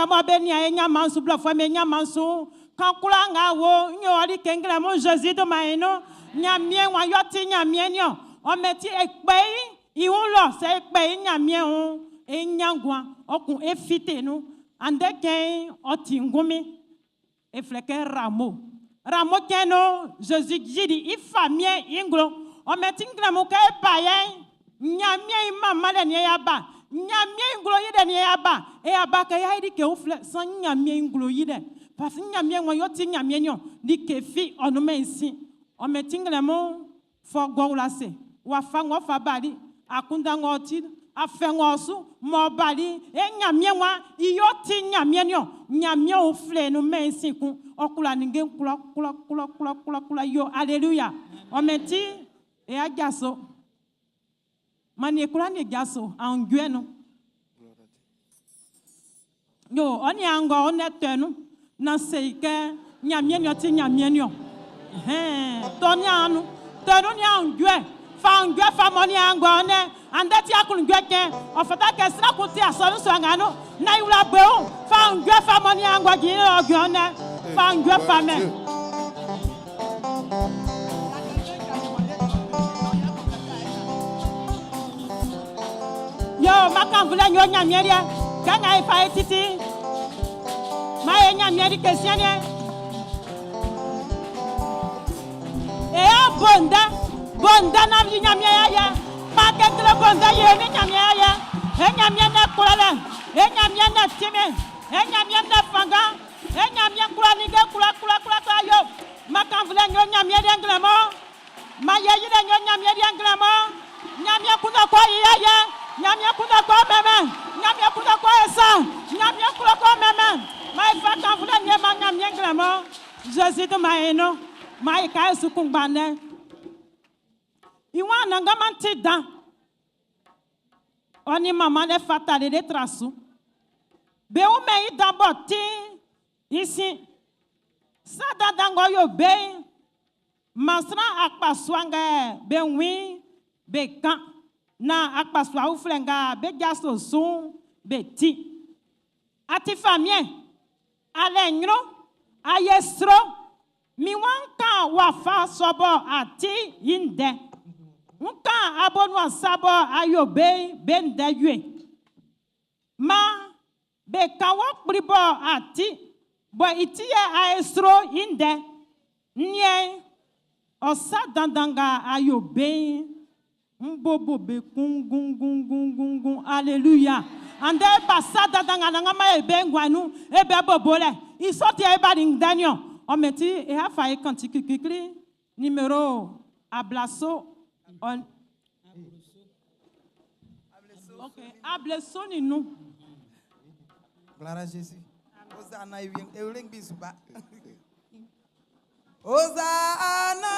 Nga mɔ be nian e ɲanman'n su, blɔfuɛ'm be ɲanman'n su, kan kwlaa nga wo, n yo ɔ like nglɛmun Zezi dunman'n i nun. Ɲanmiɛn wan y'ɔ ti Ɲanmiɛn'n niɔn. Ɔ mɛn ti e kpɛ i i wun lɔ, sɛ e kpɛ i Ɲanmiɛn wun'n, é ɲán nguan, ɔ kun é fíte nun. Andɛ cɛn'n, ɔ ti ngunmin. E flɛ kɛ Ramo. Ramo cɛn'n nun'n, Zezi yili i famiɛn'n i nglo. Ɔ mɛn ti nglɛmun kɛ e ba yɛ'n, Ɲanmiɛn i manmanlɛ nin e y'a ba. Ɲanmiɛn i nglo yilɛ nin e y'a ba. E y'a ba kɛ y'a yi like uflɛ, san Ɲanmiɛn i nglo yilɛ. Parce que Ɲanmiɛn ng'ɔ yo ti Ɲanmiɛn niɔn, like fi ɔ nunmɛn i sin. Ɔ mɛn ti nglɛmun Fɔ ng'ɔ wla ase, wafa ng'ɔ fa bali, akunndan ng'ɔ ti, afɛ ng'ɔ su m'ɔ bali, e Ɲanmiɛn waan i y'ɔ ti Ɲanmiɛn'n niɔn. Ɲanmiɛn uflɛ nunmɛn i sin kun. Ɔ kwla ninnge'n kwlaa, kwlaa, kwlaa, kwlaa, kwlaa, kwlaa yo. Aleluya! Ɔ mɛn ti e ajaso. Man e kwlaa e jaso aunjuɛ nun. Yo, ɔ niaan ng'ɔ o nɛ tɛ nun, nan se i kɛ, Nyanmiɛn ɔ ti Nyanmiɛn niɔn. Ɛhɛn, tɔ niaan nun, tɛ nun nin aunjuɛ, fa aunjuɛ fa mɔ niaan ng'ɔ o nɛ, andɛ ti aklunjuɛ cɛn, ɔ fata kɛ sran kun ti asɔnun sua nga nun, nan i wla bo i wun, fa aunjuɛ fa mɔ niaan ng'ɔ jin lɔ ɔ nɛ, fa aunjuɛ fa mɛn. Yo, makan nvle yo Ɲanmiɛn liɛ, kɛ nga e fa e titi. Man e Ɲanmiɛn like siɛn'n. E a bo ndɛ, bo ndɛ naan yi Ɲanmiɛn ayɛ. Kpa kekle bo ndɛ yi e ni Ɲanmiɛn ayɛ. E Ɲanmiɛn ndɛ kwlalɛ, e Ɲanmiɛn ndɛ tinmin, e Ɲanmiɛn ndɛ fanngan, e Ɲanmiɛn kwla ninnge kwlaa kwlaa kwlaa kwlaa yo. Makan nvle yo Ɲanmiɛn liɛ nglɛmun. Man yɛ yilɛ yo Ɲanmiɛn liɛ nglɛmun. Ɲanmiɛn kunndɛ kɔ i ayɛ. Ɲanmiɛn kunndɛ kɔ mɛnmɛn. Ɲanmiɛn kunndɛ kɔ e sa. Ɲanmiɛn klo kɔ mɛnmɛn. Man e fa kannvunlɛ nin e man Ɲanmiɛn nglɛmun. Zezi dunman i nun. Man e ka e su kunngba ndɛ. I waan Anannganman ti dan. Ɔ nin manmanlɛ fata lele tra su. Be wunmɛn i dan b'ɔ ti'n i sin. Sa dandan ng'ɔ yo be'n, Man sran akpasua nga be wun i'n be kan, naan akpasua uflɛ nga be jaso su'n be ti. A ti famiɛn, a lɛ nyrun, a ye sro. Min waan n kan wafa sɔ bɔ a ti'n i ndɛ. N kan abonuan sa bɔ a yo be'n be ndɛ wie. Man be kan wɔ kpli bɔ a ti, bɔ i ti yɛ a e sro i ndɛ. N niɛn, ɔ sa dandan nga a yo be'n, m bobo be kunngunngunngunngun. Aleluya! Andɛ e ba sa dandan nga Anannganman yo be nguan'n nun, e bɛ bobolɛ. I sɔ ti yɛ e bali ndɛ niɔn. Ɔ mɛn ti e a fa e kantiki klikli nimero ablaso ɔ Ok, ableso nin nun. Gloire à Jésus. Hosanna ewlengbi suba. Hosanna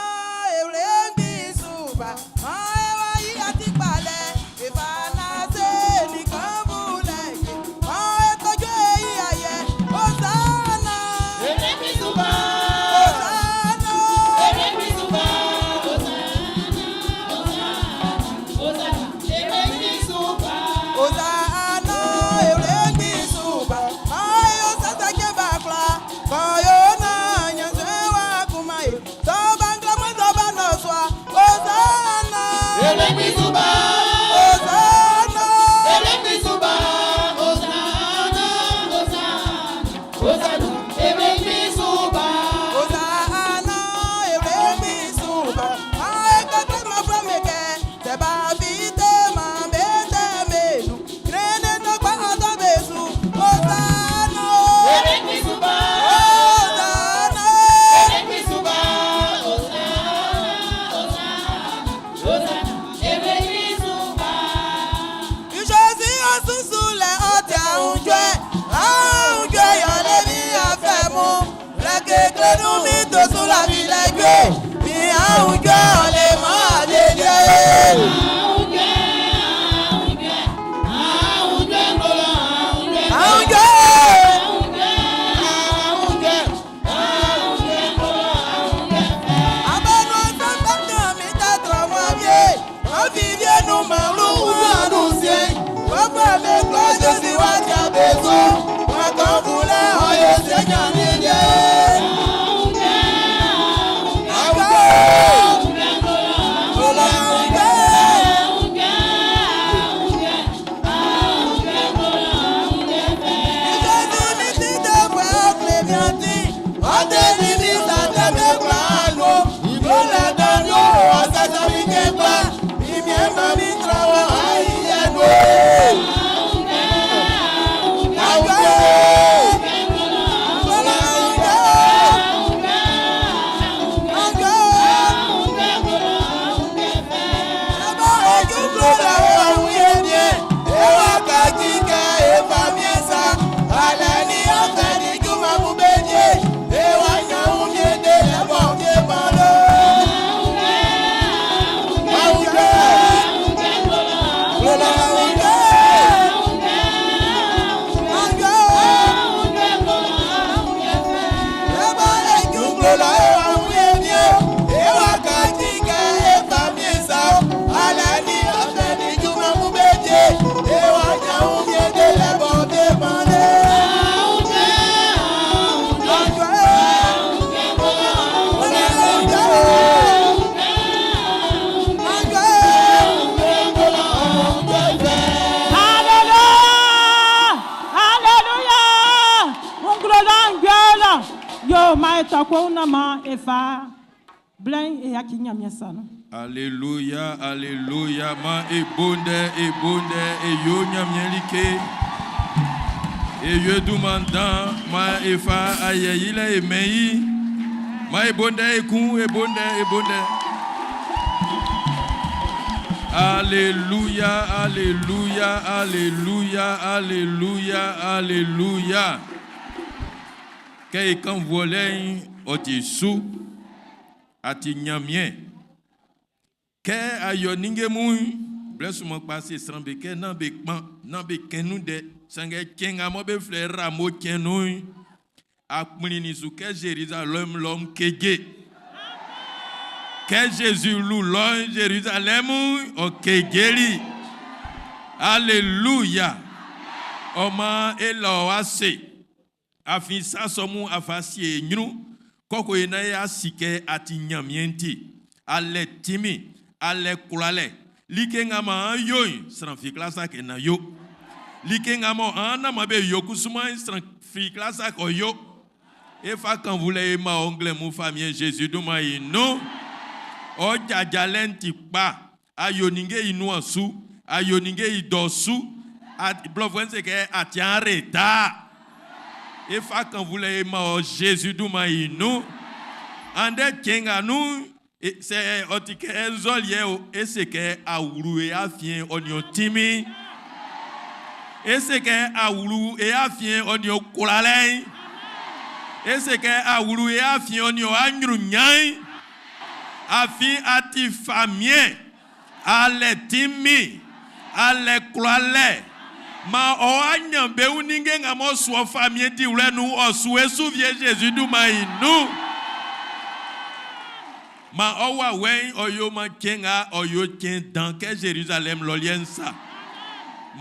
ewlengbi suba. Ma ewa yi ati kpalẹ. Efana se nìkan bulẹ̀kì. Ma etọ́jú èyí ayẹ. Hosanna. Ewlengbi suba. Hosanna. Ewlengbi suba. Hosanna, Hosanna, Hosanna. Ewlengbi suba. Hosanna ewlengbi suba. Ma eyo sasa ke bakla. Kɔyo na nyanse wa kuma ye. Tɔba nglɛmɔ tɔba nɔsua. Hosanna. Ewlengbi suba. Hosanna. Ewlengbi suba. Hosanna, Hosanna, Hosanna. Ewlengbi suba. Hosanna ewlengbi suba. Ma ekeke ma fɔ mi kɛ. Tɛba fi te ma be tɛ menu. Krene tɔgba ɔtɔ be su. Hosanna. Ewlengbi suba. Hosanna. Ewlengbi suba. Hosanna, Hosanna, Hosanna. Ewlengbi suba. Jésus osusu lẹ ọtí àwùjọ àwùjọ yọlẹ mi àfẹmú lẹkẹkẹ nu mi tó sùn làbí lẹgbẹ mi àwùjọ ọlẹ mọ àdédé. Àwùjọ, àwùjọ, àwùjọ ńgọlọ, àwùjọ. Àwùjọ. Àwùjọ, àwùjọ, àwùjọ ńgọlọ, àwùjọ. Abẹnú sọgbọn mi tẹtọ wọn bíi wọn fi bí ẹnu màlúù wọn àdùn sí i wọn gbà mí kó Jésù wá jáde sùn wọn kàn. Yo maan e tɔ ko naan maan e fa blɛ'n e yaci Ɲanmiɛn sa nun. Aleluya, aleluya, man e bo ndɛ, e bo ndɛ, e yo Ɲanmiɛn like. E yo dunman dan, man e fa ayɛ yilɛ e mɛn i. Man e bo ndɛ ekun, e bo ndɛ, e bo ndɛ. Aleluya, aleluya, aleluya, aleluya, aleluya. Kɛ e kan vuɔlɛ'n, ɔ ti su. A ti Ɲanmiɛn. Kɛ a yo ninnge mun'n, blɛ sunman kpa se sran be kɛ nán be kpan, nán be kɛn nun ndɛ. Sanngɛ cɛn nga mɔ be flɛ Ramo cɛn nun'n, a kplinnin su kɛ Zerizalɛmu lɔ'n keje. Kɛ Zezi wlu lɔ'n Zerizalɛmu'n, ɔ kejeli. Aleluya! Ɔ maan e la ɔ ase. Afin sa sɔ mun a fa sie e ɲrun kɔkɔe naan y'a si kɛ a ti Ɲanmiɛn'n ti. A lɛ tinmin, a lɛ kwlalɛ. Like nga man an yo'n, sran fi kwla sa kɛ nán yo. Like nga mɔ an na man be yo kusuman'n, sran fi kwla sa kɛ ɔ yo. E fa kannvunlɛ e man ɔ nglɛmun Famiɛn Zezi dunman'n i nun. Ɔ jajalɛ'n ti kpa. A yo ninnge i nuan su, a yo ninnge i dɔ su. A, blɔfuɛ'n se kɛ a ti en retard. E fa kannvunlɛ e man ɔ Zezi dunman'n i nun. Andɛ cɛn nga nun'n, sɛ ɔ ti kɛ nzɔliɛ o, e se kɛ a wlu e afiɛn ɔ nin ɔ tinmin'n. E se kɛ a wlu e afiɛn ɔ nin ɔ kwlalɛ'n. E se kɛ a wlu e afiɛn ɔ nin ɔ aɲrunɲan'n. Afin a ti famiɛn, a lɛ tinmin, a lɛ kwlalɛ. Maan ɔ aɲanbeun ninnge nga m'ɔ su ɔ famiɛn diwlɛ nun'n ɔ su e su wie Zezi dunman'n i nun. Maan ɔ wawɛ'n ɔ yo maan cɛn nga ɔ yo cɛn dan kɛ Zerizalɛm lɔ liɛ'n sa.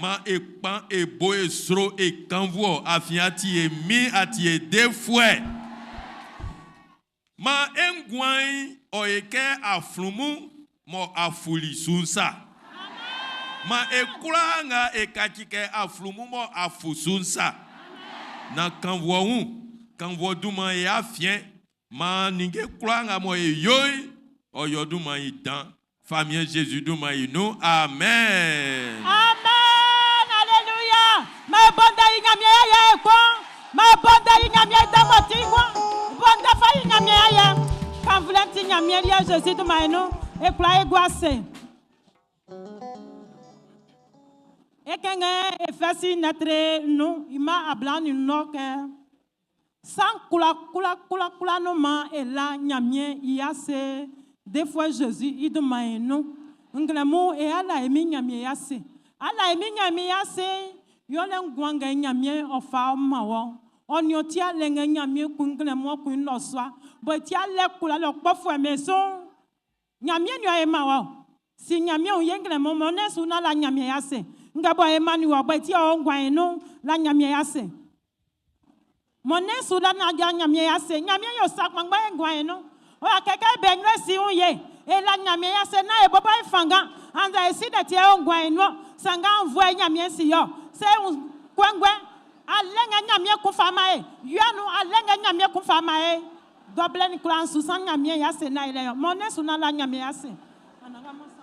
Maan e kpan, e bo, e sro, e kannvu ɔ, afin a ti e Min, a ti e Defuɛ. Maan e nguan'n ɔ ye kɛ aflunmun mɔ a fuli su'n sa. Maan e kwlaa nga e kaci kɛ aflunmun mɔ a fu su'n sa. Nán kannvu ɔ wun, kannvu ɔ dunman'n e afiɛn. Maan ninnge kwlaa nga mɔ e yo'n, ɔ yo ɔ dunman'n i dan. Famiɛn Zezi dunman'n i nun. Amen. Amen! Aleluya! Maan e bo ndɛ yi Ɲanmiɛn ayɛ ekun. Maan e bo ndɛ yi Ɲanmiɛn i dan m'ɔ ti'n kun. Bo ndɛ fa yi Ɲanmiɛn ayɛ. Kannvulɛ'n ti Ɲanmiɛn liɛ Zezi dunman'n i nun. E kwlaa e gua ase. E kɛnngɛn Efɛzi lɛtri nun i mma 25 kɛ. Sa'n kwla kwla kwla kwla nun maan e la Ɲanmiɛn i ase Defuɛ Zezi i dunman'n nun. Nglɛmun e ala e Min Ɲanmiɛn i ase. Ala e Min Ɲanmiɛn i ase'n, yolɛ nguan nga e Ɲanmiɛn'n ɔ fa ɔ man wɔ. Ɔ nin ɔ ti alɛ nga Ɲanmiɛn kun nglɛmun ɔ kun nnɔsua, bɔ e ti alɛ kwlalɛ ɔ kpɔfuɛ'm be su'n. Ɲanmiɛn nian e man wɔ. Si Ɲanmiɛn wun ye nglɛmun mɔ nɛn su naan la Ɲanmiɛn i ase. Nga bɔ e mannin wɔ bɔ e ti ɔ nguan'n i nun'n, la Ɲanmiɛn i ase. Mɔ nɛn su la naan la Ɲanmiɛn i ase. Ɲanmiɛn yo sa kpanngban e nguan'n i nun. Ɔ wa kɛ kɛ e bɛ nyrun e si wun ye. E la Ɲanmiɛn i ase naan e bɔbɔ e fanngan annzɛ e si dɛ ti e o nguan'n i nun. Sanngɛ aunnvuɛ Ɲanmiɛn si ɔ. Sɛ e wun kɔnguɛ alɛ nga Ɲanmiɛn kun fa man e, wia nun alɛ nga Ɲanmiɛn kun fa man e, Dɔ blɛ ni kwlaa n su san Ɲanmiɛn i ase naan ilɛ yɔ. Mɔ ne su naan la Ɲanmiɛn i ase. Anannganman sa.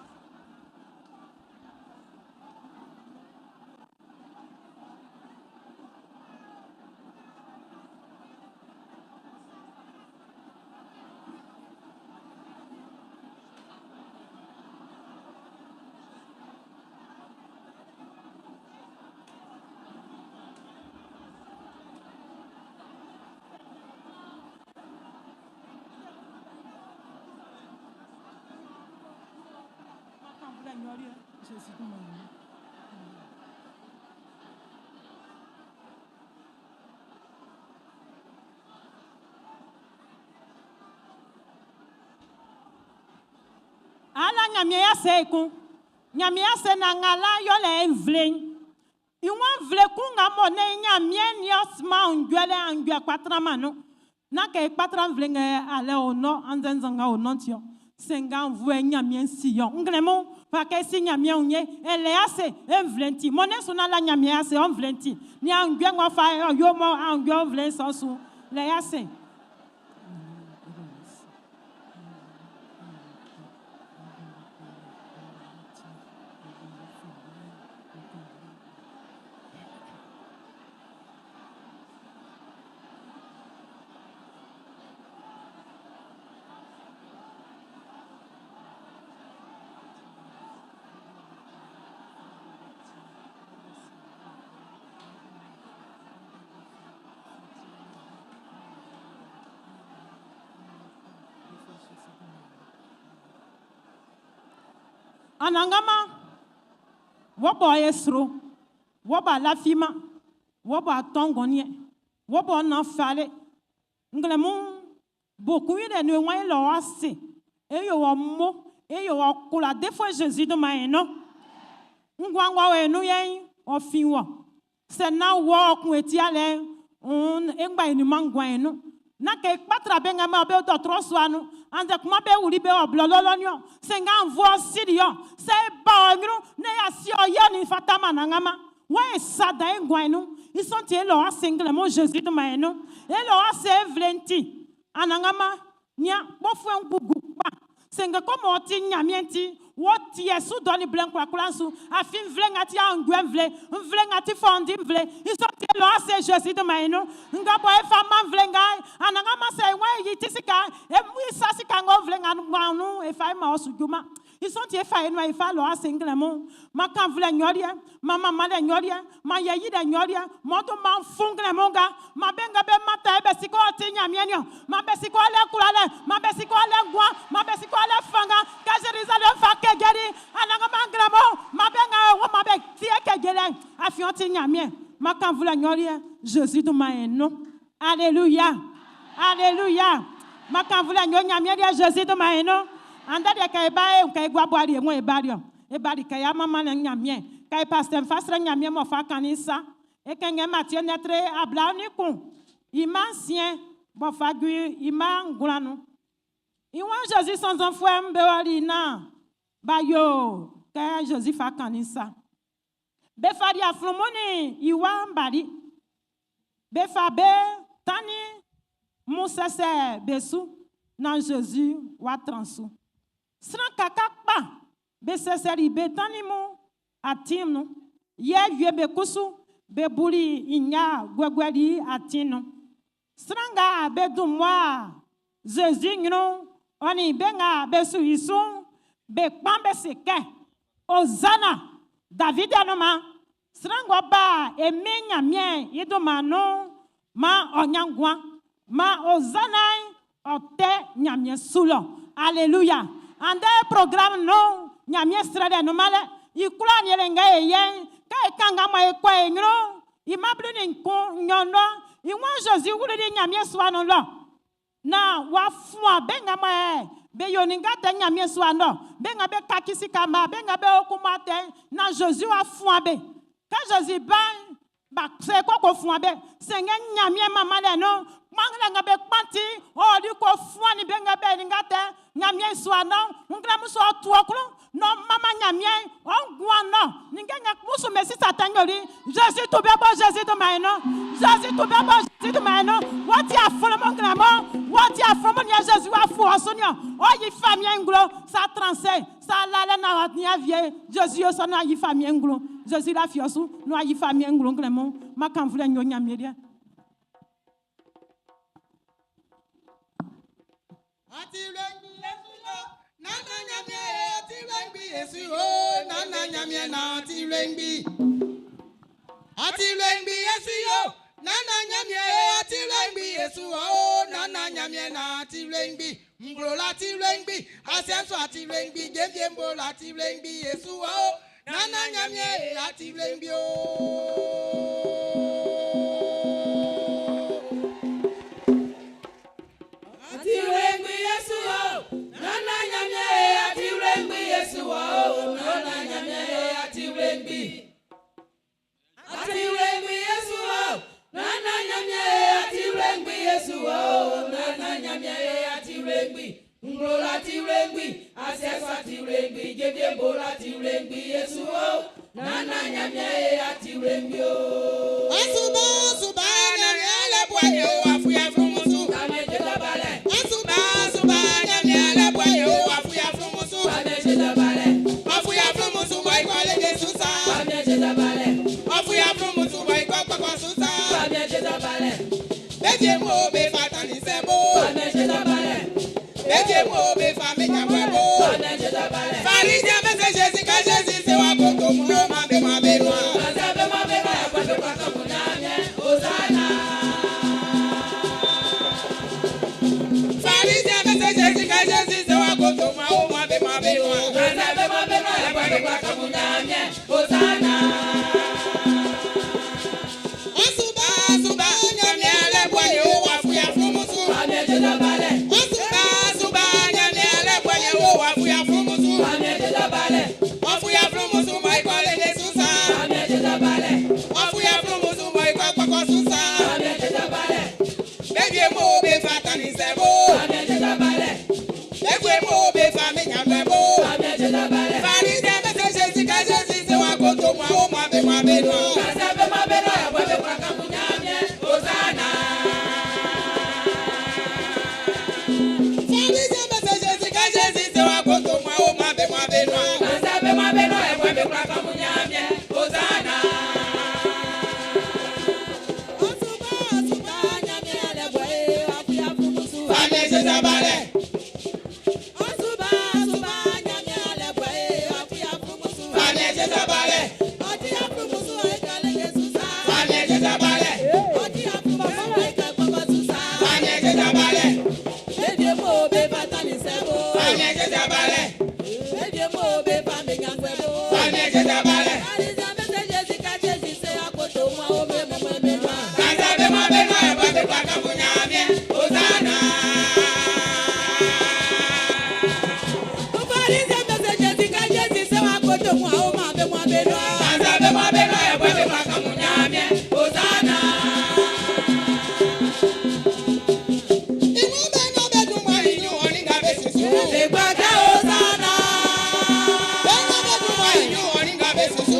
Ala Ɲanmiɛn i ase ekun. Ɲanmiɛn ase na nga la yɔlɛ nvle'n. I waan nvle kun nga mɔ nɛ́n i Ɲanmiɛn'n nin ɔ siman aunjuɛ lɛ aunjuɛ kpa tranman nun. Nán kɛ i kpa tra nvle nga alɛ o nɔ annzɛ nzan nga o nɔ'n ti ɔ. Sɛ nga nvue Ɲanmiɛn si ɔ. Nglɛmun fa kɛ si Ɲanmiɛn wun ye, e lɛ ase e nvle'n ti. Mɔ nɛ́n su nán la Ɲanmiɛn ase ɔ nvle'n ti. Nin aunjuɛ ng'ɔ fa ɔ yo mɔ aunjuɛ o nvle'n sɔ'n su'n, lɛ ase. Anannganman, wɔ bɔ e sro, wɔ bɔ a lafiman, wɔ bɔ a tɔn ngɔnniɛn, wɔ bɔ nan fale, nglɛmun bo kun yi lɛ nu e wan e lɔ wa se, e yo wɔ mo, e yo wɔ kola defuɛ Jésus dunman e nɔ. Nguan ng'ɔ o e nun yɛ'n, ɔ fin wɔ. Sɛ nán wɔ ɔ kun e ti alɛ'n, nn e ngba e nunman nguan e nun. Nán kɛ e kpa tra be nga be o dɔɔtrɔ sua nun, annzɛ kuma be wuli be ɔ blɔlɔ lɔ niɔn. Sɛ nga nvɔ ɔ sili ɔ, sɛ e ba ɔ ɲrun, nn y'a si ɔ yɛ ɔ nin fataman Anannganman. Wɔ e sa dan e nguan e nun. I sɔ'n ti e lɔ ase nglɛmun Zezi dunman e nun. E lɔ ase e nvle'n ti. Anannganman, nian, kpɔfuɛ'n gugu kpa. Sanngɛ kɛ mɔ ɔ ti Ɲanmiɛn ti, wɔ ti yɛ su dɔ nin blɛ'n kwlakwla'n su. Afin nvle nga ti aunjuɛ nvle, nvle nga ti fɔundi nvle. I sɔ'n ti e lɔ ase Zezi dunman e nun. Nga bɔ e fa man nvle nga'n, Anannganman sɛ e waan e yi ti sika'n, e isa sika ng'ɔ o nvle nga nun'n e fa e man ɔ su ju-man. I sɔ'n ti e fa e nuan e fa lɔ ase nglɛmun. Man kannvulɛ nyɔliɛ, man manmanlɛ nyɔliɛ, man yɛ yilɛ nyɔliɛ, mɔ dun man fun nglɛmun nga. Man be nga be mantan e be si kɛ ɔ ti Nyanmiɛn niɔn. Man be si kɛ ɔ lɛ kwlalɛ, man be si kɛ ɔ lɛ nguan, man be si kɛ ɔ lɛ fanngan. Kɛ Zerizalɛm fa kejeli Anannganman nglɛmun'n, man be nga e wun man be tie kejelɛ'n, afin ɔ ti Nyanmiɛn. Man kannvulɛ nyɔliɛ Zezi dunman e nun. Aleluya! Aleluya! Man kannvulɛ nyo Ɲanmiɛn liɛ Zezi dunman e nun. Andɛ deɛ kɛ e ba e wun kɛ e gua buali e wun e bali ɔ. E bali kɛ y'a manman Ɲanmiɛn. Kɛ e pasitɛ'n fa srɛ Ɲanmiɛn m'ɔ fa kannin'n sa. E kɛnngɛn Matie ndɛ 21 i mma nsiɛn b'ɔ fa ju i mma ngwlan nun. I waan Zezi sɔnnzɔnfuɛ'm be ɔli naan b'a yo kɛ Zezi fa kannin'n sa. Be fali aflunmun nin i wa'n bali. Be fa be tannin mun sɛsɛ be su naan Zezi w'a tran su. Sran kaka kpa be sɛsɛli be tannin mun atin'n nun. Yɛ wie be kusu be buli nɲa guɛguɛli atin'n nun. Sran nga be dun mmua Zezi ɲrun'n, ɔ nin be nga be su i su'n, be kpan be se kɛ, Ozana! Davidi anunman! Sran ng'ɔ ba e Min Ɲanmiɛn'n i dunman nun'n, maan ɔ ɲan nguan! Maan Ozana'n ɔ tɛ ɲanmiɛn su lɔ! Aleluya! Andɛ programe nun'n, Ɲanmiɛn srɛlɛ nunman lɛ. I kwlaa nin yɛle nga e yɛ'n, kɛ e kanngan mɔ e kɔ e ɲrun'n, I mma 11 nɲɔn lɔ'n, i waan Zezi wluli Ɲanmiɛn sua nun lɔ naan w'a fuan be nga mɔ be yo ninnge atɛ Ɲanmiɛn sua nun lɔ, be nga be kaci sika mma, be nga be yo kunman atɛ'n, naan Zezi w'a fuan be. Kɛ Zezi bá'n, b'a se kɛ ko fuan be. Sanngɛ Ɲanmiɛn manmanlɛ nun'n, kpanlɛ nga be kpan ti'n, ɔ ɔli ko fuannin be nga be yo ninnge atɛ Ɲanmiɛn sua nɔ, nglɛmun sɔ ɔ tu ɔ klun, nɔ manman Ɲanmiɛn, ɔ nguan nɔ, ninnge nga mmusu be si Satan yoli, Zezi tu be bo Zezi dunman nun, Zezi tu be bo Zezi dunman nun, wɔ ti aflunmun nglɛmun, wɔ ti aflunmun yɛ Zezi w'a fu ɔ su niɔn, ɔ yi famiɛn nglo, sa tran se, sa lalɛ naan w'a nian wie, Zezi yo sɔ naan yi famiɛn nglo, Zezi lafi ɔ su naan yi famiɛn nglo nglɛmun, man kannvulɛ yo Ɲanmiɛn liɛ. Nana Ɲanmiɛn e ɔ ti wlengbi Yesu o Nana Ɲanmiɛn na ɔ ti wlengbi. Ɔ ti wlengbi Yesu o Nana Ɲanmiɛn e ɔ ti wlengbi Yesu o Nana Ɲanmiɛn na ɔ ti wlengbi. Nglo la ti wlengbi, asiɛ'n su a ti wlengbi, jenvie'n bo la ti wlengbi Yesu o Nana Ɲanmiɛn e a ti wlengbi o. Ati wlengbi Yesu o, nana Ɲanmiɛn e ati wlengbi Yesu o, nana Ɲanmiɛn e ati wlengbi. Ati wlengbi Yesu o, nana Ɲanmiɛn e ati wlengbi Yesu o, nana Ɲanmiɛn e ati wlengbi. Nglo la ti wlengbi, asiɛ su ati wlengbi, jenvie bo la ti wlengbi Yesu o, nana Ɲanmiɛn e ati wlengbi o. Asuba asuba Ɲanmiɛn lɛ bua ye o afuya frumusu. Kame jeta balɛ, Asuba asuba Ɲanmiɛn lɛ bua ye o afuya frumusu. kame jeta balɛ, Afuya frumusu bɔ ikɔ leke susa. kame jeta balɛ, Afuya frumusu bɔ ikɔ kpɔkɔ susa. kame jeta balɛ, Beje mo be fa tani sɛ bo. kame jeta balɛ, Beje mo be fa menyamwe bo. kame jeta balɛ. Pharisien bɛ se Jésus ka Jésus se wa koto mu o ma be ma be nua. Pharisien bɛ se Jésus ka Jésus se wa koto mu o ma be ma be nua. Be wie mo be fa tannin sɛ bo. Be wie mo be fa mi nyanfɛ bo. Pharisien be se Jésus kɛ Jésus se wa koto mo awo mo abe mo abe nɔ. Pharisien be se Jésus kɛ Jésus se wa koto mo awo mo abe mo abe nɔ. Fami Jésus balẹ̀. Fami Jésus balẹ̀. Fami Jésus balẹ̀. Fami Jésus balẹ̀. Fami Jésus balẹ̀. Fami Jésus balẹ̀. Kasa be mo be nɔ ɛbɔ be kpa kafu nyamie. Hosanna. Kasa be mo be nɔ ɛbɔ be kpa kafu nyamie. Hosanna. Ìwọ bẹ nọ bẹ dùn mọ́ ìyún oníga bẹ sísú. Bẹ́ẹ̀ nọ bẹ dùn mọ́ ìyún oníga bẹ sísú.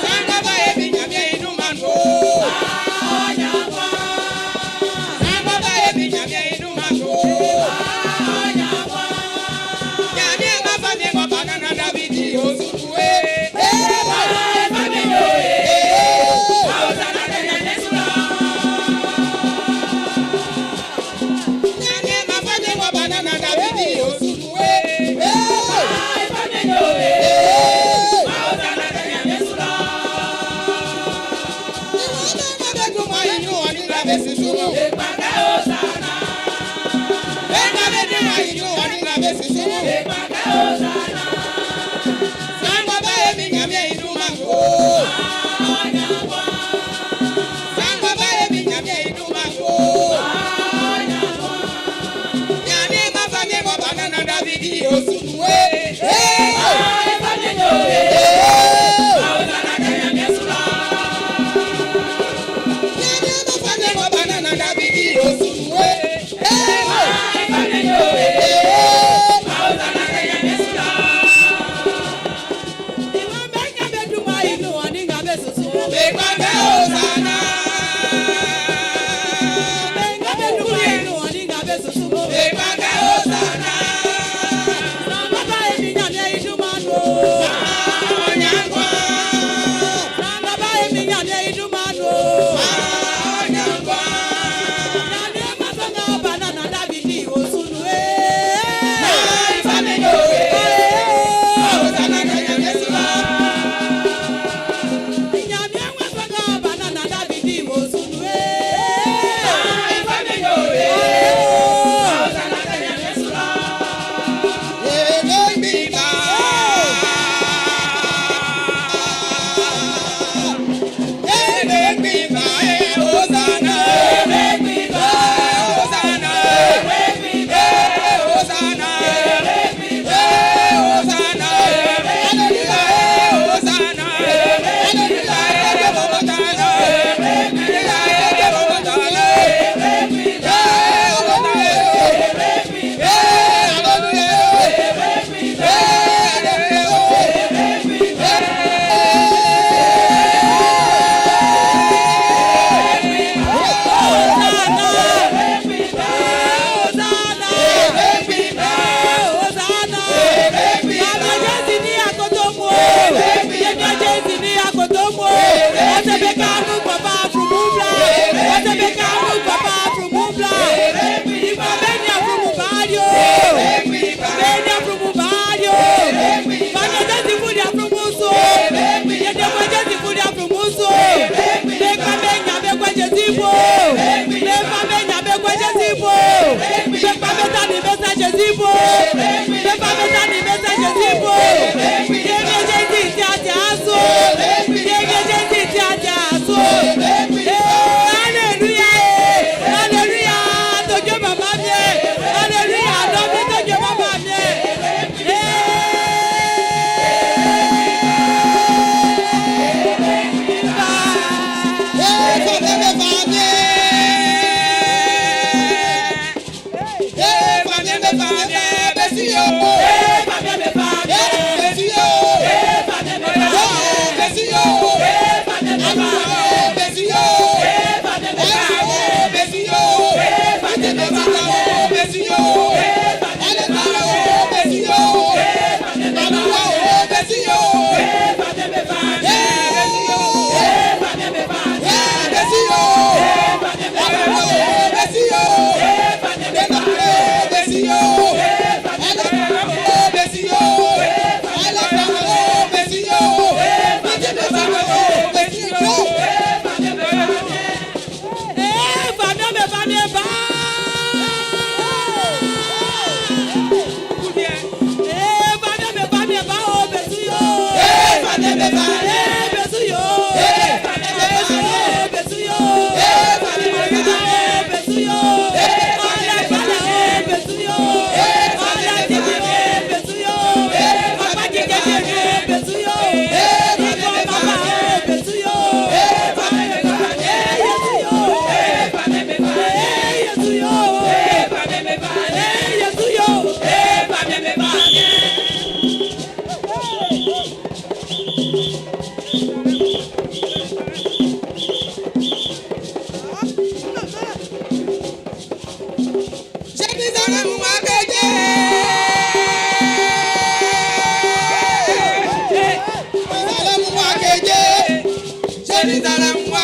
Sanga bá ebi nyamie inú ma nù ó. Sanga bá ebi nyamie inú ma nù ó. Nyamie ma fa mi ŋɔ banana Davidi osutu e. Nyamie ma fa mi ŋɔ banana Davidi osutu e. Ìwọ bẹ́ẹ̀ bẹ dùn mọ́ ìyún oníga bẹ sísú. Bẹ́ẹ̀ bẹ dùn mọ́ ìyún oníga bẹ sísú. Sanga bá ebi nyamie inú ma nù ó. Sanga bá ebi nyamie inú ma nù ó. Nyamie ma fa mi ŋɔ banana Davidi osutu e. Nyamie ma fa mi ŋɔ banana Davidi osutu e. Gbẹgbẹ Hosanna. Gbẹgbẹ Hosanna. Ọ̀nyàngwa. Ọ̀nyàngwa. Hosanna kẹ̀yẹ̀ sùlọ. Elégbìbà. Elégbìbà, eh, Hosanna. Hosanna. Eh, Hosanna. Eh, Hosanna. Hallelujah, eh, Hosanna. Hallelujah, eh, Hosanna. Hallelujah, eh, Hosanna. Eh, Hosanna. Eh, hallelujah. Yo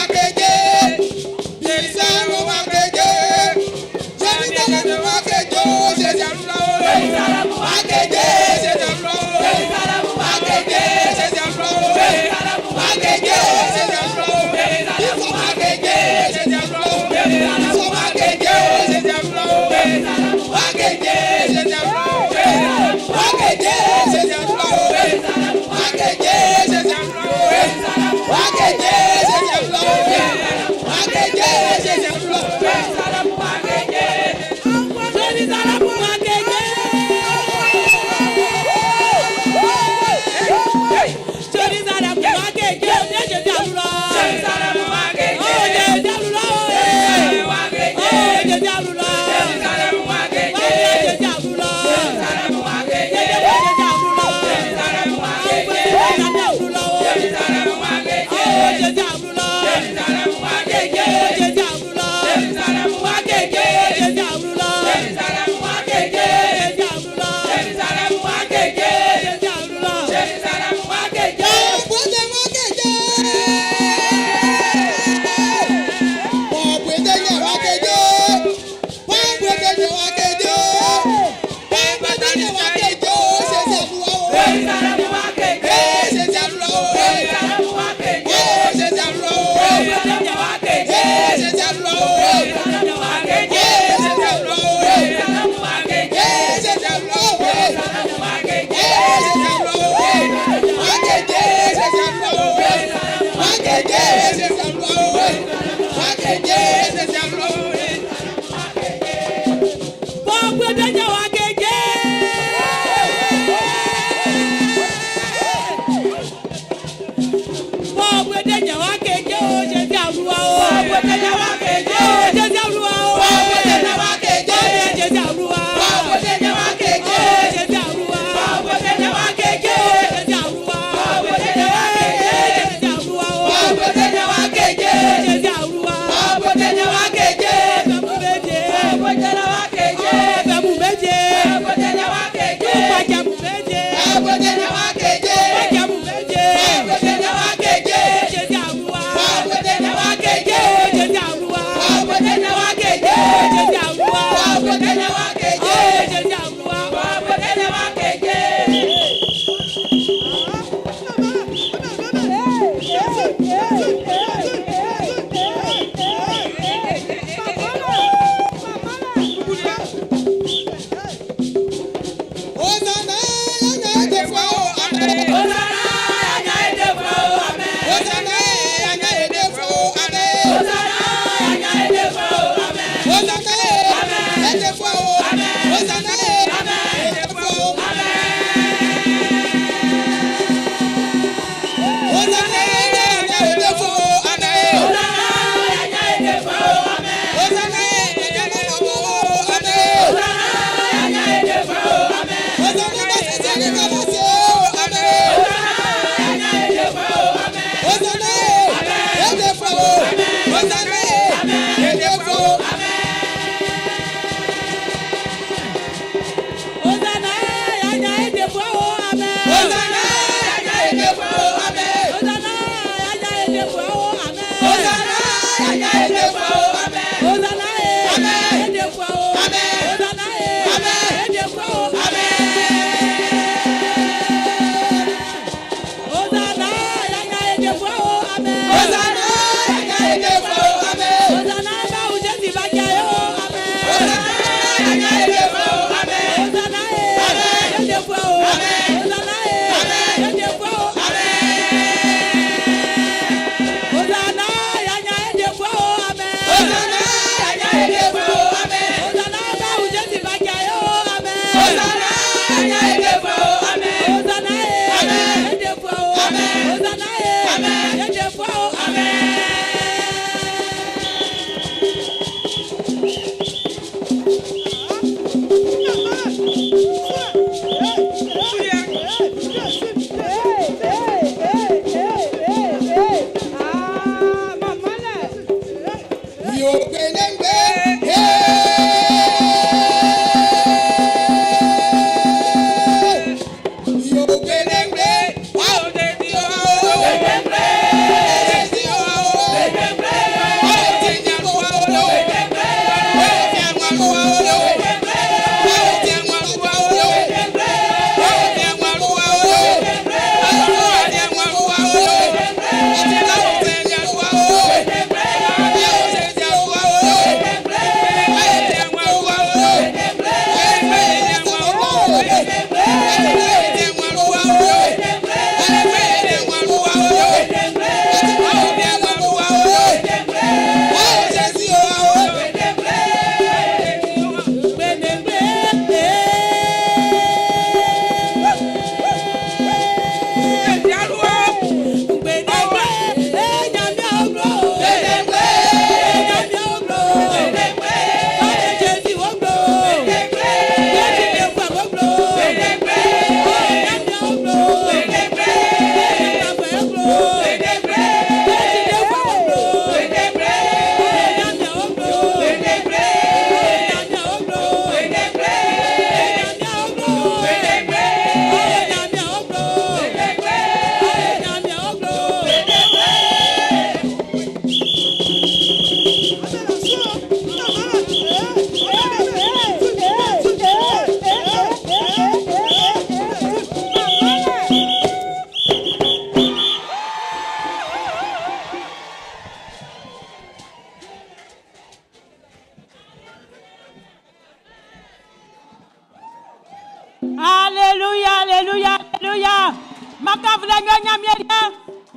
Alléluia, alléluia, alléluia. Makavle nyo nyamie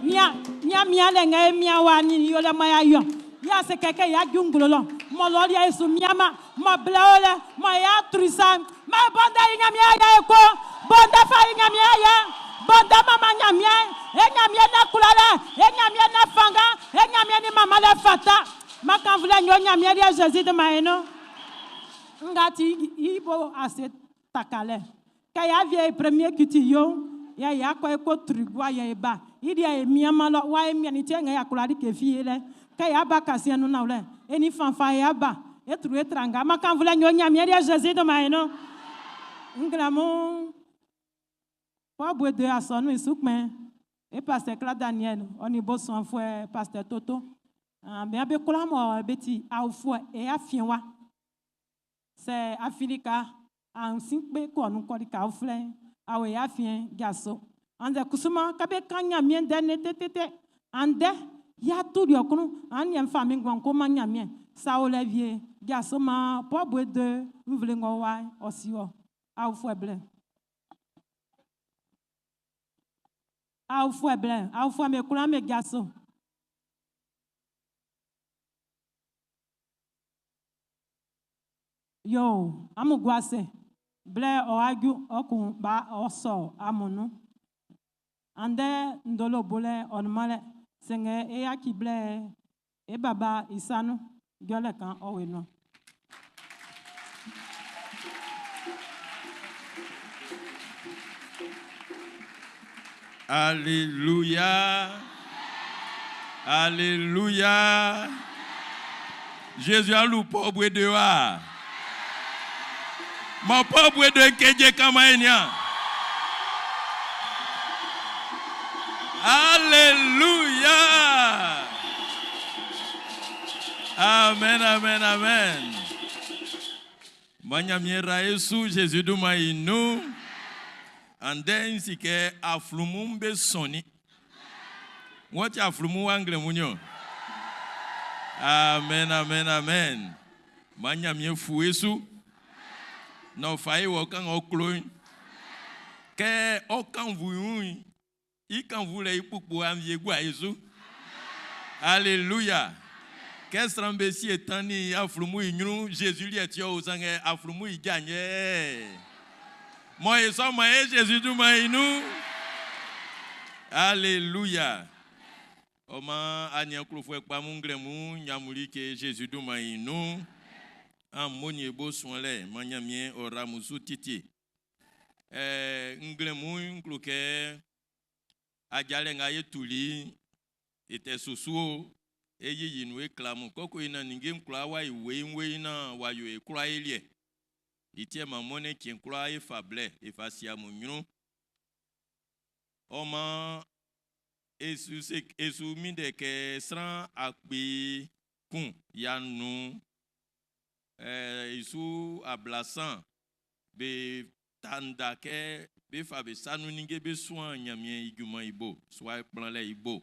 mia mia mia le nge mia wa ni yo le maya yo. Ya se keke ya jungulo lo. Mo lo ya isu mia ma mo ble ole mo ya trusa. Ma bonda yi nyamie ya ko. Bonda fa yi nyamie ya. Bonda mama nyamie. E nyamie na kulala. E nyamie na fanga. E nyamie ni mama le fata. Makavle nyo nyamie ya Jésus de maeno. Ngati ibo ase takale. Kaya vie premier kiti yo ya ya ko ko trigwa ya eba idi ya mi ma lo wa mi ni tie nga ya kula di ke fie le kaya ba kasi enu na le eni fanfa ya ba e tru e tranga ma kan vula nyo nya mi di Jésus de ma eno ngramu po bu de asonu isukme e pasteur Cla Daniel oni bo son fue pasteur Toto ah me abe kula mo beti awfo e afien wa c'est Africa an sin kpe ko nu ko di ka ofle awe ya fien gaso ande kusuma kabe kanya mien de ne tete ande ya tu ri okunu an yem fa mi gwan ko ma nya mien sa o le vie gaso ma po bu de nvle ngo wa osio aw fu eble aw fu eble aw fu me kula me gaso yo amugwase ble oagu okun ba oso amunu ande ndolo bole onmale senge e ya ki ble e baba isanu gyole kan owenu. Alléluia. Alléluia. Jésus a loup pauvre de wa. Mon pauvre de keje kama. Alléluia. Amen, amen, amen. Manyamiera Yesu Jésus duma inu. Ande nsike aflumu mbe soni. Wati aflumu wangle munyo. Amen, amen, amen. Manyamie fu Yesu. Na fa yi wɔ kan ɔklo Ke ɔkan vu yun. I kan vu le ikpukpu amie gua Yesu. Alléluia. Ke sran be si etan ni aflumu inyru Jésus li eti o sange aflumu ijanye. Mo eso mo e Jésus du ma inu. Alléluia. Oma anya klofo ekpa mu ngremu nyamuli ke Jésus du ma inu. An moni bo son le manyamie ora musu titi. Ngremu nkloke ajale nga ye tuli ete susuo eyi yinu eklamu koko ina ninge nkula wa iwe nwe na wa yo ekula elie itie mamone kien kula efa ble efa siamu nyunu ọmọ esu se esu mi de ke sran akpe kun ya nu isu ablasan be tanda ke be fa be sanu ninge be suan nyamie ijuma ibo swa kplan le ibo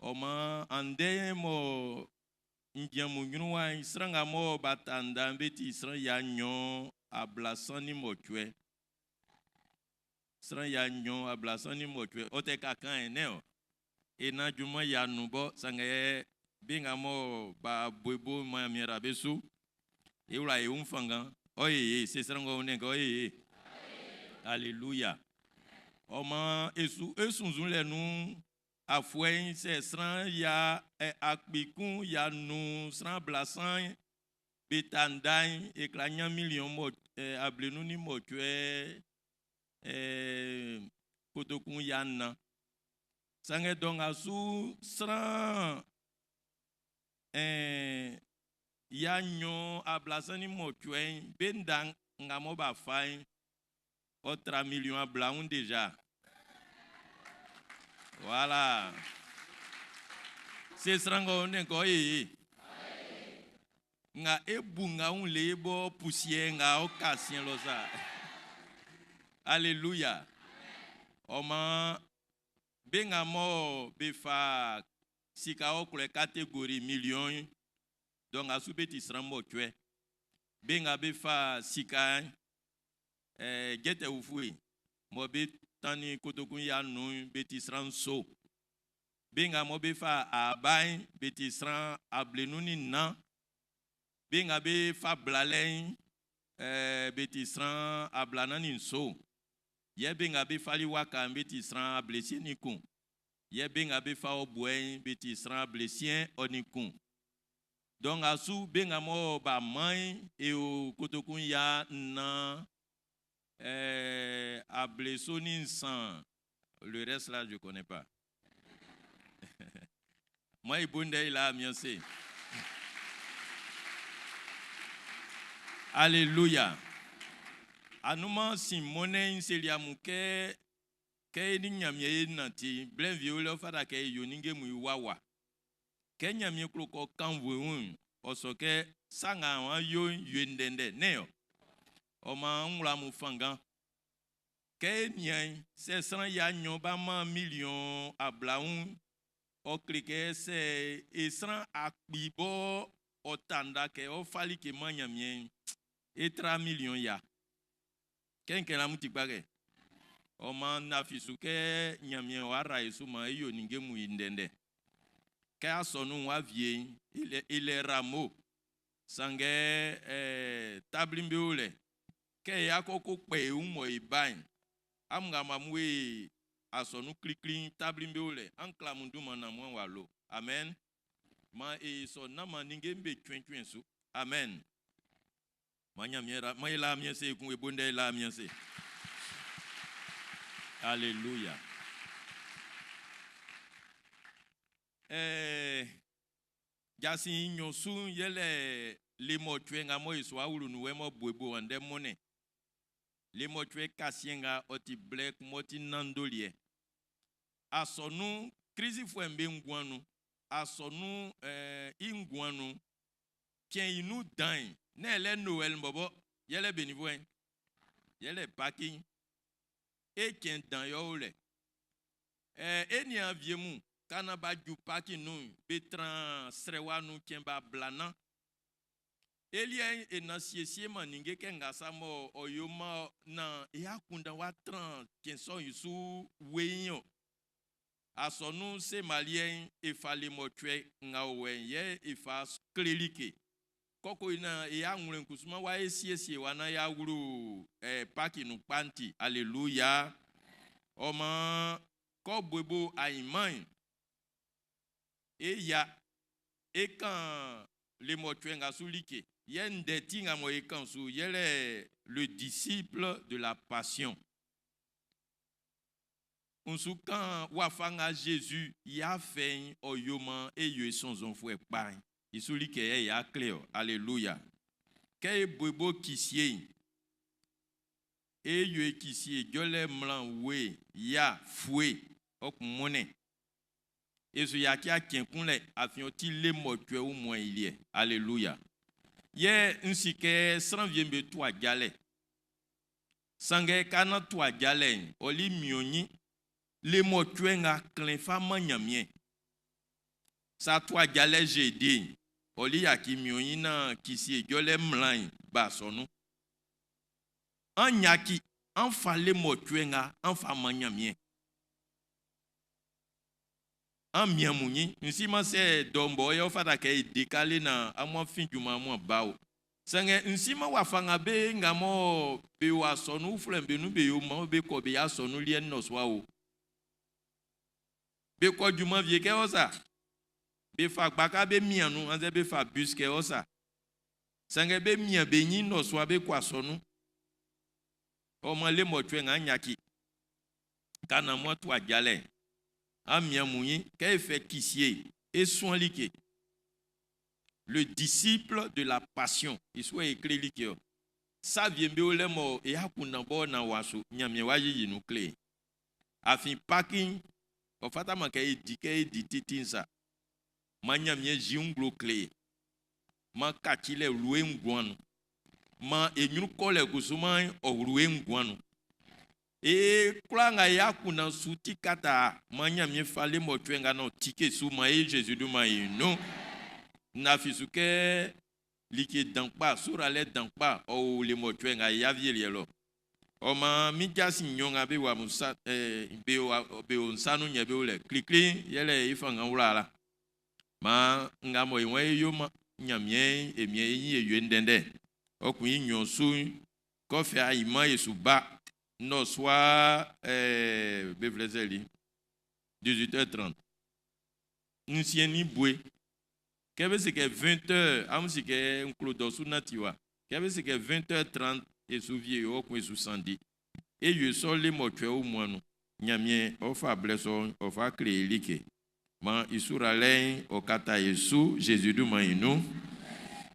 ọmọ ande mo ndiamu nyunu wa sran nga mo batanda be ti sran ya nyo ablasan ni mo tue sran ya nyo ablasan ni mo tue o te ka kan ene o ena juma ya nu bo sange be nga mo ba bobo ma mi ra be su e wla e un fanga o ye se sran go ne go ye alléluia ọmọ esu esunzun lenu afuɛ sɛ sran ya ɛ akpekun ya nu sran blasan betandan ekla nya million mɔ ɛ ablenu ni mɔtsɔɛ ɛ kotokun ya na sange dɔnka su sran ɛ ya nyɔ ablasan ni mɔtsɔɛ benda nga mɔ ba fa yi ɔtra million ablaun déjà. Voilà. C'est srango ne ko ye. Nga ebu nga un le bo poussière nga o kasien lo sa. Alléluia. Oma be nga mo be fa sika o kule catégorie million. Donc asu be ti sran mo tue. Be nga be fa sika Jɛtɛ ufue mɔ be tannin kotokun ya nnun'n be ti sran nso. Be nga mɔ be fa aaba'n be ti sran 54. Be nga be fa blalɛ'n be ti sran 47. Yɛ be nga be fali waka'n be ti sran 61. Yɛ be nga be fa yɔbuɛ'n be ti sran 61. Dɔ nga su be nga mɔ b'a man'n e o kotokun 473. Le reste là, je connais pas. Moi, il bonde il a mieux Alléluia. Anunman sin mɔnnɛn'n seli amun kɛ, kɛ e nin Ɲanmiɛn e nanti'n, blɛ wie o lɛ ɔ fata kɛ e yo ninnge mun i wawa. Kɛ Ɲanmiɛn klo kɛ ɔ́ kánvu e wun'n, ɔ sɔ kɛ sa nga an yo'n yo e ndɛndɛ. Nɛ́n i ɔ? Ɔ maan n wla amun fanngan. Kɛ e nian'n, sɛ sran 200 b'a man miliɔn 20, ɔ kle kɛ sɛ e sran 1000 bɔ ɔ ta nda kɛ ɔ́ fá like mán Ɲanmiɛn'n, é trá miliɔn 100. Kɛ n kɛn amun ti kpa kɛ? Ɔ maan n lafi su kɛ Ɲanmiɛn w'a ra e su maan e yo ninnge mun i ndɛndɛ. Kɛ asɔnun'n w'a wie'n, i lɛ ramo. Sanngɛ tabli'm be o lɛ. Kɛ e akɔ ko kpɛ e wun mɔ e ba'n, amun nga amun we asɔnun klikli'n, tabli'm be o lɛ. An kla amun dunman naan amun w'a lo. Amen. Maan e sɔ nán maan ninnge'm be cuɛncuɛn su. Amen. Man Ɲanmiɛn man e la miɛn se ekun e bo ndɛ e la miɛn se. Alléluia. Jasin nɲɔn su'n yɛlɛ le mɔcuɛ nga mɔ e su awlo nunwɛ mɔ buebo andɛ mɔnnɛn. Le mɔcuɛ kasiɛn nga ɔ ti blɛ kun m'ɔ ti nanndoliɛ. Asɔnun Klisifuɛ'm be nguan nun, asɔnun i nguan nun, cɛn i nun dan'n, nɛ́n yɛlɛ Noɛli bɔbɔ, yɛlɛ beninfuɛ'n, yɛlɛ Paki'n. E cɛn dan yɛ ɔ o lɛ. E niaan wie mun, ka naan b'a ju Paki nun'n, be tran srɛwa nun cɛn ba ablanan. E liɛ'n, e na siesieman ninnge kɛ nga sa mɔ ɔ yo maan naan e akunndan w'a tran cɛn sɔ'n i su weiin-ɔn. Asɔnun sema liɛ'n, e fa lemɔcuɛ nga o wɛ'n yɛ e fa kle like. Kɔkɔ i naan e awlɛn kusuman w'a e siesie wa naan y'a wlu Paki nun kpa'n ti. Aleluya! Ɔ maan, kɔ buebo ainman'n, e ya e kan lemɔcuɛ nga su like. Yɛ ndɛ ti nga mɔ e kan su yɛlɛ le disciple de la passion. N su kan wafa nga Zezi i afɛ'n ɔ yo maan e yo i sɔnnzɔnfuɛ kpa'n, i su like yɛ y'a kle ɔ. Aleluya! Kɛ e bo e bo kisie'n, e yo e kisie jɔlɛ mlan we ya fue ɔ kun mɔnnɛn. E su yaci a cɛn kun lɛ, afin ɔ ti le mɔcuɛ wunmuan'n i liɛ. Aleluya! Yɛ n si kɛ sran wie'm be tu ajalɛ. Sanngɛ ka naan tu ajalɛ'n, ɔ li miɔn ɲin. Le mɔcuɛ nga klɛn fa man Ɲanmiɛn. Sa tu ajalɛ Zede'n, ɔ li yaki miɔn ɲin naan kisie jɔlɛ mmla'n ba asɔnun. An yaki, an fa le mɔcuɛ nga an fa man Ɲanmiɛn. An mian amun ɲin. N siman sɛ dɔ'n bɔ yɛ ɔ fata kɛ e dekale naan amun a fin junman amun a ba o. Sanngɛ n siman wafa nga be nga mɔ be o asɔnun uflɛ'm be nun be yo mɔ be kɔ be asɔnun liɛ'n nnɔsua o. Be kɔ junman wie kɛ ɔ sa. Be fa gbaka be mian nun annzɛ be fa bus kɛ ɔ sa. Sanngɛ be mian be ɲin nnɔsua be kɔ asɔnun. Ɔ maan le mɔcuɛ nga an yaci ka naan amun a tu ajalɛ'n, an mian amun ɲin kɛ e fɛ kisie e suan like. Le disciple de la passion i su yɛ e kle like ɔ. Sa wie'm be o lɛ mɔ e akunndan bɔɔ naan w'a su Ɲanmiɛn w'a yiyi nun kle e. Afin Paki'n, ɔ fataman kɛ e di kɛ e di titi'n sa. Maan Ɲanmiɛn yi nglo kle e. Maan kacilɛ wlu e nguan nun. Maan e ɲrun kɔlɛ kusu maan ɔ wlu e nguan nun. E kwlaa nga e akunndan su ti kataa, maan Ɲanmiɛn fa le mɔcuɛ nga naan ɔ tike su man e Zezi dunman'n i nun. N lafi su kɛ like dan kpa, suralɛ dan kpa, ɔ o le mɔcuɛ nga i awieliɛ lɔ. Ɔ maan min jasin nɲɔn nga be o amun sa be o be o n sa nun'n yɛ be o lɛ. Klikli'n yɛlɛ i fanngan wlalɛ. Maan nga mɔ e waan é yó mán Ɲanmiɛn'n, e mian e ɲin e yo i ndɛndɛ. Ɔ kun i nɲɔn su'n, kɛ ɔ fɛ ainman e su ba nnɔsua ɛɛ be flɛ sɛ li 18h30 nsiɛn nin bue. Kɛ be se kɛ 20h, amun si kɛ n klo dɔ su nanti wa. Kɛ be se kɛ 20h30 e su wie ɔ kun e su sanndi. E yo sɔ le mɔcuɛ wunmuan nun. Ɲanmiɛn ɔ fa blɛ sɔ'n ɔ fa kle e like. Maan i suralɛ'n ɔ kata e su Zezi dunman'n i nun.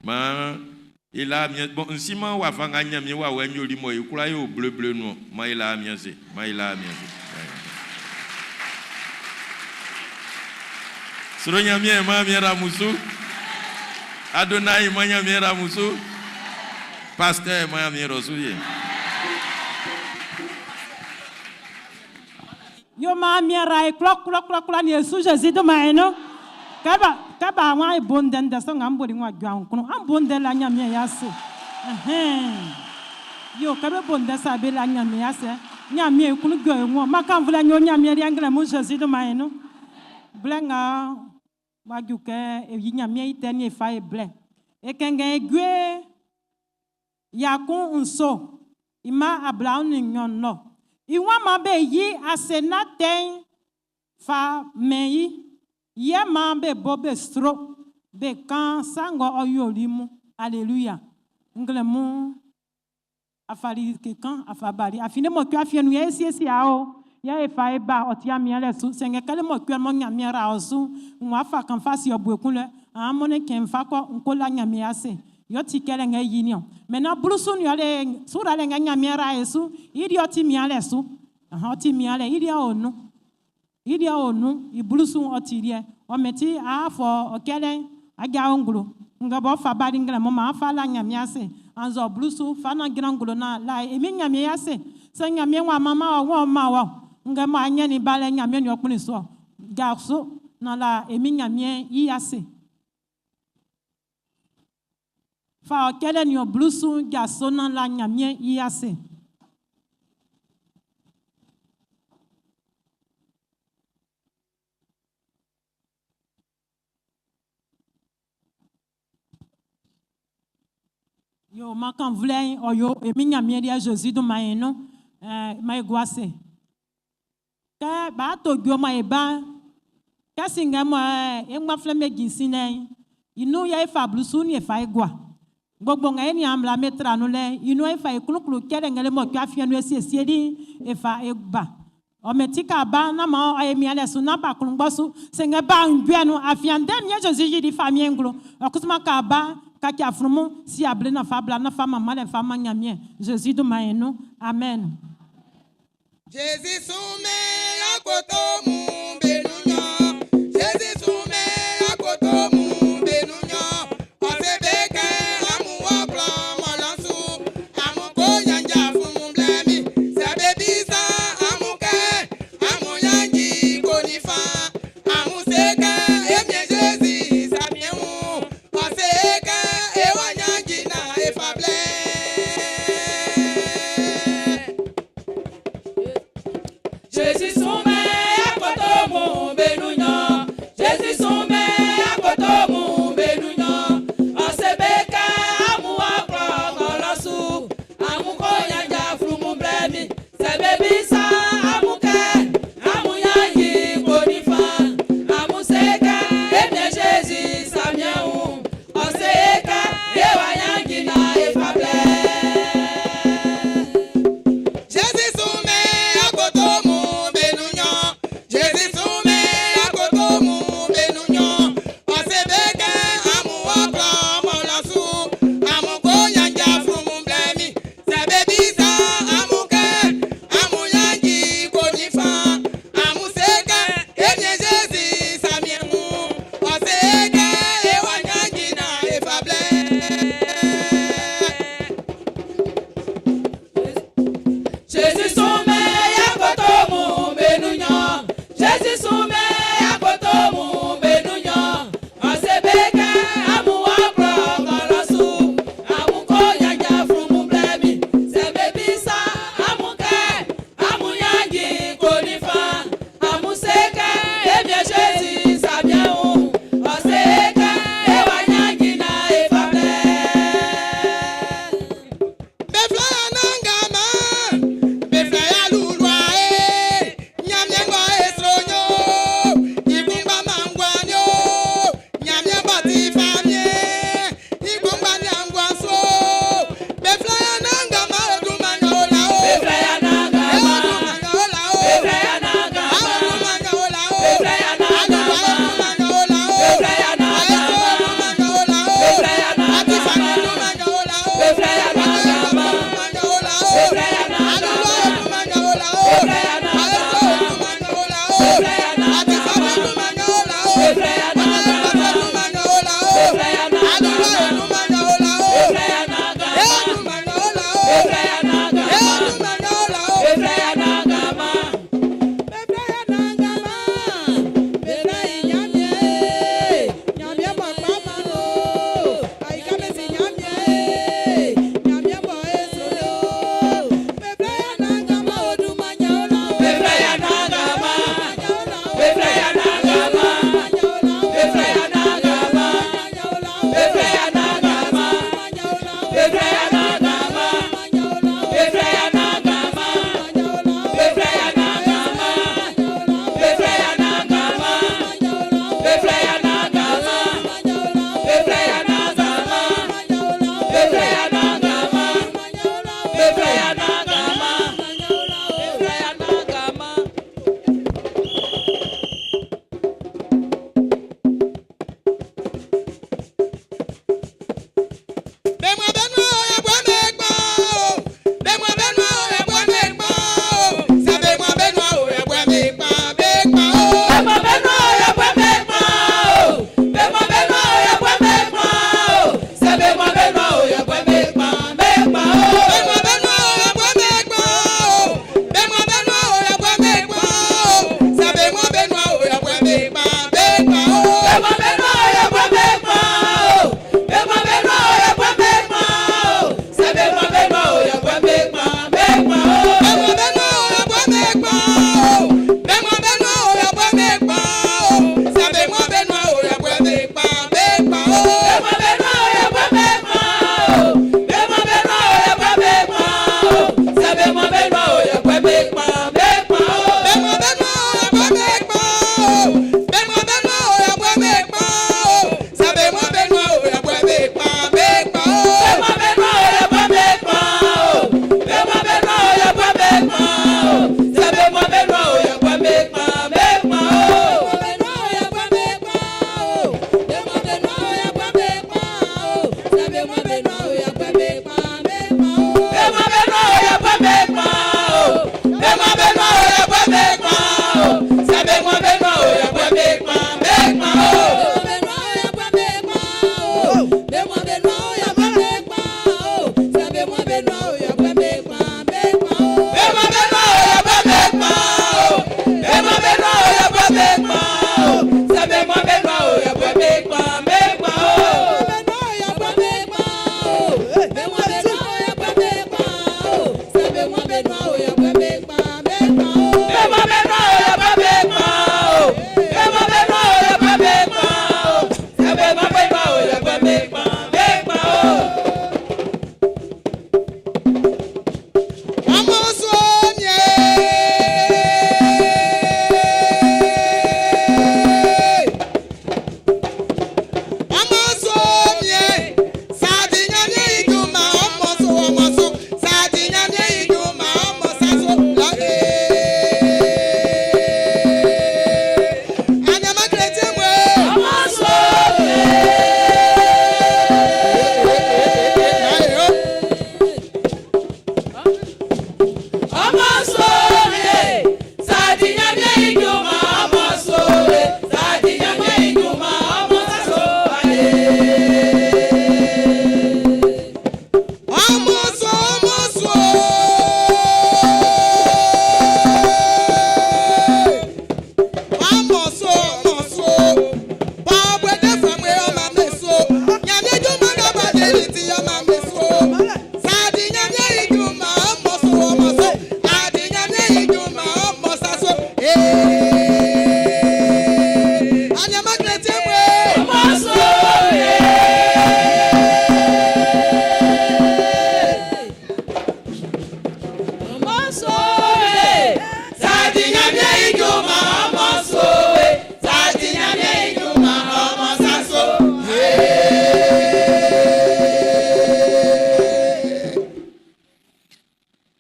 Maan e la mian bɔn n siman wafa nga Ɲanmiɛn wawɛ'n yoli mɔ e kwla yo bleble nun. Maan e la mian se. Maan e la mian se. Sro Ɲanmiɛn maan mian ramusu. Adonai maan Ɲanmiɛn ramusu. Pasteur maan Ɲanmiɛn rɔsu ye. Yo maan mian ra e klɔ klɔ klɔ klɔ ni Yesu Zezi dunman e nun. Kɛ ba kɛ ba wan e bo ndɛ ndɛ sɔ nga n boli wan jɔ an klun. An bo ndɛ la Ɲanmiɛn i ase. Ɛhɛn. Yo kɛ be bo ndɛ sa be la Ɲanmiɛn i ase. Ɲanmiɛn i klun jɔ e wun. Ma kan vlɛ nyo Ɲanmiɛn liɛ nglɛmun mun Zezi dunman e nun. Blɛ nga w'a ju kɛ e yi Ɲanmiɛn i tɛ ni e fa e blɛ. E kɛnngɛn e jue 17 ima 22 lɔ. I wan man be yi ase na tɛ'n fa mɛn i. Yɛ maan be bo be sro be kan sa ng'ɔ ɔ yoli mun. Alléluia. Nglɛmun afali kekan afa bali. Afin mo kua fienu yɛ esiesie a o. Yɛ e fa e ba ɔ ti amiɛn lɛ su. Sɛngɛ kɛlɛ mo kua mo Ɲanmiɛn ra ɔ su. Nwa fa kan fa si ɔ bue kun lɛ. An mo ne kɛn fa kɔ nko la Ɲanmiɛn ase. Yɔ ti kɛlɛ ŋɛ yi ni ɔ. Maintenant blusu ni ɔ le sura lɛ ŋɛ Ɲanmiɛn ra e su. I di ɔ ti mian lɛ su. Ahan ɔ ti mian lɛ. I di ɔ o nu. I di ɔ o nu. I blusu ɔ ti liɛ. Ɔ mɛti a fɔ ɔ kɛlɛ aja o nglo. Nga bɔ fa bali nglɛ mo ma fa la Ɲanmiɛn ase. Anzɔ blusu fa na gyina nglo na la emi Ɲanmiɛn ase. Sɛ Ɲanmiɛn wa mama ɔ wɔn ma wɔ. Nga mo anya ni ba lɛ Ɲanmiɛn ni ɔkpuni so. Ga so na la emi Ɲanmiɛn yi ase. Fa ɔ kɛlɛ ni ɔ blusu ga so na la Ɲanmiɛn yi ase. Yo ma kan vlɛ ɔ yo emi Ɲanmiɛn liɛ Zezi dunman e nun ɛɛ ma e gua ase. Kɛ b'a to jue ma e ba kɛ si ŋɛ mɔ ɛɛ e ŋma flɛ me jinsin nɛ inu yɛ e fa blusu ni e fa e gua. Gbogbo ŋa e ni amla me tra nu lɛ inu e fa e kluklu kɛlɛ ŋɛ le mɔ kua fiɛ nu e siesie di e fa e ba. Ɔ mɛ ti ka ba na ma ɔ e mia lɛ su na ba klungbɔ su sɛngɛ ba ŋgbɛ nu afiande mie Zezi yi di fa mie ŋglo ɔ kusuma ka ba ka kia frumu si able na fa bla na fa mama lɛ fa ma Ɲanmiɛn Zezi dunman e nun. Amen. Jésus soumet akoto mu benunyɔ. Jésus soumet akoto mu benunyɔ. Ɔse be kɛ amu wɔkplɔ mɔlɔsu. Amu ko yanja fún mu blɛmi. Sɛ be bisa amu kɛ amu yanji ko ni fa. Amu se kɛ emie Jésus samie ŋu. Ɔse kɛ ewa yanji na efa blɛ. Jésus soumet akoto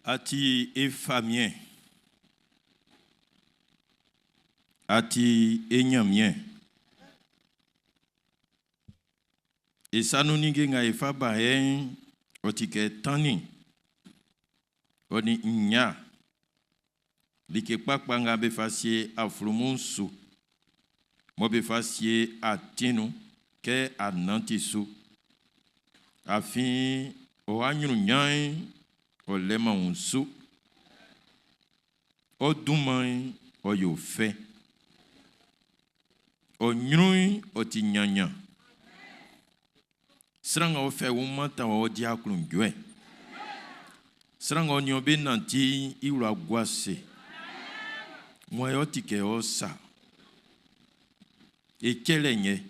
A ti e famiɛn. A ti e Ɲanmiɛn. E sa nun ninnge nga e fa ba yɛ'n, ɔ ti kɛ tannin, ɔ nin nnya, like kpakpa nga be fa sie aflunmun'n su, mɔ be fa sie atin nun kɛ a nanti su. Afin ɔ aɲrunɲan'n, ɔ lɛman wunsu. Ɔ dunman'n, ɔ yo fɛ. Ɔ ɲrun'n, ɔ ti ɲanɲan. Sran nga ɔ fɛ i wun mantan wɔ, ɔ di aklunjuɛ. Sran nga ɔ nin ɔ be nanti'n, i wla gua ase. Wan yɛ ɔ ti kɛ ɔ sa? E cɛlɛ'n yɛ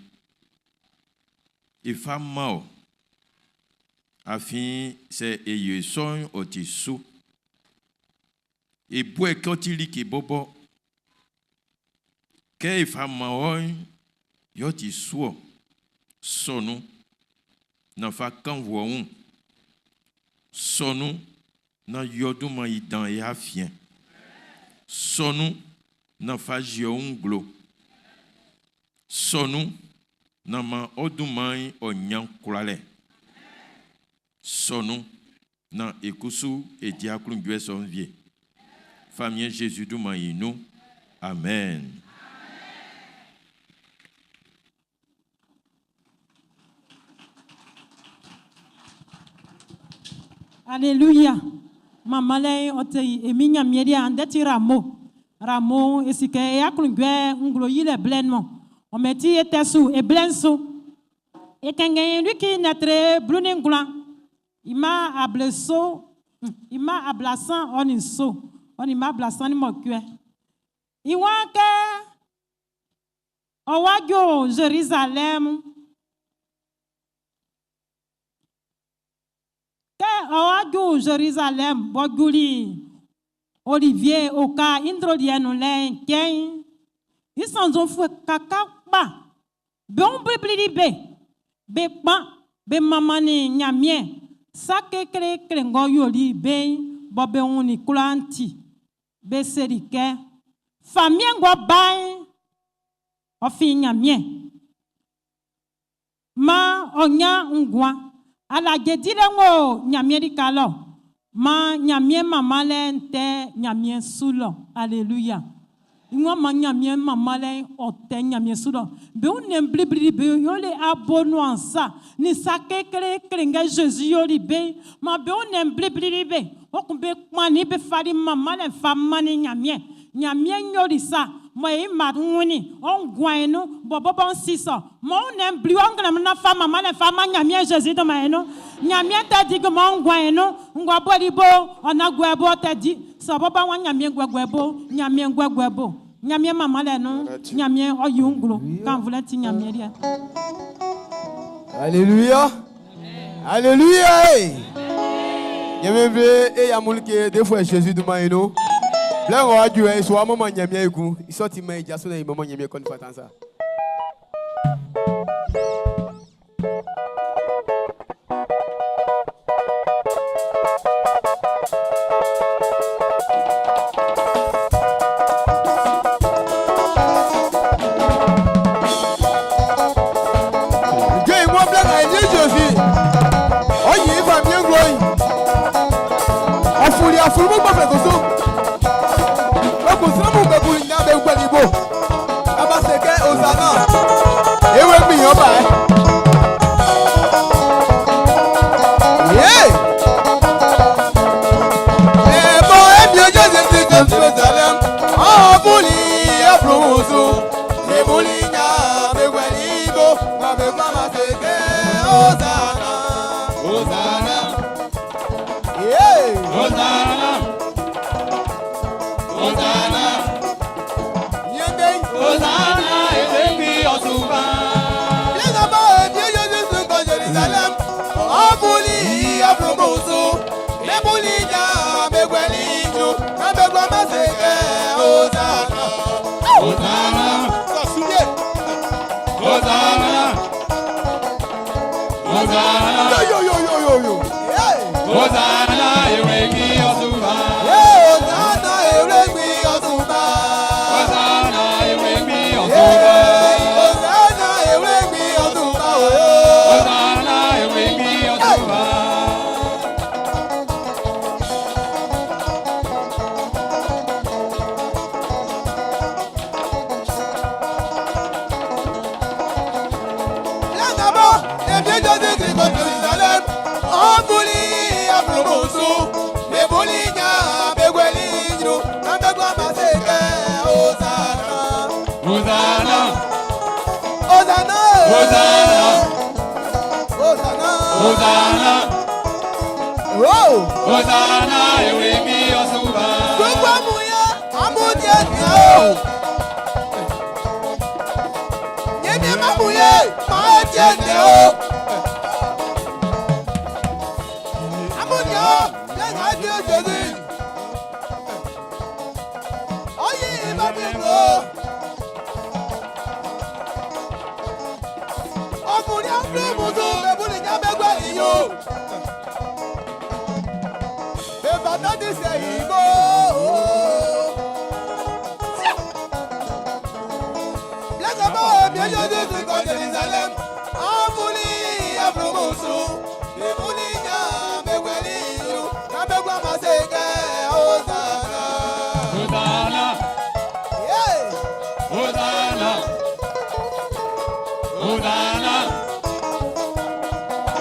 e fa man ɔ. Afin sɛ e yo i sɔ'n, ɔ ti su. E bu e kɛ ɔ ti like bɔbɔ. Kɛ e fa man wɔ'n, yɛ ɔ ti su-ɔ. Sɔ nun, nán fa kannvu ɔ wun. Sɔ nun, nán yi ɔ dunman i dan e afiɛn. Sɔ nun, nán fa yi ɔ wun nglo. Sɔ nun, nán man ɔ dunman'n ɔ ɲan kwlalɛ. Sɔ nun, naan e kusu e di aklunjuɛ sɔ'n wie. Famiɛn Zezi dunman'n i nun. Amen. Aleluya! Manmanlɛ'n ɔ te yi e Min Ɲanmiɛn liɛ andɛ ti Ramo. Ramo, e si kɛ e aklunjuɛ nglo yilɛ blɛ'n mɔ ɔ mɛn ti e tɛ su e blɛ'n su. E kɛnngɛn i Liki lɛtre 19, i mma ableso, i mma ablasan ɔ nin nso, ɔ nin mma ablasan nin mɔcuɛ. I waan kɛ ɔ wá ju Zerizalɛmu, kɛ ɔ wá ju Zerizalɛmu b'ɔ juli Olivie oka i ndroliɛ nun lɛ'n cɛ'n, i sɔnnzɔnfuɛ kaka kpa be wun bliblili be, be kpan be manmannin Ɲanmiɛn sa kekleekle ng'ɔ yoli be'n bɔ be wunnin kwlaa'n ti. Be seli kɛ, Famiɛn ng'ɔ ba'n, ɔ fin Ɲanmiɛn. Maan ɔ ɲan nguan. Alaje dilɛ ng'ɔ o Ɲanmiɛn lika lɔ. Maan Ɲanmiɛn manmanlɛ'n tɛ Ɲanmiɛn su lɔ. Aleluya. I waan maan Ɲanmiɛn manmanlɛ'n ɔ tɛ Ɲanmiɛn su lɔ. Be wunnɛn bliblili be yoli abonuan sa nin sa kekleekle nga Zezi yoli be'n. Maan be wunnɛn bliblili be, kpɔkun be kpannin be fali manmanlɛ'n fa mannin Ɲanmiɛn. Ɲanmiɛn yoli sa mɔ i mma wunnin ɔ nguan'n nun bɔ bɔbɔ n si sɔ. Mɔ wunnɛn bli ɔ nglɛmun nan fa manmanlɛ'n fa man Ɲanmiɛn Zezi dunman'n i nun. Ɲanmiɛn tɛ di junman ɔ nguan'n nun. Ngua boli bo ɔ nan guɛ bo ɔ tɛ di sɔ bɔbɔ wan Ɲanmiɛn guɛguɛ bo Ɲanmiɛn guɛguɛ bo Ɲanmiɛn manmanlɛ'n nun Ɲanmiɛn ɔ yi nglo kannvulɛ'n ti Ɲanmiɛn liɛ. Alléluia. Alléluia. Ɲanmiɛn nvle e amun ke defuɛ Jésus dunman i nun. Blɛ ng'ɔ wa ju e su wa manman Ɲanmiɛn ekun. I sɔ ti man e jaso nan e manman Ɲanmiɛn kɛ ɔ nin fata'n sa. Jẹ́ ìwọ́n blẹ́ ka ẹ̀yẹ Jésù. Ọ̀yìn ìfà mi ń gbọ́ yìí. Ọ̀fùrì àfùrùmù gbọ́fẹ̀ kò so. Ọkùn sọ́mù gbẹ̀kú ìyá bẹ gbẹ̀ níbò. Abaseke Osana. Ewé gbìyànjú bá ẹ. Ẹ̀bọ̀ ẹ̀mí ojú ẹ̀sìn ti kàn sí Jerusalem. Ọ̀bùnì ọ̀bùrùsù. Ìbùnì yà bẹ̀gbẹ̀ níbò. Àbẹ̀gbẹ̀ Abaseke Osana. Hosanna, Yeah. Hosanna, Hosanna, Yende. Hosanna, ewebi ọ̀ṣùpá. Yẹ́nàbọ̀ ẹ̀mí ojú ẹ̀sìn ti kàn Jerusalem. Ọ̀bùnì ọ̀bùrùsù. Ìbùnì yà bẹ̀gbẹ̀ níbò. Àbẹ̀gbẹ̀ Abaseke Osana. Hosanna, Sọ̀súyè. Hosanna, Hosanna, Yo yo yo yo yo yo. Yeah. Hosanna, ewebi ọ̀ṣùpá. Emi Jésus Christ kɔ Jerusalem. Ɔbuli aflumusu, bebuli nya begweli nyu, nabegwa maseke Hosanna. Hosanna. Hosanna. Hosanna. Hosanna. Hosanna. Oh. Hosanna, ewe mi ọsùnba. Gbogbo amuye, amudie nia o. Nyemie mamuye, maa tie nie o. Amudie o, lẹ́yìn adé Jésù. Ọyí ìbá mi lò. Ọkùnrin áfírímù tó bẹ̀bùnì ní abẹ́gbẹ́ ìyó. Bèbà náà ti sẹ̀yìn bó. Lẹ́sọ̀bọ̀ èmi ẹjọ́ Jésù kọ Jerusalem. Áfúlì áfúrúmùsù. Bíbúlì yá bẹ̀wẹ̀lì ìlú. Lábẹ́gbẹ́ àmàṣe kẹ́ Hosanna. Hosanna. Yeah. Hosanna. Hosanna.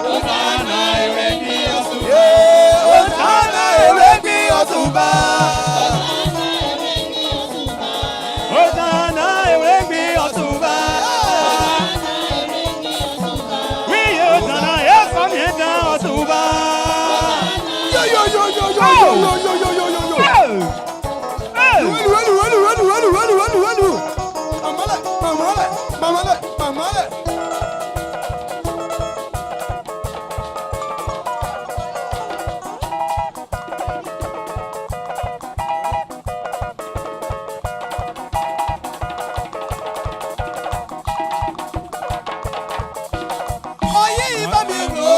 Hosanna, ewe mi ọsùnba. Yeah, Hosanna ewé bí ọ̀túnba. Hosanna, ewe mi ọsùnba. Wí Hosanna, ẹ̀fọ́ mi dán ọsùnba. Yo yo yo yo yo yo yo yo yo yo yo. Welu welu welu welu welu welu welu welu. Mamale mamale mamale mamale. Oyi ìbá mi lò.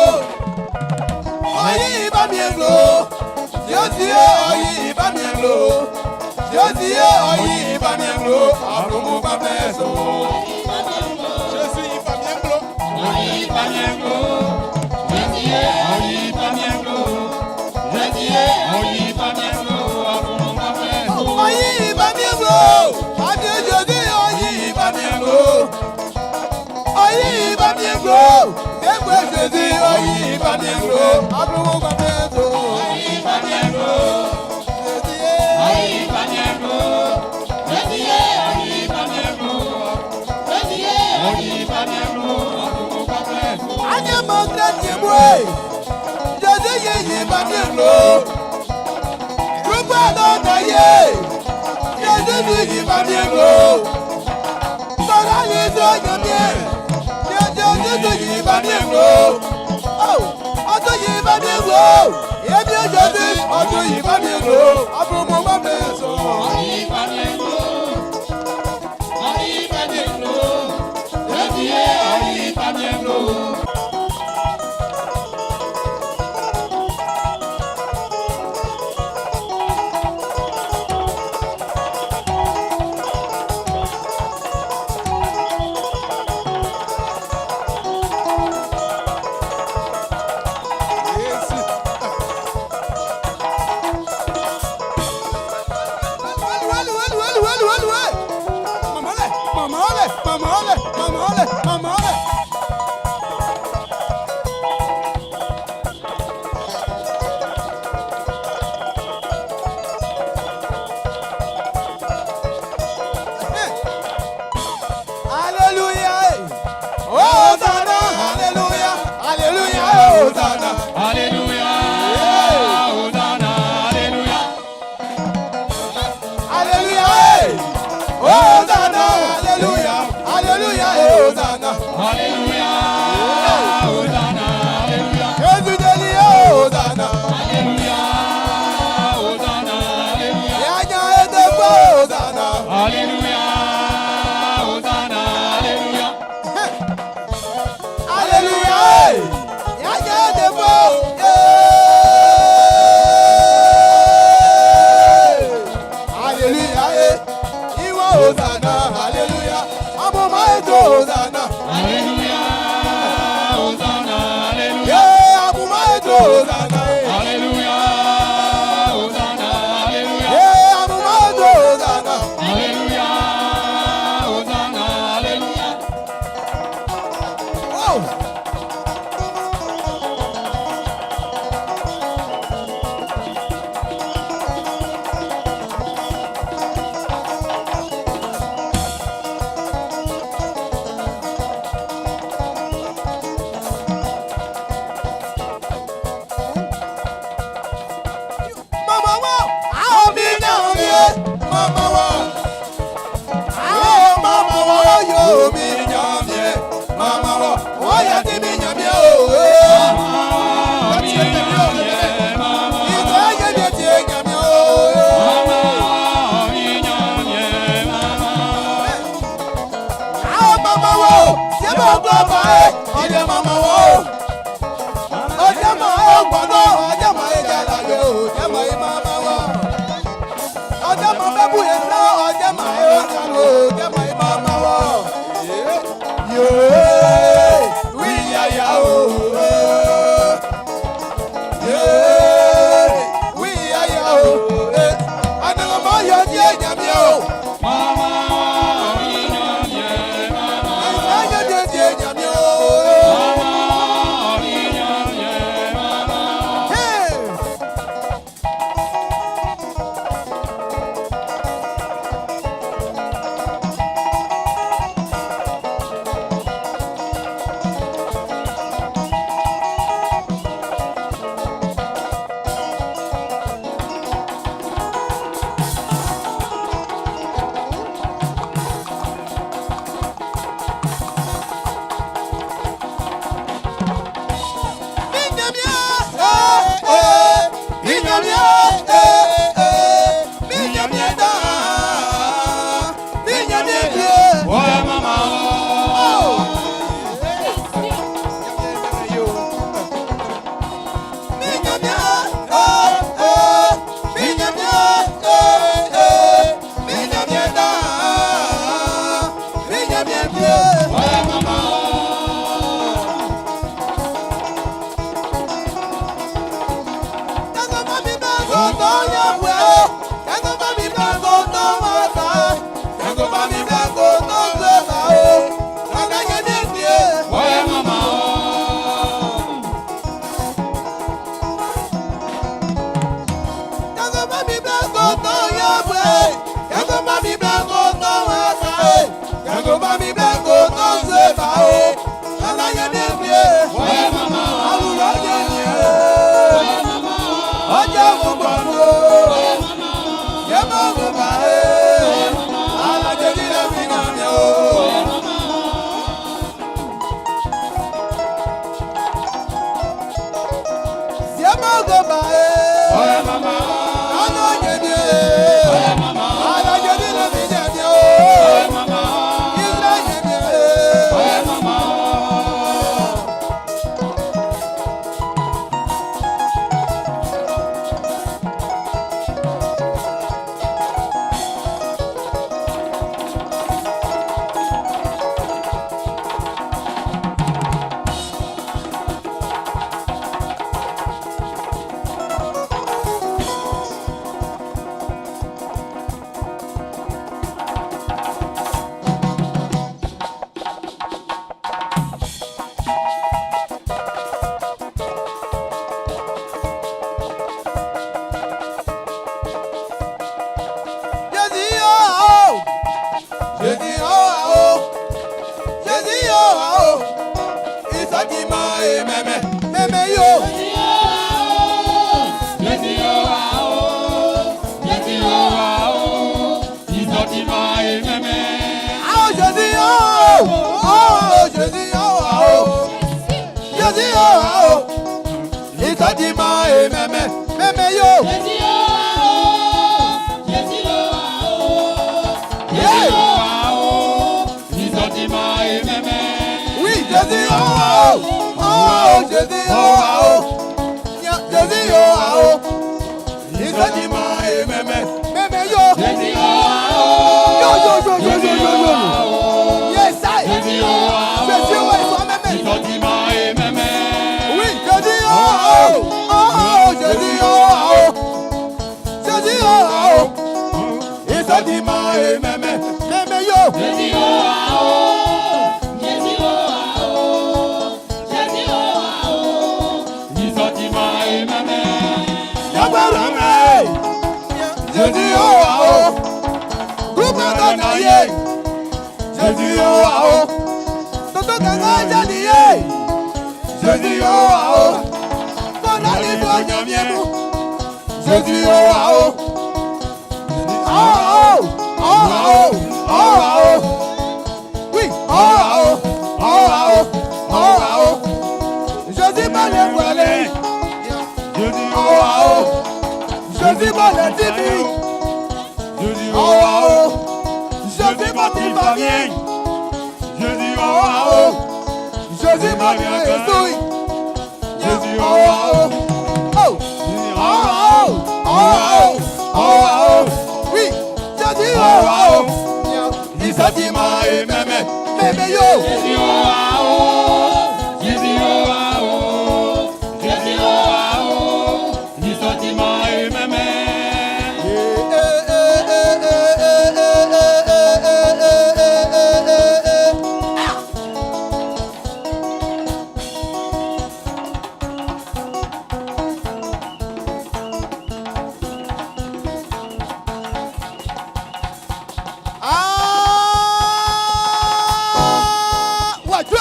Oyi ìbá mi lò. Yóò ti yé oyi ìbá mi lò. Yóò ti yé oyi ìbá mi lò. Àbùkù bá fẹ́ sọ. Jésus ìbá mi lò. Oyi ìbá mi lò. Oyi ìbá mi lò. Oyi ìbá mi lò. Àbùkù bá fẹ́ sọ. Oyi ìbá mi lò. Àbí Jésù oyi ìbá mi lò. Oyi ìbá mi lò. Ẹgbẹ́ Jésù oyi ìbá mi lò. Àbùkù bá fẹ́ sọ. Oyi ìbá mi lò. Jésù yé. Oyi ìbá mi lò. Oyi ìbá mi lò. Oyi ìbá mi lò. Àbùkù bá fẹ́ sọ. Anye mọ kírẹ́tì mú e. Jésù yé ìbá mi lò. Gbogbo àná ọ̀nà yé. Jésù yé ìbá mi lò. Bọ́lá yé sọ yàn mí ẹ̀. Jésù yé ìbá mi lò. Ọdún yìí bá mi lò. Èmi ò Jésù ọdún yìí bá mi lò. Àbùmọ̀ bá mi sọ. Oyi ìbá mi lò. Oyi ìbá mi lò. Oyi ìbá mi lò. Jésus. Wẹ́lú wẹ́lú wẹ́lú wẹ́lú wẹ́lú wẹ́lú. Màmá lẹ̀ màmá lẹ̀ màmá lẹ̀ màmá lẹ̀ màmá lẹ̀. Hallelujah. Hosanna, hallelujah, hallelujah, Hosanna. Hallelujah. Hosanna, hallelujah. Hallelujah. Hosanna, hallelujah, hallelujah, Hosanna. Hallelujah. Hosanna, hallelujah. Jésù jẹ́lí Hosanna. Hallelujah. Hosanna, hallelujah. Yanya ètè fún Hosanna. Hallelujah. Hosanna, hallelujah. Hallelujah. Yanya ètè fún. Hallelujah. Ìwọ Hosanna, hallelujah. Amúmá ètò Hosanna. Hallelujah. Hosanna, hallelujah. Yeah, amúmá ètò Hosanna. Hallelujah. Hosanna, hallelujah. Yeah, amúmá ètò Hosanna. Hallelujah. Hosanna, hallelujah. Oh. mama wa. Awo mama wa yo mi nyamie. Mama wa, o ya ti mi nyamie o. Mama mi nyamie. Ito ye mi ti nyamie o. Awo mama wa o, se mo gbọ́ ma e, ọjọ́ mama wa o. Ọjọ́ ma o gbọ́dọ̀, ọjọ́ ma e jẹ́ láyé o, ọjọ́ ma e mama wa. Ọjọ́ ma bẹ́ bu yẹn sá, ọjọ́ ma e o sàlù o, ọjọ́ ma e mama wa. Yóò wí yàyà o. Yóò wí yàyà o. Ànàmọ́ yọ ní ẹ̀yà mi o. Ẹ̀yà mi ẹ̀yà mi o. Hey! Ọjọ́ gbogbo ọ̀run. Jésus, oh, oh. Jésus, oh, oh. Jésus, oh, oh. Il m'a aimé, mémé, yo. Ah, Jésus, oh, oh. Oh, Jésus, oh, oh. Jésus, oh, oh. Il m'a aimé, mémé, yo. Yeah. Oui, Jésus, oh, oh. Oh, Jésus, oh, oh. Jésus, oh, oh. Il m'a aimé, mémé, yo. Yo, yo, yo, yo, yo, yo, yo. Yes, I. Jésus, ouais, toi, mémé. Oui, Jésus, oh, oh. Oh, oh, Jésus, oh, oh. Jésus, oh, oh. Il m'a aimé, mémé, yo. Yagbara mẹ́. Jésus, oh, oh. Groupe de ye. Jésus, oh, oh. Toto kanga jadi ye. Jésus, oh, oh. Kona ni to nyamie mu. Jésus, oh, oh. Oh, oh. oh, oh, oh. Oui, oh, oh, oh, oh, oh, oh. Jésus m'a les voilé. Oh, oh. Jésus m'a les timi. Oh, oh. Jésus m'a dit va bien. Oh, oh. Jésus m'a bien instruit. Oh, oh. Oh, oh, oh, oh, oh, oh. Oui, Jésus, oh, oh. Il s'est m'a aimé, mais yo. Jésus, oh, oh, Jésus, oh, oh, Jésus, oh, oh, il sortit ma aimé. Ah, ouais, Dieu.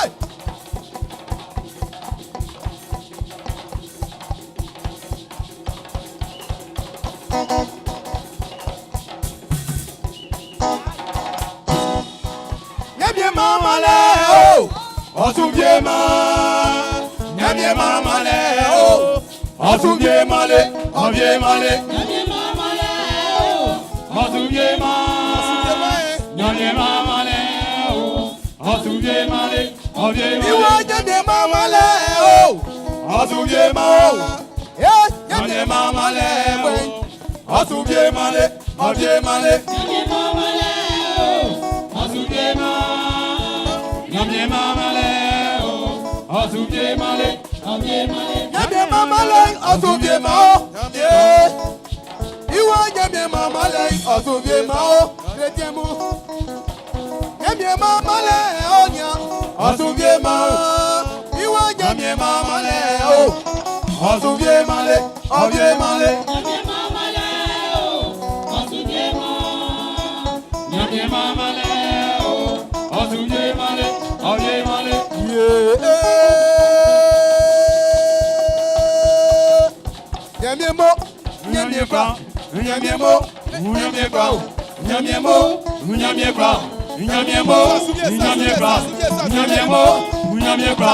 Nyamie mama le o, ọsùnbie ma. Nyamie mama le o, ọsùnbie ma le, ọbie ma le. Nyamie mama le o, ọsùnbie ma. Nyamie mama le o, ọsùnbie ma le, ọbie ma Ìwọ le. nyamie mama le o, ọsùnbie ma o. Eh, nyamie mama le o, ọsùnbie ma le, ọbie ma le. Nyamie mama le o, ọsùnbie ma. Nyamie mama le o, ọsùnbie ma le, ọbie ma le. Nyamie mama le, ọsùnbie ma o. Eh, ìwọ nyamie mama le, ọsùnbie ma o. Chrétien mu. Nyamie mama le o nya, ọsùnbie ma o. Ìwọ nyamie mama le o, ọsùnbie ma le, ọbie ma le. Nyamie mama le o, ọsùnbie ma. Nyamie mama le o, ọsùnbie ma le, ọbie ma le. Yeah. Nyamie mo, nyamie kwa, nyamie mo, nyamie kwa, Nyamie mo, nyamie kwa, nyamie mo, nyamie kwa, nyamie mo, nyamie kwa,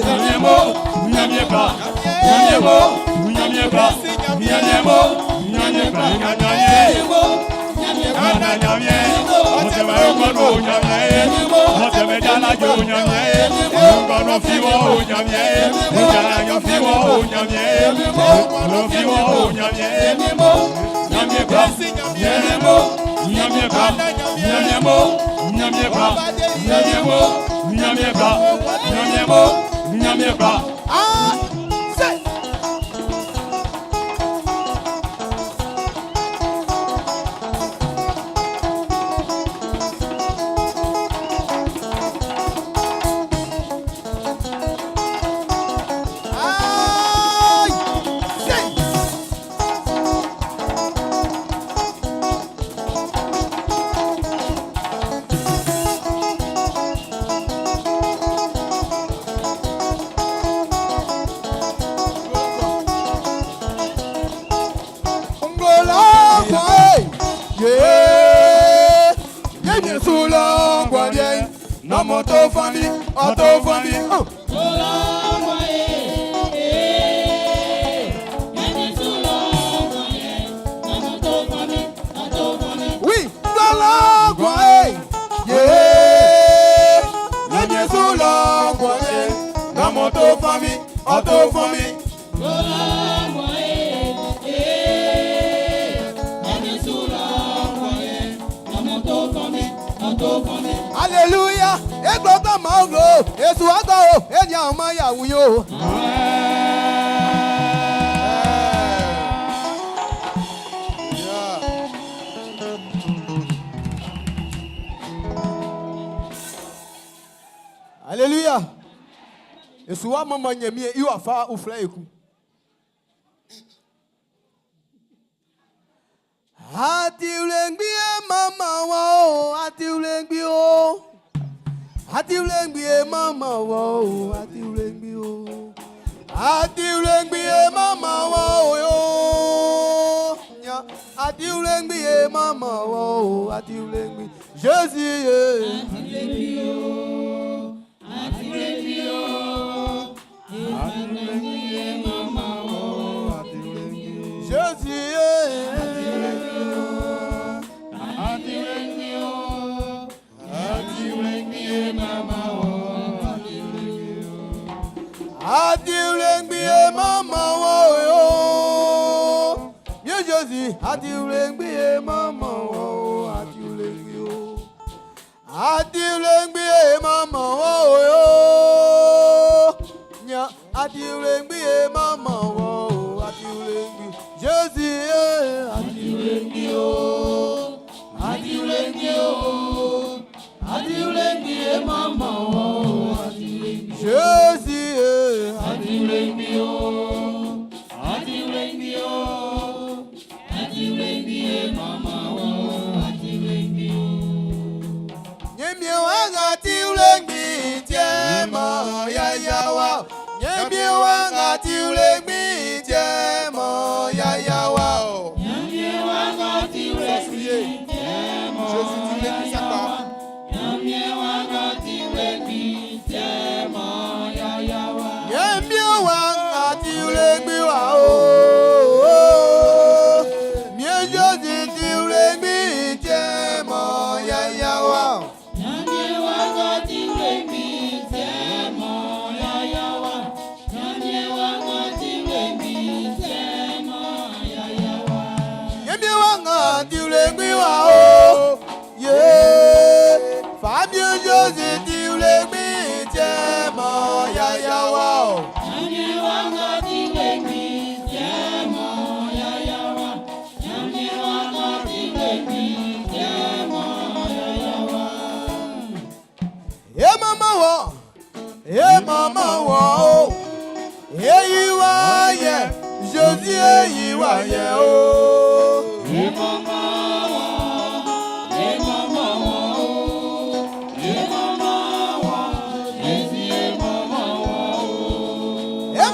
nyamie mo, nyamie kwa, nyamie mo, nyamie kwa, nyamie mo, nyamie kwa, nyamie mo, nyamie, ọtẹmẹ ọgbọnọ nyamie, ọtẹmẹ dalajo nyamie, ọgbọnọ fiwọ nyamie, ọjàlá fiwọ nyamie, ọgbọnọ fiwọ nyamie, nyamie kwa, nyamie mo, nyamie kwa, nyamie mo, nyamie kwa, nyamie mo, nyamie kwa, nyamie mo, nyamie kwa. Ah, c'est. Aïe, c'est. Ngola kwa ye ye sulo ngwa bien no moto fami auto fami. Oui, ngola kwa ye ye sulo ngwa bien no moto fami auto fami. Hallelujah. Egbọ́gbọ́n máa ń lo èso àgbà o, ènìyàn àwọn máa yàwù yó. Hallelujah. Èso wa mọ̀mọ́ nyẹ̀mí ẹ̀ ìwà fa òfurufú ẹ̀kú. Àti mama wa o, àti o. Àti mama wa o, àti o. Àti mama wa o yo. Nya, àti Ati wlengbi ye mama wo, ati wlengbi. Jésus ye. Jésus ye. Ati wlengbi ye mama wo yo. Mieux Jésus, ati wlengbi ye mama wo, ati wlengbi yo. Ati wlengbi ye mama wo yo. Nya ati wlengbi ye mama wo, ati wlengbi. Jésus ye, ati wlengbi yo. Ati wlengbi yo. Ati wlengbi ye mama wo, ati wlengbi. Jésus ye, ati wlengbi yo. Ati wlengbi yo. Ati wlengbi ye mama wo, ati wlengbi yo. Nyemie wanga ti wlengbi tiema ya ya wa. Nyemie wanga ti wlengbi tiema ya ya wa. Jésus ti wlengbi sakpa. Nyemie wanga ti wlengbi wa o. Mie Jésus ti wlengbi tiema ya ya wa. Nyemie wanga ti wlengbi wa o. Yeah. Fabien Jésus ti wlengbi tiema ya ya wa. Ye mama wo, ye mama wo, ye yiwa ye, Jésus ye yiwa ye o. Ye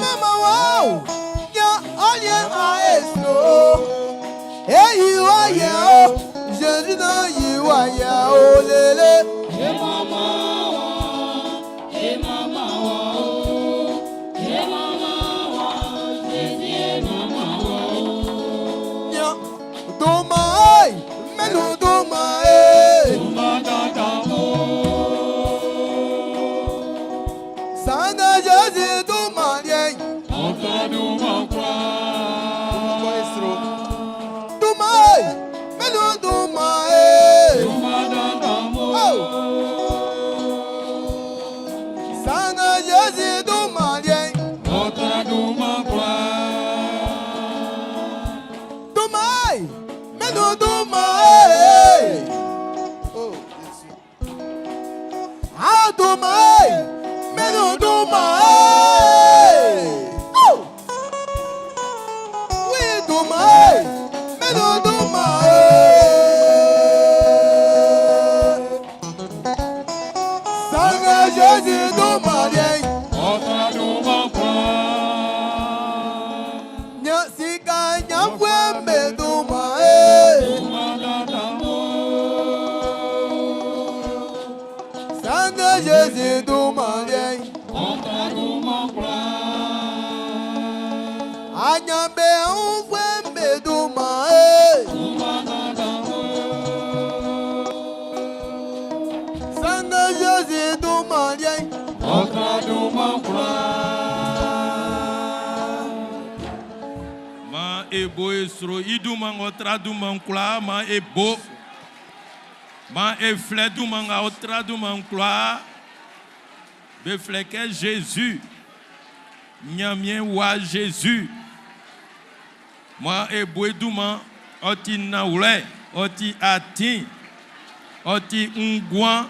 mama wo, ya olie a eso. Ye yiwa ye o, Jésus na yiwa ye o lele. Ya doma ai, melu doma e. Sanga Jésus doma ye. Kwa esro. Doma ai, melu doma e. Oh. Sanga Jésus doma ye. Doma ai, melu doma e. Oh Jésus. Ah doma ai, melu doma e. Oh. Oui doma ai, melu doma e. Sanga Jésus doma ye. Nya sika nyafwe doma e. Sanga Jésus doma ye. Anyambe unfwe doma e. Sanga Jésus doma ye. Ma e bo e sro i dunman ng'ɔ tra dunman kwlaa ma e bo. Ma e flɛ dunman nga ɔ tra dunman kwlaa. Be flɛ kɛ Jésus. Ɲanmiɛn wa Jésus. Ma e bo i dunman ɔ ti nanwlɛ, ɔ ti atin, ɔ ti nguan.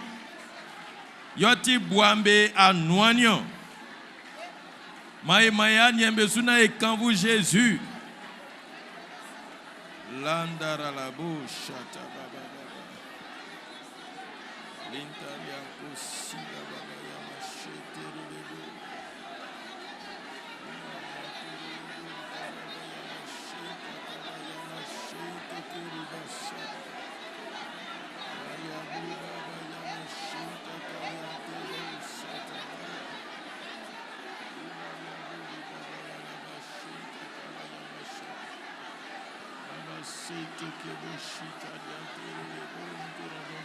Yɛ ɔ ti bua'm be anuan niɔn. Ma e ma ya niɛn be su na e kanfu Jésus. Landara la bo shata baba baba. Lintarianko sida baba ya mashete lebo. Nous te rendons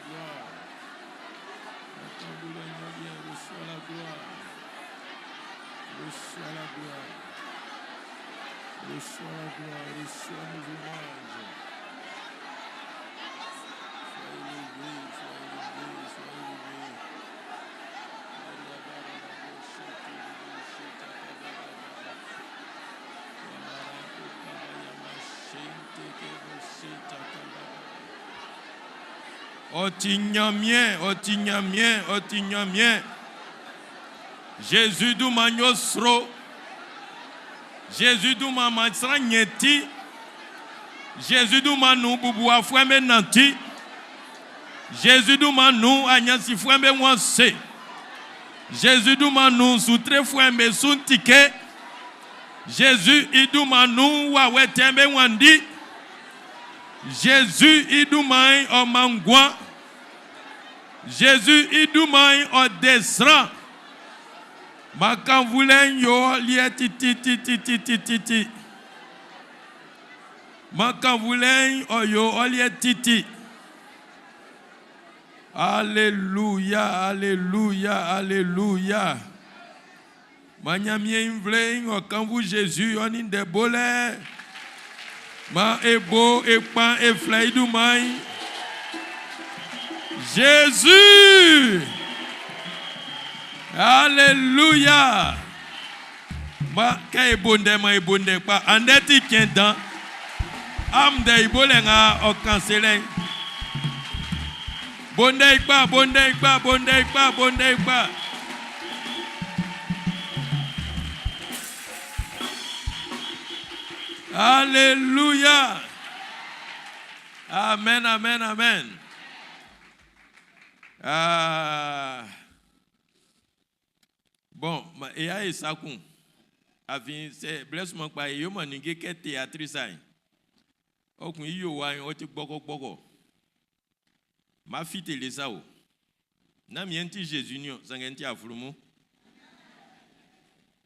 gloire. Reçois la gloire. Reçois la gloire. Reçois la gloire. Reçois nos hommages. Sois élevé, sois élevé, sois élevé. Ɔ ti Ɲanmiɛn, ɔ ti Ɲanmiɛn, ɔ ti Ɲanmiɛn. Jésus dunman yo sro. Jésus dunman man sran ɲɛn ti. Jésus dunman nun bubuwafuɛ'm be nanti. Jésus dunman nun anyansifuɛ'm be wun ase. Jésus dunman nun sutrefuɛ'm be su tike. Jésus i dunman nun wawɛ tɛ'm be wanndi. Jésus i dunman'n ɔ man nguan. Jésus i dunman'n ɔ de sran. Makanvulɛ'n yo ɔ liɛ titititititi. Makanvulɛ'n ɔ yo ɔ liɛ titi. Alléluia, alléluia, alléluia. Ma Ɲanmiɛn nvle'n ɔ kanvu Jésus ɔ nin ndɛ bolɛ. Ma e bo e kpan e flɛ i dunman'n. Jésus. Alléluia. Ma kɛ e bo ndɛ ma e bo ndɛ kpa. Andɛ ti cɛn dan. Am ndɛ i bolɛ nga ɔ kan selɛ'n. Bo ndɛ i kpa, bo ndɛ i kpa, bo ndɛ i kpa, bo ndɛ i kpa. Alléluia. Amen, amen, amen. Ah. Bon, e y'a e sa kun. Afin sɛ blɛ sunman kpa e yoman ninnge kɛ théâtre sa'n. Ɔ kun i yo wa'n ɔ ti gbɔkɔgbɔkɔ. Ma fitele sa o. Na mien ti Jésus niɔn, sanngɛ n ti aflunmun.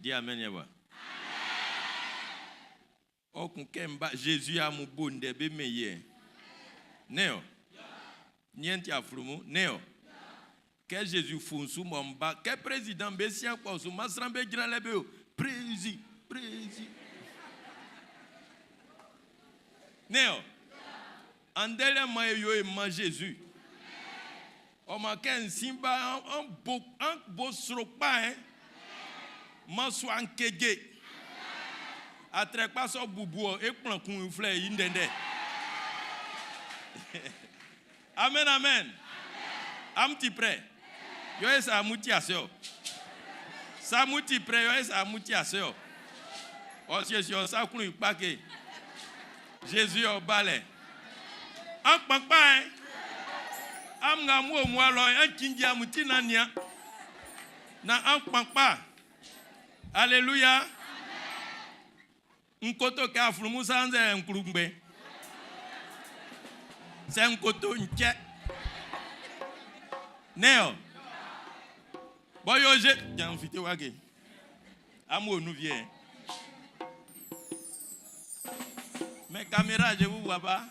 Di amen yɛ wa. Ɔ kun kɛ n ba Jésus amun bo ndɛ be mɛn yɛ. Ne o. Nien ti aflunmun, ne o. Kɛ Jésus fu su mɔ n ba kɛ président be sian kpɔ su ma sran be gyina lɛ be o. Prési, prési. Ne o. Andɛlɛ ma e yo e ma Jésus. Ɔ ma kɛ n sin ba an bo an bo sro kpa ɛ. Ma su an keje. Atrɛkpa sɔ bubu ɔ e kplan kun flɛ i ndɛndɛ. Amen, amen. Am ti prêt. Yo e sa amu ti ase o. Sa amu ti prêt yo e sa amu ti ase o. Ɔ siesie ɔ sa kun i kpa ke. Jésus ɔ ba lɛ. An kpankpan ɛ. Am nga mu o mu alɔ an kinji amu ti na nia. Na an kpankpa. Alléluia. Nkoto kɛ aflunmun sa nzɛ nklungbe. Sɛ nkoto nkyɛ. Ne o. Bɔ yo je jan fite wage. Amu onu vie. Mais caméra, je vous vois pas.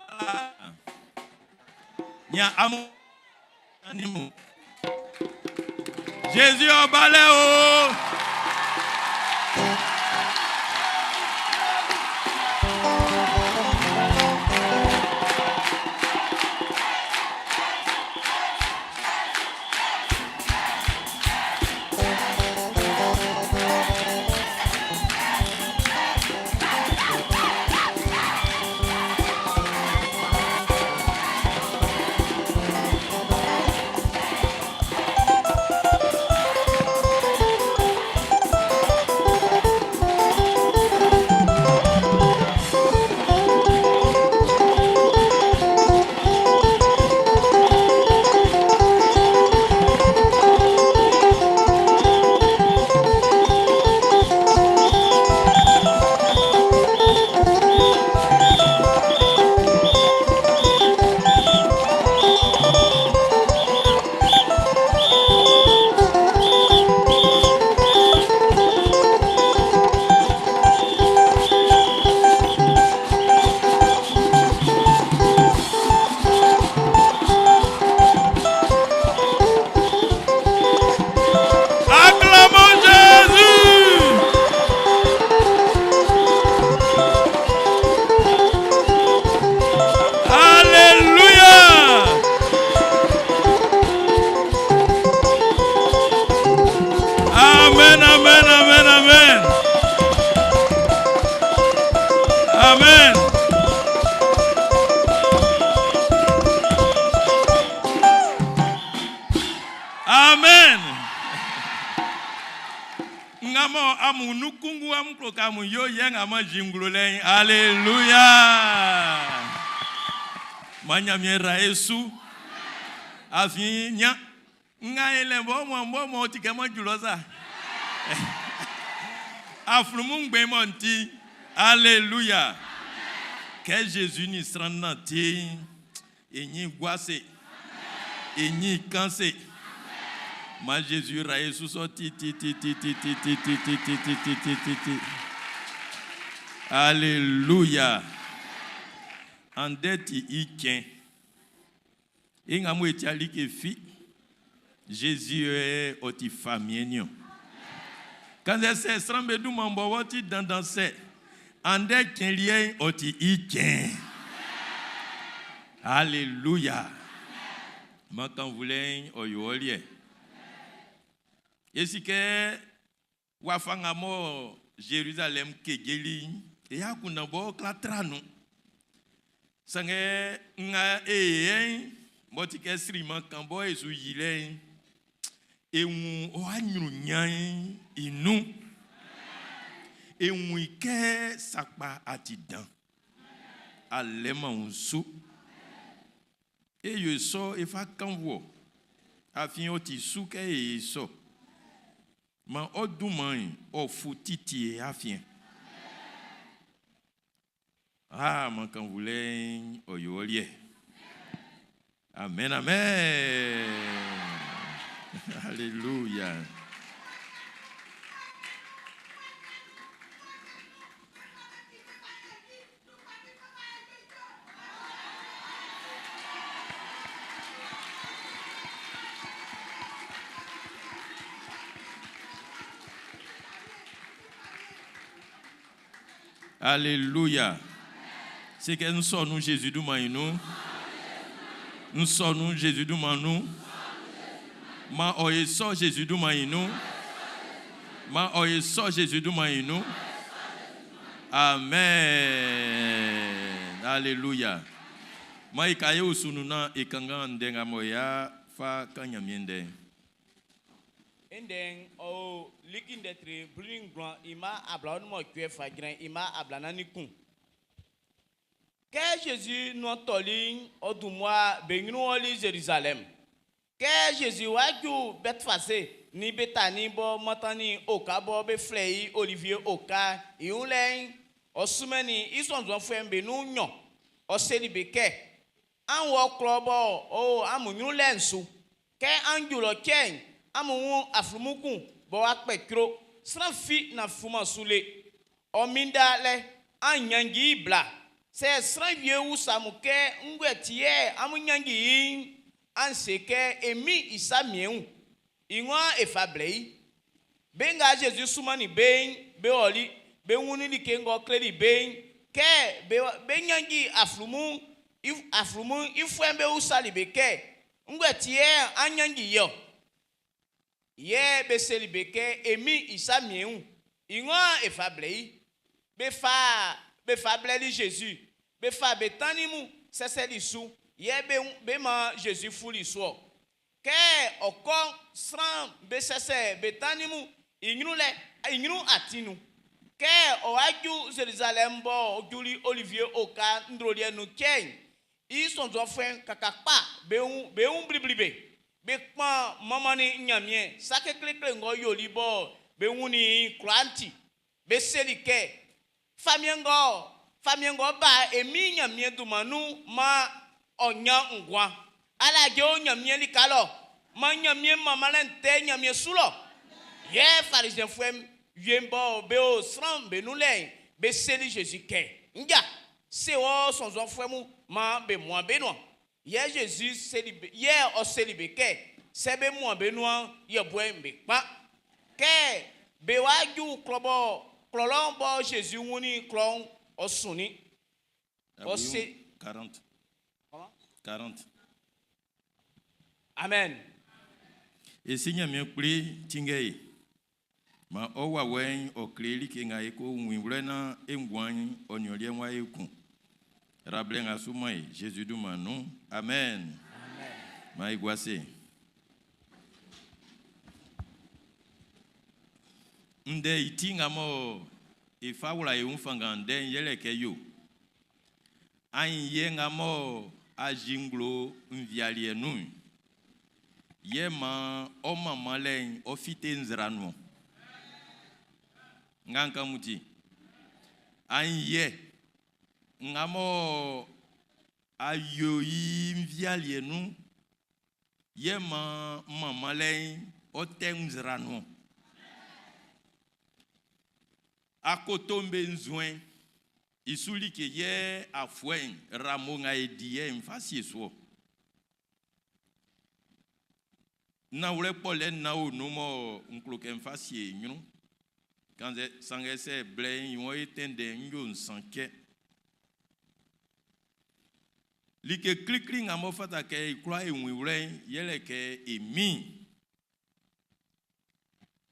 Voilà. Nya amu animu. Jésus au balai o. Amen, amen, amen, amen. Amen. Amen. Nga mɔ amun nun kunngun amun klo kɛ amun yo yɛ nga man zi nglo lɛ'n. Aleluya. Man Ɲanmiɛn ra e su. Afin nya nga e lɛ bɔ mɔ bɔ mɔ ti kɛ mɔ ju lɔ sa. Aflunmun ngbɛn mɔ n ti. Aleluya. Kɛ Zezi nin sran nanti'n, i ɲin gua ase, i ɲin kan ase. Man Zezi ra e su sɔ tititititititititititititi. Aleluya. Andɛ ti i cɛn. E nga mɔ e tia like fi, Zezi yɛ ɔ ti famiɛn'n niɔn. Kannzɛ sɛ sran'm be dunman bɔbɔ ti dandan sɛ, andɛ cɛn liɛ'n ɔ ti i cɛn. Aleluya! Man kannvulɛ'n ɔ yo ɔ liɛ. E si kɛ wafa nga mɔ Zerizalɛm kejeli'n, e akunndan b'ɔ kwla tra nun. Sanngɛ nga e yɛ'n, b'ɔ ti kɛ sriman kan bɔ e su yi lɛ'n, e wun ɔ'a nyrunyan'n i nun. E wun i kɛ sakpa a ti dan. A lɛ-man wunsu. E yo sɔ e fa kannvu ɔ, afin ɔ ti su kɛ e yo sɔ. Man ɔ dunman'n ɔ fu titi e afiɛn. Aa, man kannvulɛ'n ɔ yo ɔ liɛ. Amen, amen. Alléluia. Alléluia. Se kɛ n sɔ nun Jésus dunman i nun. N sɔ nun Jésus dunman nun. Man ɔ ye sɔ Jésus dunman i nun. Man ɔ ye sɔ Jésus dunman i nun. Amen. Alléluia. Man e ka e osu nun naan e kanngan ndɛ nga mɔ y'a fa kan Ɲanmiɛn ndɛ'n. Ndɛ'n ɔ o Liki ndɛ tre 19 i mma 28 fa jrɛn i mma 41. Kɛ Zezi nuan tɔli'n, ɔ dun mmua be ɲrun ɔli Zerizalɛm. Kɛ Zezi wá jú Bɛtfase nin Betani b'ɔ mantannin oka bɔ be flɛ i Olivie oka'n i wun lɛ'n, ɔ sunmɛnnin i sɔnnzɔnfuɛ'm be nun nɲɔn. Ɔ seli be kɛ, An wɔ klɔ b'ɔ o amun nyrun lɛ'n su. Kɛ an ju lɔ cɛ'n, amun ʼwun aflunmun kun bɔ ɔ'a kpɛ cro, sran fi na fuman su le. Ɔ minnda lɛ, an nyannji i bla. Sɛ sran wie usa amun kɛ nguɛ ti yɛ amun nyannji i'n, an se kɛ e Min i sa miɛn wun. I waan e fa blɛ i. Be nga Zezi sunmannin be'n, be ɔli, be wunnin like ng'ɔ kleli be'n. Kɛ be be ɲannji aflunmun'n, i aflunmun'n i fuɛ'm be usali be kɛ? Nguɛ ti yɛ an ɲannji i-ɔ? Yɛ be seli be kɛ, E Min'n i sa miɛn wun. I waan e fa blɛ i. Be fa be fa blɛli Zezi. Be fa be tannin mun sɛsɛli su, yɛ be be man Zezi fuli su-ɔ. Kɛ ɔ kɔ'n, sran'm be sɛsɛ be tannin mun i nyrun lɛ, i nyrun atin nun. Kɛ ɔ'a ju Zerizalɛm b'ɔ juli Olivie oka ndroliɛ nun cɛ'n, i sɔnnzɔnfuɛ'n kaka kpa be wun, be wun blibli be. Be kpan manmannin Nyanmiɛn sa kekleekle ng'ɔ yoli bɔ be wunnin i'n kwlaa'n ti. Be seli kɛ, Famiɛn ng'ɔ, famiɛn ng'ɔ ba e Min Nyanmiɛn dunman nun'n, man ɔ nyan nguan. Alaje o Nyanmiɛn lika lɔ, man Nyanmiɛn manmanlɛ'n tɛ Nyanmiɛn su lɔ. Yɛ Farizifuɛ'm wie'm bɔ be o sran'm be nun lɛ'n, be seli Zezi kɛ, Nja, se wɔ sɔnnzɔnfuɛ mun man be muan bé nuan. Yɛ Zezi seli be, yɛ ɔ seli be kɛ, Sɛ be muan be nuan'n, yɛbuɛ'm be kpan. Kɛ be wa ju klɔ bɔ klɔ lɔ'n bɔ Zezi wunnin klɔ'n, ɔ sunnin. Ɔ se. 40. 40. Amen. E Si Ɲanmiɛn Kpli, tinngɛ e. Maan ɔ wawɛ'n ɔ kle e like nga e ko wun i wlɛ naan e nguan'n ɔ nin ɔ liɛ'n w'a yo kun. Ra blɛ nga su man e, Zezi dunman nun. Amen. Maan e gua ase. Ndɛ i ti nga mɔ e fa wla e wun fanngan ndɛ'n yɛlɛ kɛ yo. Aɲinyiɛ nga mɔ a yi nglo nvialiɛ nun'n, yɛ maan ɔ manmanlɛ'n ɔ fite nzra nun-ɔn. Nga n kan mun ti. Aɲinyiɛ nga mɔ a yo i nvialiɛ nun'n, yɛ maan manmanlɛ'n ɔ tɛ nzra nun-ɔn. Akoto'm be nzuɛn'n i su like yɛ afuɛ'n ramo nga e di yɛ'n fa sie su ɔ. Nanwlɛ kpɔlɛ nnan o nun mɔ n klo kɛ n fa sie e ɲrun. Kannzɛ sanngɛ sɛ blɛ'n i wɔn e tɛnndɛn n yo nsan cɛ. Like klikli nga m'ɔ fata kɛ e kwlaa e wun i wlɛ'n yɛlɛ kɛ e Min'n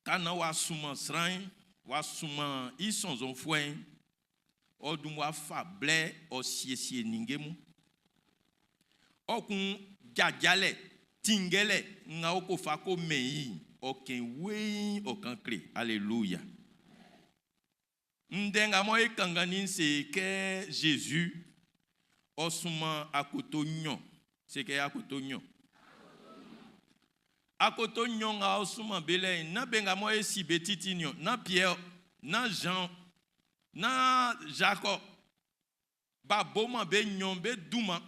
Ka naan w'a sunman sran'n, w'a sunman i sɔnnzɔnfuɛ'n, ɔ dun w'a fa blɛ ɔ siesie ninnge mun. Ɔ kun jajalɛ, tinngɛlɛ nga ɔ ko fa ko mɛn i'n, ɔ kɛn weiin ɔ kan kle. Aleluya. Ndɛ nga mɔ e kanngannin'n se kɛ Zezi ɔ sunman akoto nɲɔn. Se kɛ akoto nɲɔn. Akoto nɲɔn nga ɔ sunman be lɛ'n, nán be nga mɔ e si be titi'n niɔn. Nán Piɛ ɔ, nán Zan ɔ, nán Zak ɔ. B'a boman be nɲɔn'n be dunman.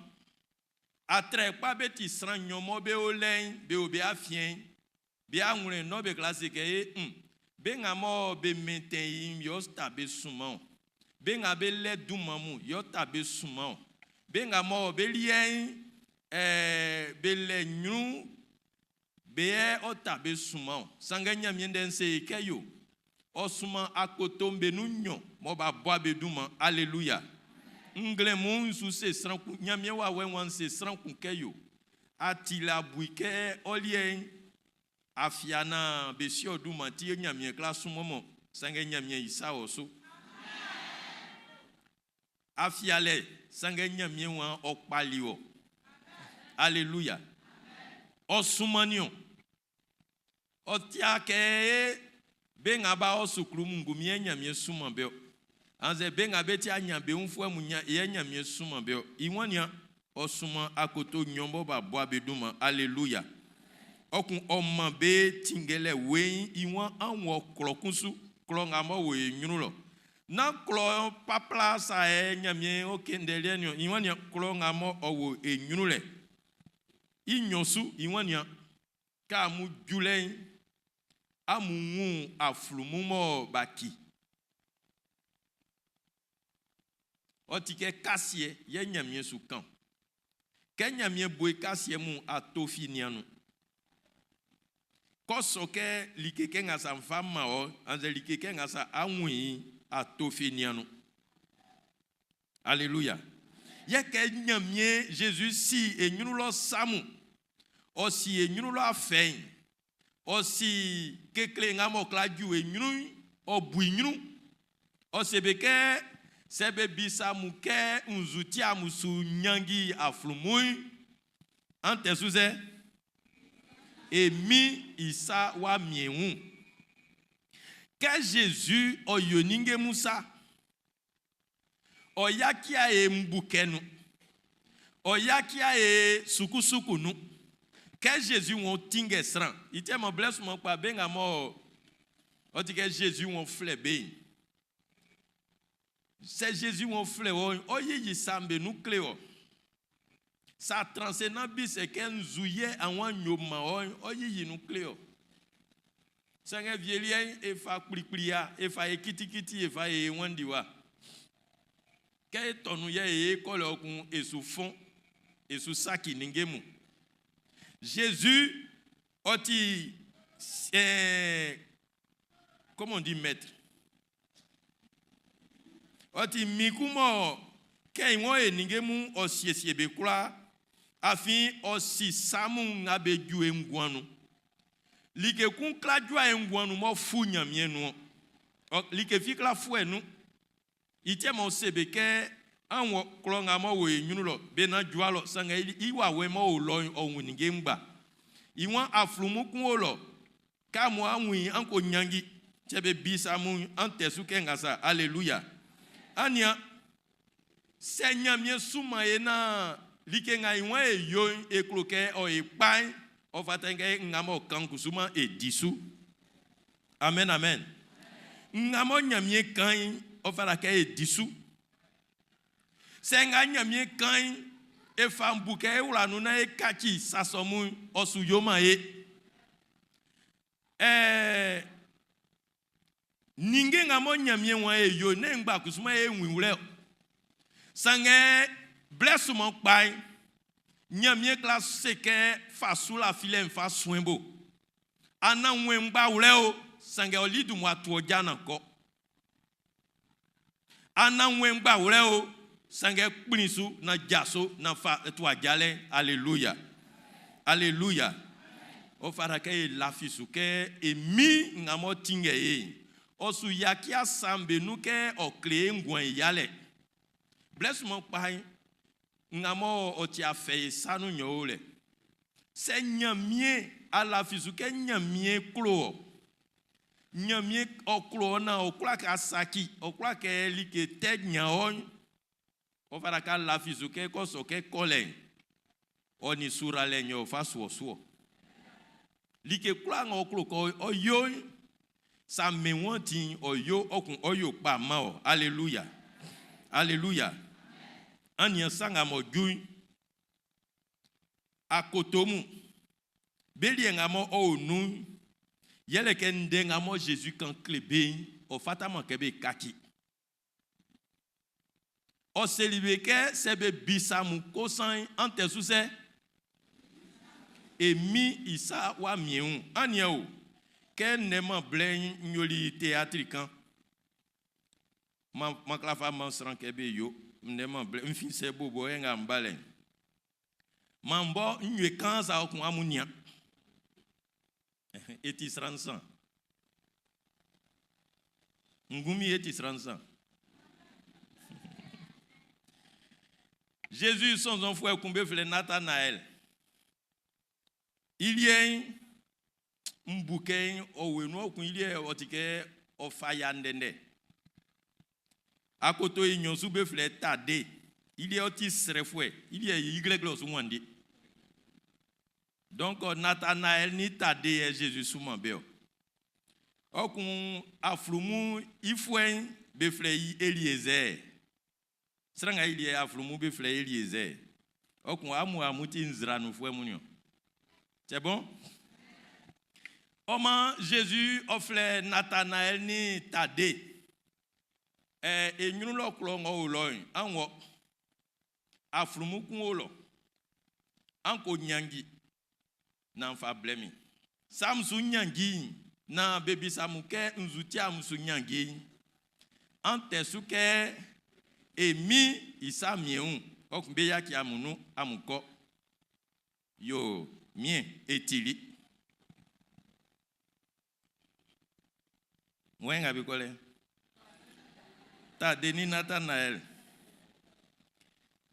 Atrɛkpa be ti sran nɲɔn mɔ be o lɛ'n, be o be afiɛn'n. Be awlɛn nɔ be kwla se kɛ e un. Be nga mɔ be mɛntɛn i'n yɛ ɔ ta be sunman-ɔn. Be nga be lɛ dunman mun yɛ ɔ ta be sunman-ɔn. Be nga mɔ be liɛ'n ɛɛ be lɛ ɲrun'n be yɛ ɔ ta be sunman-ɔn. Sanngɛ Ɲanmiɛn Ndɛ'n se e kɛ yo, ɔ sunman akoto'm be nun nɲɔn mɔ b'a bua be dunman. Aleluya! Nglɛmun'n n su se sran kun, Ɲanmiɛn wawɛ'n waan n se sran kun kɛ yo, A ti le a bu i kɛ ɔ liɛ'n a fia naan be si ɔ dunman ti yɛ Ɲanmiɛn kwla sunman mɔ, sanngɛ Ɲanmiɛn i sa o su. A fia lɛ, sanngɛ Ɲanmiɛn waan ɔ kpali wɔ. Aleluya. Ɔ sunmannin ɔ. Ɔ tia kɛ be nga b'a ɔ suklu mun ngunmin yɛ Ɲanmiɛn sunman be ɔ. Annzɛ be nga be ti aɲanbeunfuɛ mun yɛ Ɲanmiɛn sunman be ɔ. I waan nian, ɔ sunman akoto nɲɔn bɔ b'a bua be dunman. Aleluya. Ɔ kun ɔ man be tinngɛlɛ weiin. I waan an wɔ klɔ kun su, klɔ nga m'ɔ wo e ɲrun lɔ. Nán klɔ papla sa yɛ Ɲanmiɛn ɔ kɛn ndɛ liɛ'n niɔn. I waan nian, klɔ nga mɔ ɔ wo e ɲrun lɛ. I nɲɔn su, i waan nian, Kɛ amun ju lɛ'n, amun wun aflunmun mɔ b'a ki. Ɔ ti kɛ kasiɛ yɛ Ɲanmiɛn su kan. Kɛ Ɲanmiɛn bo i kasiɛ mun ato fi nian nun. Kɔ sɔ kɛ like kɛ nga sa n fa man ɔ, annzɛ like kɛ nga sa a wun i'n, ato fi nian nun. Aleluya. Yɛ kɛ Ɲanmiɛn Zezi si e ɲrun lɔ sa mun, ɔ si e ɲrun lɔ afɛ'n, ɔ si kekle nga m'ɔ kwla ju e ɲrun'n, ɔ bu i ɲrun. Ɔ se be kɛ, sɛ be bisa amun kɛ nzu ti amun su ɲanngi aflunmun'n, an tɛ su sɛ? E Min i sa w'a miɛn i wun. Kɛ Zezi ɔ yo ninnge mun sa, Ɔ yacia e mbukɛ nun. Ɔ yacia e sukusuku nun. Kɛ Zezi wɔn tinngɛ sran, i tiɛ mɔ blɛ sunman kpa be nga mɔ ɔ ti kɛ Zezi wɔn flɛ be'n. Sɛ Zezi wɔn flɛ wɔ'n, ɔ yiyi sa'm be nun kle wɔ. Sa transe na bisɛ kɛ nzu yɛ awan nyo man wɔ'n, ɔ yiyi nun kle wɔ. Sanngɛ wie liɛ'n, e fa kplikpli ya, e fa e kitikiti, e fa e wanndi wa. Kɛ e tɔ nun yɛ e kɔ lɛ ɔ kun e su fɔn, e su saki ninnge mun. Zezi, ɔ ti, eh, comment on dit maître? Ɔ ti min kun mɔ kɛ i wɔn e ninnge mun ɔ siesie be kwlaa, afin ɔ si sa mun nga be ju e nguan nun. Like kun kwla jua e nguan nun m'ɔ fu Ɲanmiɛn nun ɔ. Like fi kwla fu e nun. I ti mɔ se be kɛ an wɔ klɔ nga m'ɔ wo e ɲrun lɔ, be na jua lɔ, sanngɛ i wawɛ m'ɔ o lɔ'n ɔ wun ninnge ngba. I waan aflunmun kun o lɔ, kɛ amun a wun i an ko nyanji, sɛ be bisa amun an tɛ su kɛ nga sa, aleluya. An nian, sɛ Ɲanmiɛn sunman e naan like nga i waan e yo'n e klo kɛ ɔ e kpa'n, ɔ fata kɛ nga m'ɔ kan kusu man e di su. Amen, amen. Nga mɔ Ɲanmiɛn kan'n, ɔ fata kɛ e di su. Sɛ nga Ɲanmiɛn kan'n, e fa bu kɛ e wla nun naan e kaci sa sɔ mun'n, ɔ su yoman ye. Ɛɛ, ninnge nga mɔ Ɲanmiɛn waan e yo'n, nán e ngba kusuman e wun i wlɛ o. Sanngɛ blɛ sunman kpa'n, Ɲanmiɛn kwla se kɛ fa sulafilɛ'n fa suen bo. Anan wun ngba wlɛ o, sanngɛ ɔ li dun mmua tu ɔ ja nan kɔ. Anan wun ngba wlɛ o, sanngɛ kplin su na jaso na fa tu ajalɛ. Aleluya. Aleluya. Ɔ fata kɛ e lafi su kɛ e Min nga m'ɔ tinngɛ e'n, ɔ su yaci sa'm be nun kɛ ɔ kle e nguan i yalɛ. Blɛ sunman kpa'n, nga mɔ ɔ ti afɛ e sa nun yɛ o lɛ. Sɛ Ɲanmiɛn a lafi su kɛ Ɲanmiɛn klo ɔ, Ɲanmiɛn ɔ klo ɔ naan ɔ kwla kɛ a saci, ɔ kwla kɛ like tɛ ɲan ɔ'n, ɔ fata kɛ a lafi su kɛ kɔ sɔ kɛ kɔlɛ'n, ɔ nin suralɛ'n yɛ ɔ fa su ɔ su ɔ. Like kwlaa nga ɔ klo kɛ ɔ yo'n, sa mɛn wɔn ti'n ɔ yo ɔ kun ɔ yo kpa man ɔ. Aleluya. Aleluya. An nian sa nga m'ɔ ju'n. Akoto mun, be liɛ nga mɔ ɔ o nun'n, yɛle kɛ ndɛ nga mɔ Zezi kan kle be'n, ɔ fataman kɛ be kaci. Ɔ seli be kɛ sɛ be bisa mun kosan'n, an tɛ su sɛ? E Min i sa w'a miɛn wun. An nian o, kɛ nnɛnman blɛ'n n yoli teatri kan. Man man kwla fa man sran kɛ be yo nnɛnman blɛ n fin sɛ bo bɔ yɛ nga n ba lɛ'n. Man bɔ n yue kaan sa ɔ kun amun nian. E ti sran nsan. Ngunmin e ti sran nsan. Jésus sɔnnzɔnfuɛ kun be flɛ Nathanaël. I liɛ'n, n bu kɛ ɔ wenu ɔ kun i liɛ ɔ ti kɛ ɔ fa ya ndɛndɛ. Akoto i nɲɔn su be flɛ Tade. I liɛ ɔ ti srɛfuɛ. I liɛ i glɛglɛ ɔ su wanndi. Donc Nathanaël ni Tade yɛ Jésus sunman be ɔ. Ɔ kun aflunmun i fuɛ'n be flɛ i Eliezer. Sran nga i liɛ aflunmun be flɛ i Eliezer. Ɔ kun amun amun ti nzra nunfuɛ mun niɔn. C'est bon? Ɔ man Jésus ɔ flɛ Nathanaël ni Tade. Ɛ e ɲrun lɔ klɔ ng'ɔ o lɔ'n, an wɔ. Aflunmun kun o lɔ. An ko nyanji naan fa blɛ min. Sa su nyanji'n naan be bisa mun kɛ nzu ti amun su nyanji'n. An tɛ su kɛ e Min i sa miɛn wun, ɔ kun be yaci amun nun amun kɔ. Yo, mien, e tili. Wɛn nga be kɔ lɛ? Tade ni Nathanaël.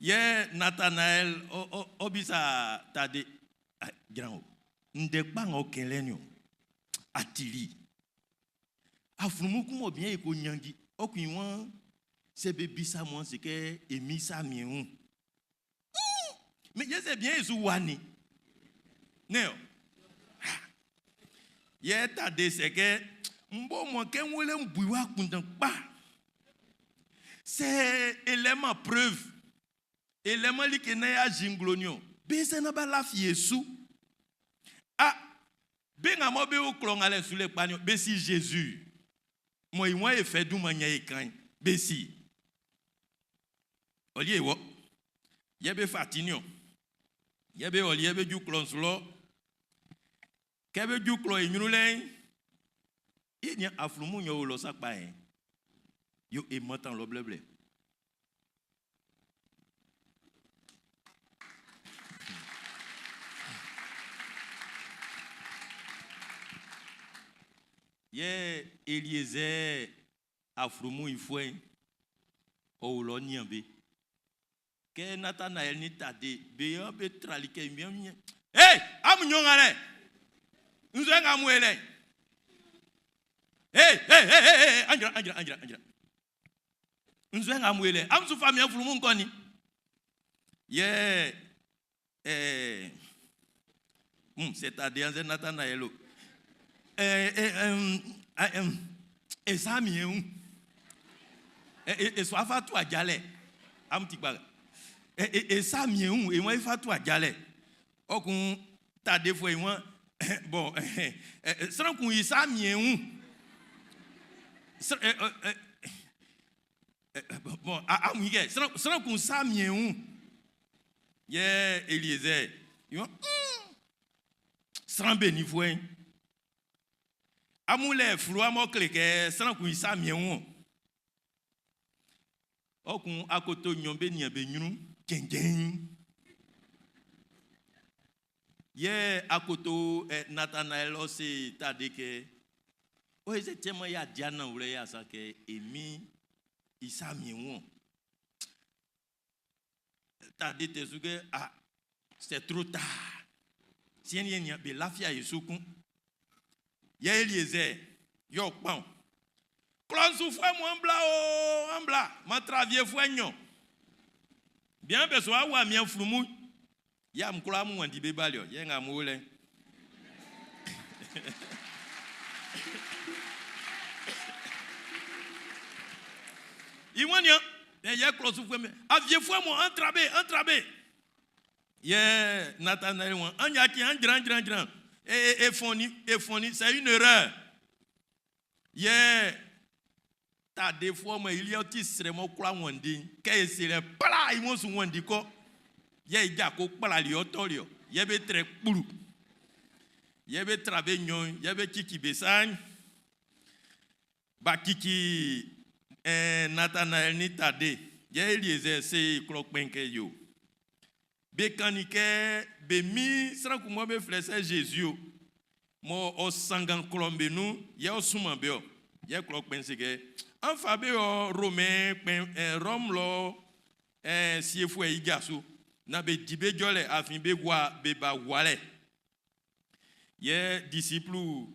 Yɛ Nathanaël ɔ bisa Tade, jran o, ndɛ kpa nga ɔ kɛn lɛ ni o, a tili. Aflunmun kun mɔ bian yi ko nyanji, ɔ kun i wan sɛ be bisa mun se kɛ e mi sa miɛn wun. Mais yɛ sɛ bian yi su wa ni. Ne o. Yɛ Tade sɛ kɛ n bɔ mɔ kɛ n wele n bui wa kundan kpa. Sɛ elɛma preuve, elɛma like na ya jinglo ni o. Be sɛ na ba lafi su. Ah, be nga mɔ be o klɔ nga lɛ su lɛ kpa ni o, be si Jésus. Mɔ i wan e fɛ dunman nya e kan, be si. Ɔli e wɔ. Yɛ be fa ti ni o. Yɛ be ɔli yɛ be ju klɔ'n su lɔ. Kɛ be ju klɔ i ɲrun lɛ'n, i nian aflunmun yɛ o lɔ sa kpa yɛ. Yo e mantan lɔ blɛblɛ. Yɛ Eliezɛɛ aflunmun i fuɛ'n, ɔ o lɔ nian be. Kɛ Natanaɛl ni Tade be yɔ be trali kɛ mian mian. Hey! Amun nyɔn nga lɛ! Nzue nga amun e lɛ! Hey! Hey! Hey! Hey! Hey! Anjra, anjra, anjra, anjra. Nzue nga amun e lɛ! Amun su fa mian aflunmun kɔ ni. Yɛ eh, c'est Tade annzɛ Natanaɛl o. Eh, eh, eh, eh, sa mi eun. Eh, eh, so afa tu ajalɛ. Am ti kpa. Eh, eh, eh, sa mi eun, e wan fa tu ajalɛ. Okun Tade fo e wan bon, eh, eh, sran kun yi sa mi eun. Eh, eh, eh, bon, amun yi kɛ sran sran kun sa mi eun. Yɛ Eliezer, yɔ, sran beninfuɛ'n. Amun lɛ fluwa m'ɔ kle kɛ sran kun i sa miɛn wun ɔ kun akoto nɲɔn be nian be ɲrun cɛnjɛn. Yɛ akoto eh, Natanaɛl ɔ se Tade kɛ, ɔ ye sɛ cɛman y'a di nanwlɛ y'a sa kɛ emi i sa miɛn wun ɔ. Tade tɛ su kɛ, ah, c'est trop tard. Siɛn'n yɛ nian be lafia ye su kun. Yɛ Eliezer, yɛ ɔ kpan. Klɔ'n sufuɛ mun an bla o, an bla, man tra aviefuɛ nɲɔn. Bian be so awa mian flumu. Yɛ amun kwlaa amun wanndi be bali ɔ, yɛ nga amun o lɛ. I wan nian, yɛ yɛ klɔ sufuɛ mun, aviefuɛ mun, an tra be, an tra be. Yɛ Nathanaël wan, an yaci, an jran, jran, jran. E, e, e fɔnni, e fɔnni, c'est une erreur. Yɛ tadefoɔ mɔ i liɛ ti srɛ mɔ kwla wanndi kɛ e se lɛ pla i wɔn su wanndi kɔ. Yɛ i ja ko kplali ɔ tɔli ɔ. Yɛ be trɛ kplu. Yɛ be tra be nyɔn, yɛ be cici be sa'n. Ba cici eh, Nathanaël ni Tade. Yɛ Eliezer se i klɔ kpɛn kɛ yo. Be kannin kɛ be mi sran kun mɔ be flɛ sɛ Zezi o, mɔ ɔ sanngan klɔ'm be nun yɛ ɔ sunman be ɔ. Yɛ klɔ kpɛn'n se kɛ, an fa be ɔ Romɛn kpɛn eh, Rɔmu lɔ eh, siefuɛ i ja su, naan be di be jɔlɛ afin be gua be ba gualɛ. Yɛ disiplu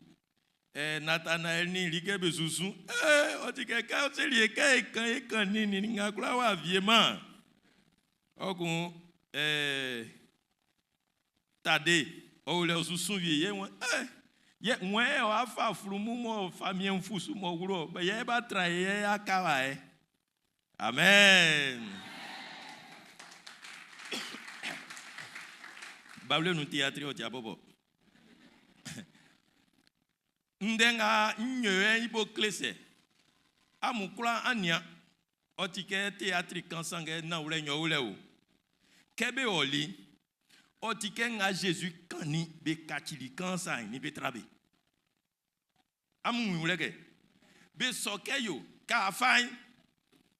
eh, Natanaɛl ni like be susu, eh, ɔ ti kɛ kɛ ɔ seli e kɛ e kan e kan ni ni nga kwla wa vie man. Ɔ kun eh, Tade, ɔ wlɛ ɔ susu wie yɛ wọn eh, yɛ wọn ɛ ɔ afa flumu mɔ famiɛn fusu mɔ wlɔ, bɛ yɛ ba tra yɛ ya kawa ɛ. Amen. Bawle nun théâtre ɔ ti abɔbɔ. Ndɛ nga n yɛ i bo kle sɛ. Amun kwla ania ɔ ti kɛ théâtre kan sanngɛ nanwlɛ nyɔ wlɛ o. Kɛ be ɔli, ɔ ti kɛ nga Jésus kannin be kacili kan sa ni be tra be. Amun wun wlɛ kɛ be sɔ kɛ yo ka fain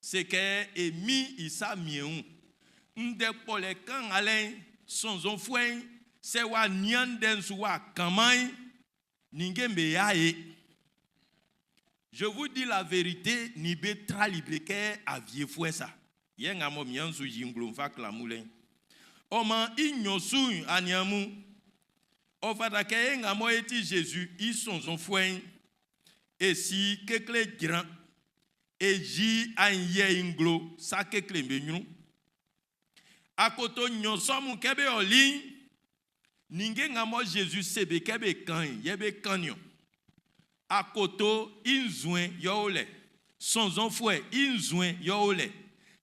se kɛ e mi i sa miɛn ndɛ kpɔlɛ kan ngalɛ'n sɔnnzɔnfuɛ'n sɛ w'a nian ndɛ'n su w'a kanman'n ninnge'm be ya ye. Je vous dis la vérité, ni be trali be kɛ aviefuɛ sa. Yɛ nga mɔ miɛn'n su yi nglo nfa klamu lɛ'n. Ɔ man i nyɔ su'n aniaan mun, ɔ fata kɛ e nga mɔ e ti Jésus i sɔnnzɔnfuɛ'n, e si kekle jran, e yi aɲyɛ i nglo sa kekle'm be ɲrun. Akoto nɲɔn sɔ mun kɛ be ɔli'n, ninnge nga mɔ Jésus se be kɛ be kan'n, yɛ be kannin ɔn. Akoto i nzuɛn yɛ o lɛ, sɔnnzɔnfuɛ i nzuɛn yɛ o lɛ.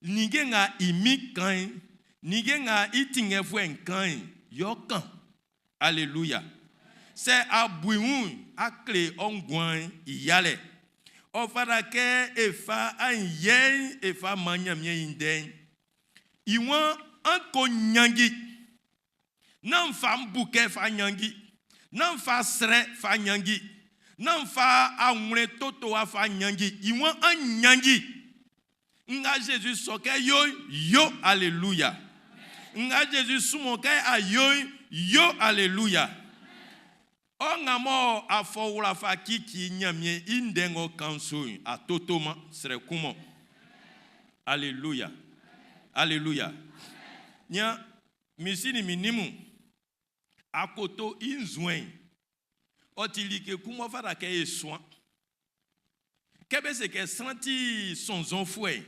Ninnge nga i mi kan'n, ninnge nga i tinngɛfuɛ'n kan'n, yɛ ɔ kan. Alléluia. Sɛ a bu i wun, a kle ɔ nguan'n i yalɛ. Ɔ fata kɛ e fa aɲyɛ'n e fa man Ɲanmiɛn i ndɛ'n. I waan an ko nyanji. Nán fa bu kɛ fa nyanji. Nán fa srɛ fa nyanji. Nán fa awlɛn totowa fa nyanji. I waan an nyanji. Nga Jésus sɔ kɛ yo, yo, alléluia. Nga Jésus sumɔ kɛ a yo, yo, alléluia. Ɔ nga mɔ a fɔ wla fa cici Ɲanmiɛn i ndɛ ng'ɔ kan'n su'n, a totoman, srɛ kunman. Aleluya. Aleluya. Nian, min si nin min nin mun, akoto i nzuɛn'n, ɔ ti like kun m'ɔ fata kɛ e suan. Kɛ be se kɛ sran ti sɔnnzɔnfuɛ'n,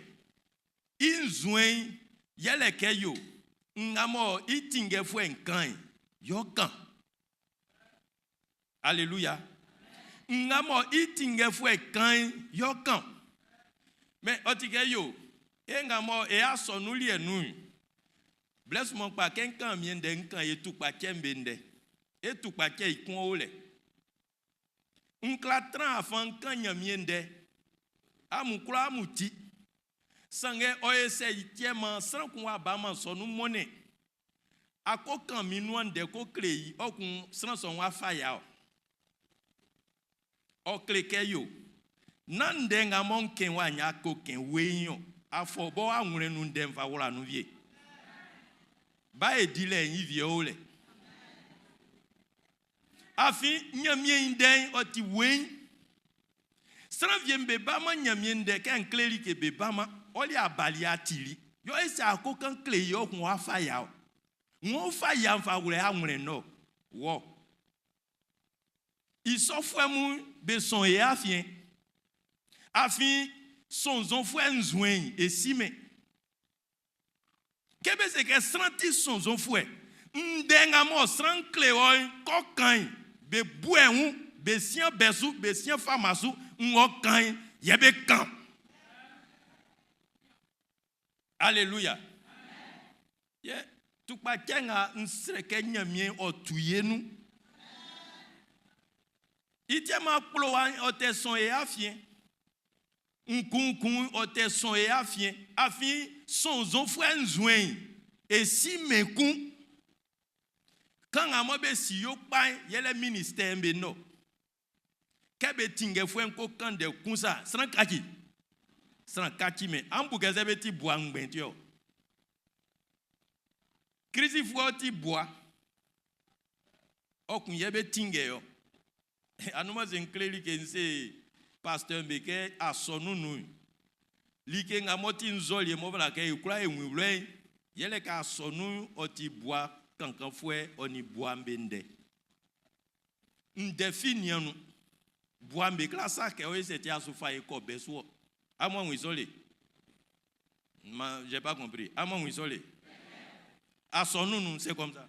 i nzuɛn'n yɛlɛ kɛ yo nga mɔ i tinngɛfuɛ'n kan'n, yɛ ɔ kan. Aleluya. Nga mɔ i tinngɛfuɛ kan'n, yɛ ɔ kan. Mɛ ɔ ti kɛ yo, e nga mɔ e asɔnun liɛ nun'n, blɛ sunman kpa kɛ n kan min ndɛ n kan e tukpacɛ'm be ndɛ. E tukpacɛ i kun o lɛ. N kwla tran afan n kan Ɲanmiɛn ndɛ. Amun kwlaa amun ti. Sanngɛ ɔ ye sɛ i tiɛ man sran kun w'a baman sɔ nun mɔnnɛn. A ko kan min nuan ndɛ ko kle i, ɔ kun sran sɔ'n w'a fa ya ɔ. Ɔ kle kɛ yo, nán ndɛ nga mɔ n kɛn w'a nya ko kɛn weiin ɔ, afɔ bɔ w'a wlɛn nun ndɛ'n fa wla nun wie. Ba e dilɛ'n i wie o lɛ. Afin Ɲanmiɛn i ndɛ'n ɔ ti weiin. Sran wie'm be baman Ɲanmiɛn ndɛ kɛ n kle like be baman. Ɔ li a bali a tili. Yɔ e sɛ a ko kan kle i ɔ kun w'a fa ya ɔ. Ng'ɔ fa ya'n fa wlɛ awlɛn nɔ. Wɔ. I sɔfuɛ mun be sɔn e afiɛn. Afin sɔnnzɔnfuɛ nzuɛn'n e simɛn. Kɛ be se kɛ sran ti sɔnnzɔnfuɛ, ndɛ nga mɔ sran'n kle wɔ'n, k'ɔ kan'n, be bu ɛ wun, be sian bɛ su, be sian fama su, ng'ɔ kan'n, yɛ be kan. Aleluya. Yɛ tukpacɛ nga n srɛ kɛ Ɲanmiɛn ɔ tu ye nun. I tiɛ ma kplowa'n ɔ tɛ sɔn e afiɛn. Nkunkun ɔ tɛ sɔn e afiɛn, afin sɔnnzɔnfuɛ nzuɛn'n, e si mɛn kun. Kan nga mɔ be si yo kpa'n yɛlɛ ministɛɛ'n be nɔ. Kɛ be tinngɛfuɛ'n ko kan ndɛ kun sa, sran kaci. Sran kaci mɛn. An bu kɛ sɛ be ti bua ngbɛn ti ɔ. Klisifuɛ ɔ ti bua. Ɔ kun yɛ be tinngɛ ɔ. Anunman se n kle like n se pasteur be kɛ asɔnun nun'n, like nga m'ɔ ti nzɔliɛ m'ɔ fata kɛ e kwla e wun i wlɛ'n, yɛlɛ kɛ asɔnun'n ɔ ti bua kankanfuɛ ɔ nin bua'm be ndɛ. Ndɛ fi nian nun. Bua'm be kwla sa kɛ ɔ ye sɛ ti a su fa e kɔ bɛ su ɔ. Amun a wun i sɔ le? Ma, j'ai pas compris. Amun a wun i sɔ le? Asɔnun nun'n, c'est comme ça.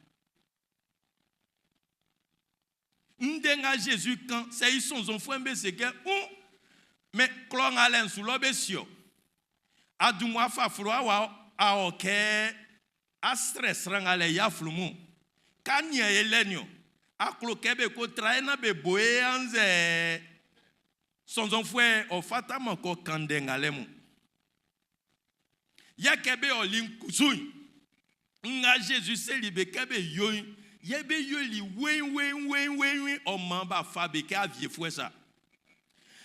Ndɛ nga Zezi kan, sɛ i sɔnnzɔnfuɛ'm be se kɛ, Un! Mɛ klɔ nga lɛ'n su lɔ be si-ɔ. A dun mmua fa fluwa wa a ɔ kɛ a srɛ sran nga lɛ i aflunmun. Kɛ a nian e lɛ niɔn, a klo kɛ be ko tra e naan be bo e annzɛ sɔnnzɔnfuɛ'n ɔ fataman kɛ ɔ kan ndɛ nga lɛ mun. Yɛ kɛ be ɔli'n kusu'n, nga Zezi seli be kɛ be yo'n, yɛ be yoli weiinweiinweiinweiin ɔ maan b'a fa be kɛ awiefuɛ sa.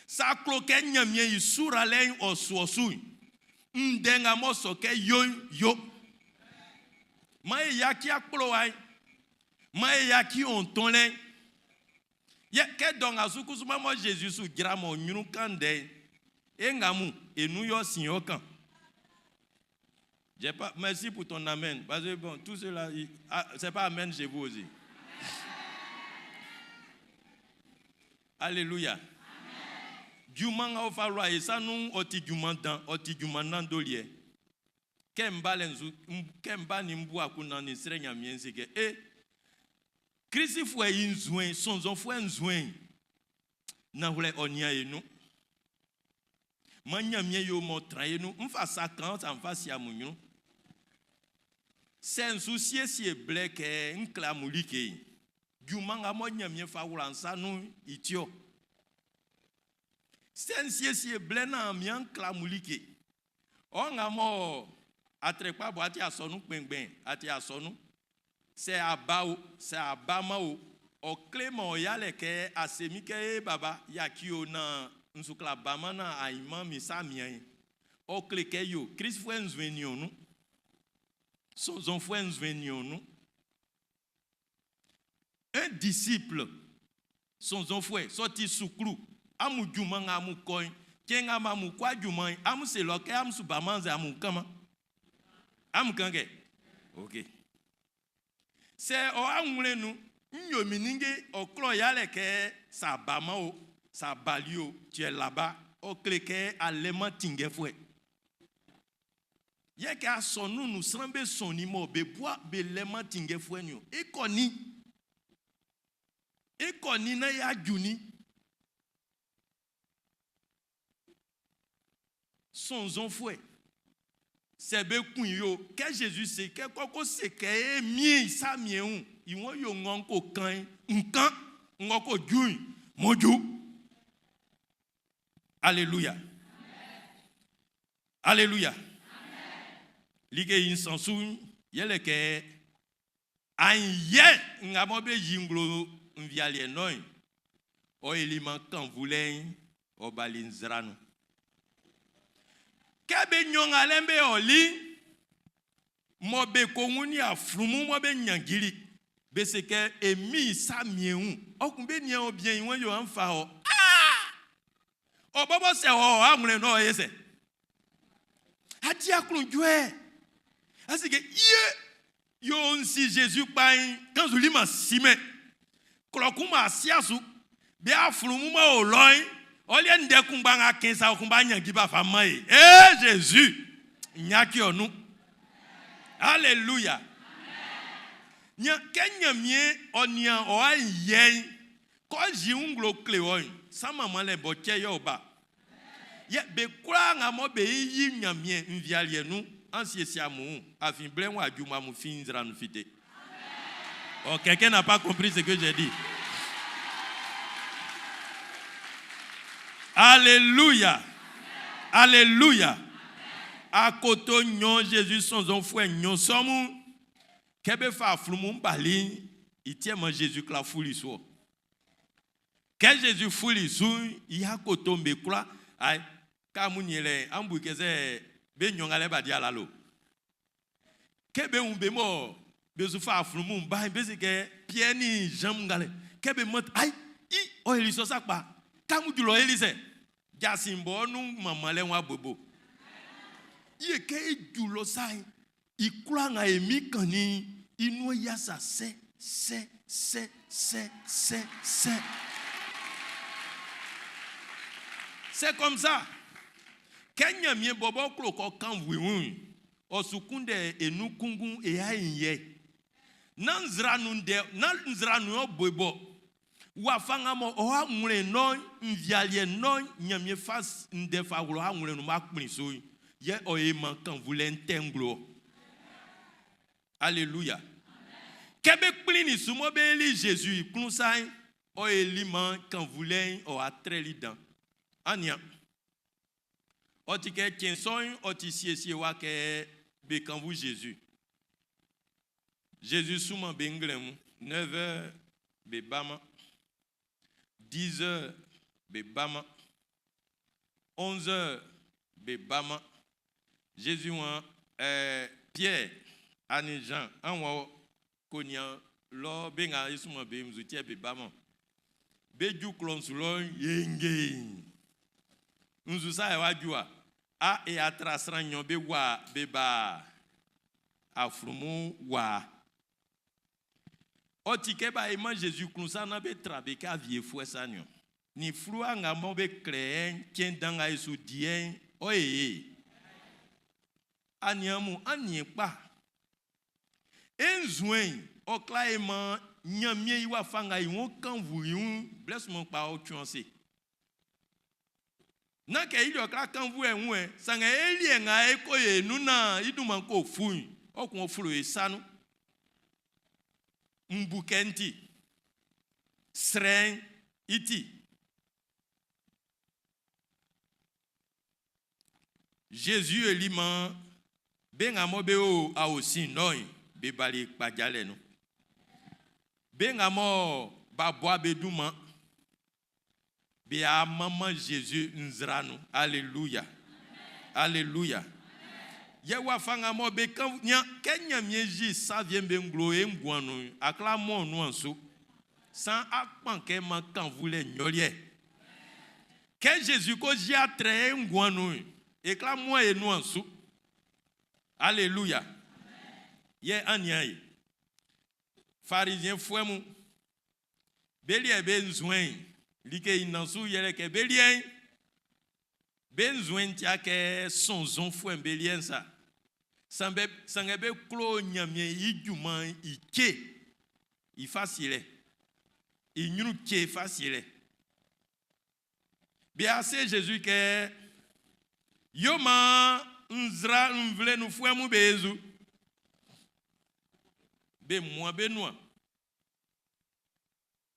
Sɛ a klo kɛ Ɲanmiɛn i suralɛ'n ɔ su ɔ su'n, ndɛ nga m'ɔ sɔ kɛ yo'n, yo. Maan e yaci akplowa'n, maan e yaci ɔntɔnlɛ'n. Yɛ kɛ dɔ nga su kusuman mɔ Zezi su jra mɔ ɲrun kan ndɛ'n, e nga mun, e nun yɔ sin ɔ kan. J'ai pas, merci pour ton amen. Parce que bon, tout cela, ah, c'est pas amen chez vous aussi. Alléluia. Junman nga ɔ fa wla e sa nun'n, ɔ ti junman dan, ɔ ti junman nanndoliɛ. Kɛ n ba lɛ n kɛ n ba nin n bu akunndan nin srɛ Ɲanmiɛn n se kɛ, e, Klisifuɛ i nzuɛn, sɔnnzɔnfuɛ nzuɛn'n, nanwlɛ ɔ nian e nun. Man Ɲanmiɛn yo m'ɔ tran e nun. N fa sa kaan sa n fa sie amun ɲrun. Sɛ n su siesie blɛ kɛ n kle amun like'n, junman nga mɔ Ɲanmiɛn fa wla n sa nun'n i ti-ɔ. Sɛ n siesie blɛ naan mian n kle amun like, Ɔ nga mɔ atrɛkpa bɔ a ti asɔnun kpɛnngbɛn, a ti asɔnun, sɛ a ba o, sɛ a baman o, ɔ kleman ɔ yalɛ kɛ a se min kɛ ee baba, yaci o naan n su kwlá baman naan ainman min sa mian e. Ɔ kle kɛ yo, Klistfuɛ nzuɛn nin ɔ nun. Sɔnnzɔnfuɛ nzuɛn nin ɔ nun. Un disciple. Sɔnnzɔnfuɛ, sɛ ɔ ti suklu, amun junman nga amun kɔ'n, cɛn nga amun kɔ junman'n, amun se lɔ kɛ amun su baman annzɛ amun kanman? Amun kan kɛ? Ok. Sɛ ɔ awlɛn nun, n yo min ninnge ɔ klɔ yalɛ kɛ sa baman o, sa bali o, tu es là-bas, ɔ kle kɛ a lɛman tinngɛfuɛ. Yɛ kɛ asɔnun'n nun sran be sɔnnin mɔ be bua be lɛman tinngɛfuɛ niɔn, e kɔ nin? E kɔ nin naan y'a ju nin? Sɔnnzɔnfuɛ, sɛ be kun i o, kɛ Zezi se kɛ kɔ ko se kɛ e miɛn i sa miɛn wun, i wɔn yo ng'ɔ ko kan'n, n kan, ng'ɔ ko ju'n, m'ɔ ju. Aleluya. Aleluya. Like i nsan su'n yɛle kɛ Aɲyɛ nga mɔ be yi nglo nvialiɛ nɔ'n, ɔ yili man kannvulɛ'n ɔ bali nzra nun. Kɛ be nɲɔn ngalɛ'n be ɔli'n, mɔ be ko wunnin aflunmun mɔ be ɲanngili, be se kɛ, E Min sa miɛn wun. Ɔ kun be nian ɔ bian i wɛn yo an fa ɔ. Aa! Ɔ bɔbɔ sɛ ɔ awlɛn nɔ ɔ ye sɛ? A di aklunjuɛ. A se kɛ, Ye! Yo n si Zezi kpa'n, kannzu li ma simɛn. Klɔ kun ma asia su, be aflunmun ma o lɔ'n, ɔ liɛ ndɛ kunngba nga kɛn sa kun b'a ɲangi b'a fa man e. Ee Zezi! Nyaki ɔ nun. Aleluya! Nian, kɛ Ɲanmiɛn ɔ nian ɔ a'n yɛ'n, kɔ zi nglo kle ɔ'n, sa manmanlɛ bɔ cɛ yɛ ɔ ba. Yɛ be kwlaa nga mɔ be yi Ɲanmiɛn nvialiɛ nun'n, an siesie amun wun, afin blɛ'n w'a ju mɔ amun fin nzra nun fite. Oh, quelqu'un n'a pas compris ce que j'ai dit. Alléluia. Alléluia. Akoto nɲɔn Jésus sɔnnzɔnfuɛ nɲɔn sɔ mun, kɛ be fa aflunmun bali'n, i tiɛ man Jésus kla fuli su ɔ. Kɛ Zezi fuli su'n, i akoto'm be kwla, ai, kɛ amun niɛn lɛ'n, amun bu i kɛ sɛ be nɲɔn nga lɛ b'a di alalo. Kɛ be wun be mɔ be su fa aflunmun'n ba'n, be se kɛ Piɛr nin Zan mun ngalɛ. Kɛ be mɔ, ai, i, ɔ yoli sɔ sakpa. Kɛ amun ju lɔ eli sɛ? Jasin bɔ nun manmanlɛ'n w'a bobo. Yɛ kɛ e ju lɔ sa'n, I kwlaa nga e Min kannin'n, i nuan yia sa sɛ, sɛ, sɛ, sɛ, sɛ, sɛ. C'est comme ça. Kɛ Ɲanmiɛn bɔbɔ klo kɛ ɔ́ kán wui wun'n, ɔ su kunndɛ e nun kunngun e aenyiɛ. Nán nzra nun ndɛ, nán nzra nun ɔ bo e bɔ. Wafa nga mɔ ɔ awlɛn nɔ'n, nvialiɛ nɔ'n, Ɲanmiɛn fa ndɛ fa wlɔ awlɛn nun b'a kplin su'n, yɛ ɔ e man kannvulɛ'n tɛ nglo ɔ. Aleluya. Kɛ be kplinnin su mɔ be yili Zezi i klun sa'n, ɔ e li man kannvulɛ'n ɔ a trɛli dan. An nian. Ɔ ti kɛ cɛn sɔ'n ɔ ti siesiewa kɛ be kannvu Zezi. Zezi sunman be nglɛmun, 9 heures be baman, 10 heures be baman, 11 heures be baman. Zezi waan, ɛɛ Piɛr, a nin Zan, an wɔ ko nian lɔ be nga e sunman be nzutiɛ be baman. Be ju klɔ'n su lɔ'n, yengeiin! Nzu sa yɛ w'a ju a? A e a tra sran nɲɔn be wa be ba aflunmun wa. Ɔ ti kɛ b'a yiman Zezi klun sa naan be tra be kɛ awiefuɛ sa niɔn. Nin fluwa nga mɔ be klɛ'n cɛn dan nga e su di'n, ɔ e ye. Aniaan mun, an nian kpa. E nzuɛn'n, ɔ kla e man Ɲanmiɛn i wafa nga i wun kan wuli wun blɛ sunman kpa ɔ cuɛn ase. Nán kɛ i liɛ ɔ kla kannvuɛ wun ɛ, sanngɛ e liɛ nga e ko ye nun naan i dunman ko fu'n, ɔ kun ɔ flo e sa nun. M bu kɛ n ti srɛ'n i ti. Zezi yoli maan be nga mɔ be o aosin lɔ'n be bali kpajalɛ nun. Be nga mɔ b'a bua be dunman'n, Be a manman Zezi nzra nun. Aleluya! Aleluya! Yɛ wafa nga mɔ be kan, nian, kɛ Ɲanmiɛn yi sa wie'm be nglo e nguan nun'n, a kwla mɔn nuan su. San a kpan kɛ man kanvulɛ nyɔliɛ. Kɛ Jésus ko zi atrɛ e nguan nun'n, e kla muan e nuan su. Alléluia. Yɛ an nian ye. Pharisien fuɛ mun, be liɛ be nzuɛn, like i nan su yɛlɛ kɛ be liɛ'n, be nzuɛn'n tia kɛ sɔnnzɔnfuɛ'm be liɛ'n sa. Sanngɛ be klo Ɲanmiɛn i junman'n i ce, i fa sielɛ. I ɲrun ce fa sielɛ. Be a se Jésus kɛ, yo maan nzra nvle nunfuɛ mun be zu. Be muan be nuan.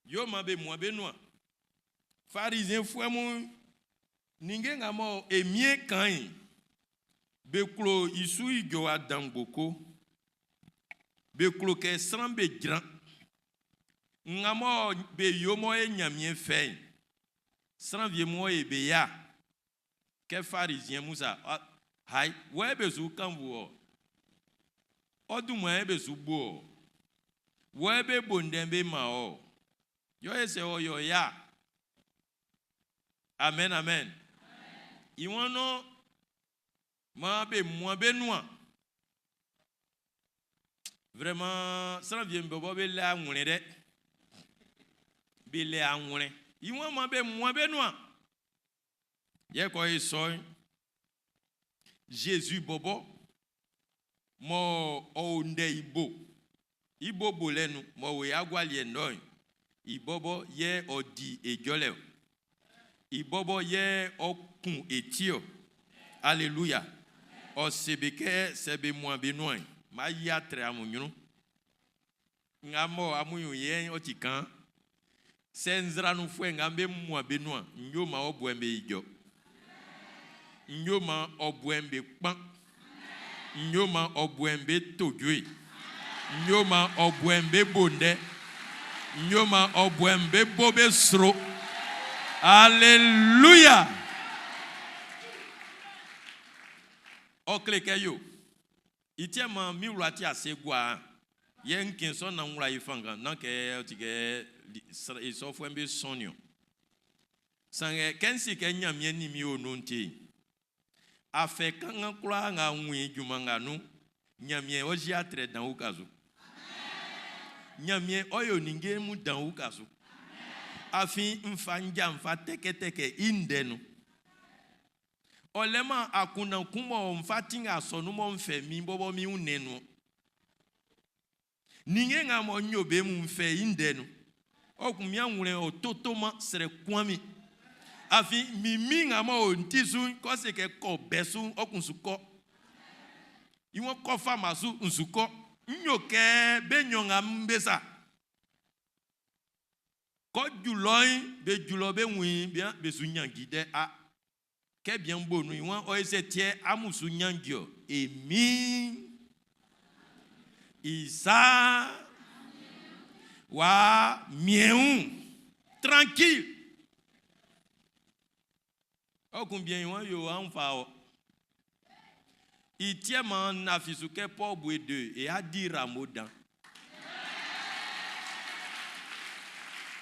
Yo maan be muan be nuan. Farizifuɛ mun, ninnge nga mɔ e mie kan'n, be klo i su ijɔwa dan ngboko. Be klo kɛ sran be jran. Nga mɔ be yo mɔ e Ɲanmiɛn fɛ'n, sran wie mɔ e be ya kɛ Pharisien mun sa, hai, wɔ e be su kanvu ɔ. Ɔ dunman e be su bo ɔ. Wɔ e be bo ndɛ'n be ma ɔ. Yɔ e sɛ ɔ yɔ ya. Amen, amen. I wan no, ma be muan be nuan. Vraiment, sran wie bɔbɔ be lɛ anwlɛn dɛ. Be lɛ anwlɛn. I wan ma be muan be nuan. Yɛ kɔ e sɔ'n, Jésus bɔbɔ, mɔ ɔ o ndɛ i bo, i bo bolɛ nun, mɔ o i agualiɛ ndɔ'n, i bɔbɔ yɛ ɔ di e jɔlɛ o. I bɔbɔ yɛ ɔ kun e ti o. Alléluia. Ɔ se be kɛ sɛ be muan be nuan'n, ma yi atrɛ amun ɲrun. Nga mɔ amun ɲrun yɛ'n ɔ ti kan. Sɛ nzranufuɛ nga be muan be nuan, n yo man ɔ buɛ'n be ijɔ. N yo man ɔ buɛ'n be kpan. N yo man ɔ buɛ'n be to jue. N yo man ɔ buɛ'n be bo ndɛ. N yo man ɔ buɛ'n be bo be sro. Alléluia. Ɔ kle kɛ yo. I tiɛ man mi wla ti ase gua. Yɛ n kɛn sɔ nan wla i fanngan nan kɛ ɔ ti kɛ i sɔfuɛ'm be sɔnnin o. Sanngɛ kɛ n si kɛ Ɲanmiɛn nin mi o nun'n ti'n, afɛ kanngan kwlaa nga n wun i junman nga nun'n, Ɲanmiɛn ɔ zi atrɛ dan uka su. Ɲanmiɛn ɔ yo ninnge mun dan uka su. Afin n fa n ja n fa tɛkɛtɛkɛ i ndɛ nun. Ɔ lɛman akunndan kun mɔ n fa tinngɛ asɔnun mɔ n fɛ min bɔbɔ min wunnɛn nun. Ninnge nga mɔ n yo be mun n fɛ i ndɛ nun. Ɔ kun mi anwlɛn ɔ totoman srɛ kuan mi. Afin min min nga mɔ o n ti su'n, kɔ se kɛ kɔ bɛ su'n, ɔ kun su kɔ. I wɔn kɔ fama su, n su kɔ. N yo kɛ be nyɔ nga m be sa. Kɔ ju lɔ'n, be ju lɔ be wun i, be su nyanji dɛ a. Kɛ bian bo nun i wan ɔ ese tiɛ amun su nyanji ɔ. E min Isa wa miɛn tranquille. Ɔ kun bian i wan yo an fa ɔ. I tiɛ man nafi su kɛ Paul bue de e a di ramo dan.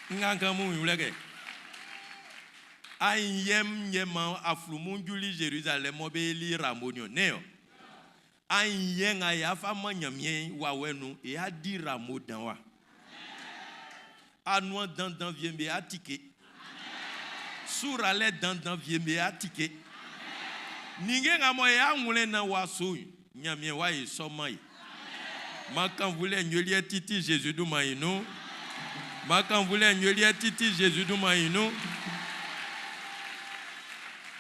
Nga kan mu wlɛ kɛ. Ayin yɛm yɛ man aflumun juli Jérusalem mɔ be li ramo ni ne o. Ayin yɛ nga ya fa man Ɲanmiɛn wawɛ nun e a di ramo dan wa. Anuan dandan vie be atike. Suralɛ dandan vie be atike. Ninnge nga mɔ e anwlɛn na wa so Ɲanmiɛn wa ye sɔman ye. Man kanvulɛ nyoliɛ titi Jésus dunman yi nun. Man kanvulɛ nyoliɛ titi Jésus dunman yi nun.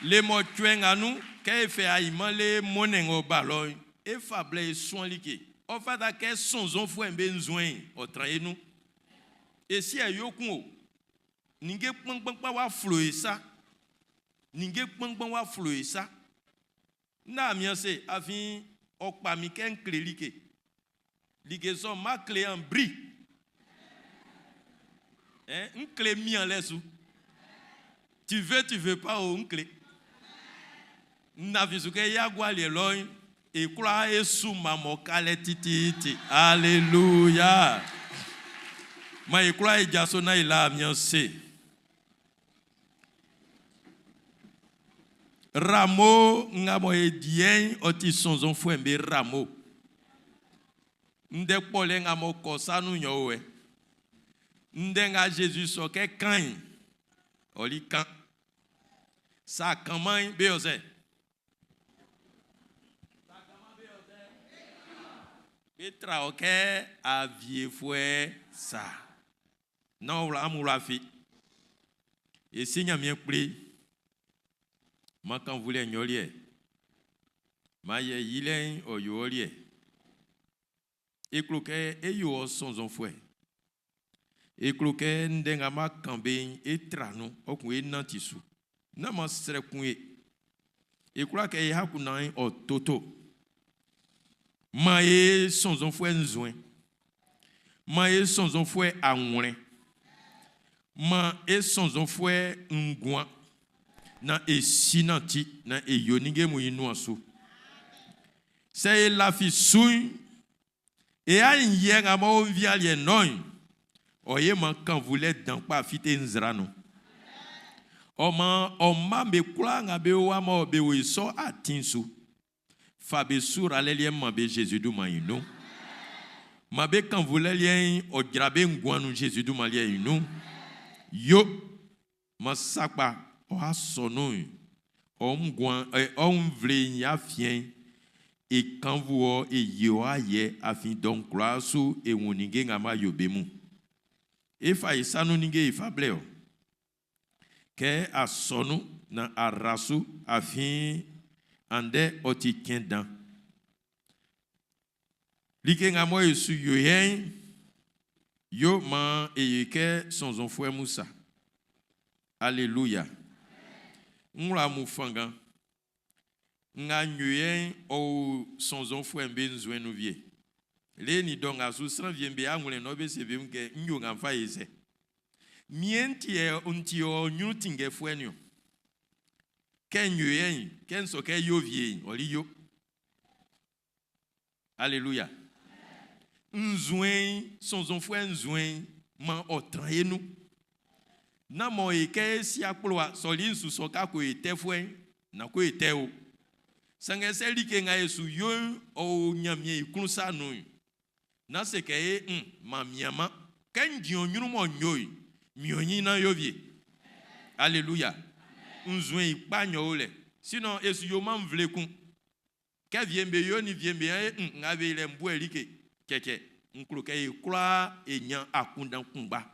Le mɔ tsue nga nun kɛ e fɛ ayiman le mɔnɛ ŋɔ ba lɔ e fa blɛ e suan like. Ɔ fata kɛ sɔnnzɔnfuɛ'm be nzuɛn ɔ tran e nun. E si ɛ yo kun o. Ninnge kpanngban wa flo e sa. Ninnge kpanngban wa flo e sa. Na mi se afin ɔ kpa mi kɛ n kle like. Like sɔ ma kle an bri. Eh, n kle mian lɛ su. Tu veux, tu veux pas o n kle. Nafi su kɛ yagua liɛ lɔ'n, e kwla e su ma mɔ kalɛ tititi. Alléluia. Ma e kwlaa e jaso naan e la Miɛn ase. Ramo nga mɔ e diɛ'n ɔ ti sɔnnzɔnfuɛ'm be ramo. Ndɛ kpɔlɛ nga mɔ kɔ sa nun yɛ o ɛ. Ndɛ nga Zezi sɔ kɛ kan'n, ɔ li kan. Sa kanman'n, be yɔ sɛ? Be tra ɔ kɛ awiefuɛ sa. Nán ɔ wla amun wla fi. E Si Ɲanmiɛn Kpli, man kannvulɛ'n yo ɔ liɛ. Man ayɛ yilɛ'n ɔ yo ɔ liɛ. E klo kɛ e yo ɔ sɔnnzɔnfuɛ. E klo kɛ ndɛ nga m'a kan be'n e tra nun, ɔ kun e nanti su. Nán man srɛ kun e. E kwla kɛ e akunndan'n ɔ toto. Man e sɔnnzɔnfuɛ nzuɛn. Man e sɔnnzɔnfuɛ awlɛn. Man e sɔnnzɔnfuɛ nguan. Naan e si nanti, naan e yo ninnge mun i nuan su. Sɛ e lafi su'n, e aenguɛ nga m'ɔ o nvialiɛ nun'n, ɔ ye man kannvulɛ dan kpa fite nzra nun. Ɔ maan ɔ mma'm be kwlaa nga be o wa mɔ be o i sɔ atin'n su, fa be su ralɛ liɛ'n man be Zezi dunman'n i nun. Man be kannvulɛ liɛ'n ɔ jra be nguan nun Zezi dunman liɛ'n i nun. Yo man sakpa ɔ asɔnun'n, ɔ nguan, ɔ nvle'n i afiɛn'n, e kannvu ɔ, e yi ɔ ayɛ, afin dɔ'n kwlaa su e wun ninnge nga m'a yo be mun. E fa e sa nun ninnge e fa blɛ ɔ. Kɛ asɔnun nan a ra su, afin andɛ ɔ ti cɛn dan. Like nga mɔ e su yo yɛ'n, yo maan e yo kɛ sɔnnzɔnfuɛ mun sa. Aleluya! N wla amun fanngan. Nga n yo yɛ'n, ɔ o sɔnnzɔnfuɛ'm be nzuɛn nun wie. Le nin dɔ nga su sran wie'm be awlɛn'n nɔ be se be wun kɛ, N yo nga n fa ye sɛ? Miɛn'n ti yɛ n ti ɔ ɲrun tinngɛfuɛ'n niɔn. Kɛ n yo yɛ'n, kɛ n sɔ kɛ yo wie'n, ɔ li yo. Aleluya. Nzuɛn'n, sɔnnzɔnfuɛ nzuɛn'n, man ɔ tran e nun. Nán mɔ e kɛ e si akplowa sɔli nsu sɔ ka ko e tɛfuɛ'n, na ko e tɛ o. Sanngɛ sɛ like nga e su yo'n ɔ o Ɲanmiɛn i klun sa nun'n, nán se kɛ e man mianman. Kɛ n jin ɔ ɲrun mɔ n yo'n, mian ɔ ɲin nán yo wie. Aleluya. Nzuɛn i kpa nɲɔn o lɛ. Sinon, e su yoman nvle kun. Kɛ wie'm be yo nin wie'm be yan e nga be lɛ mbuɛ like. Cɛcɛ, n klo kɛ e kwlaa e ɲan akunndan kunngba.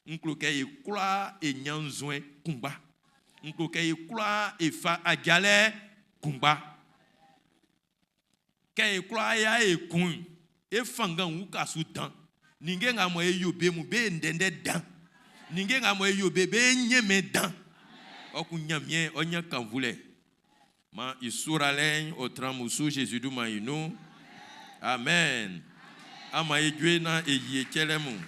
N klo kɛ e kwlaa e ɲan nzuɛn kunngba. N klo kɛ e kwlaa e fa ajalɛ kunngba. Kɛ e kwlaa y'a e kun'n, e fanngan'n uka su dan. Ninnge nga mɔ e yo be mun be ndɛndɛ dan. Ninnge nga mɔ e yo be be ɲɛnmɛn dan. Ɔ kun Ɲanmiɛn, ɔ ɲan kannvulɛ. Maan i suralɛ'n ɔ tran amun su Zezi dunman'n i nun. Amen. An man e jue naan e yi e cɛlɛ mun.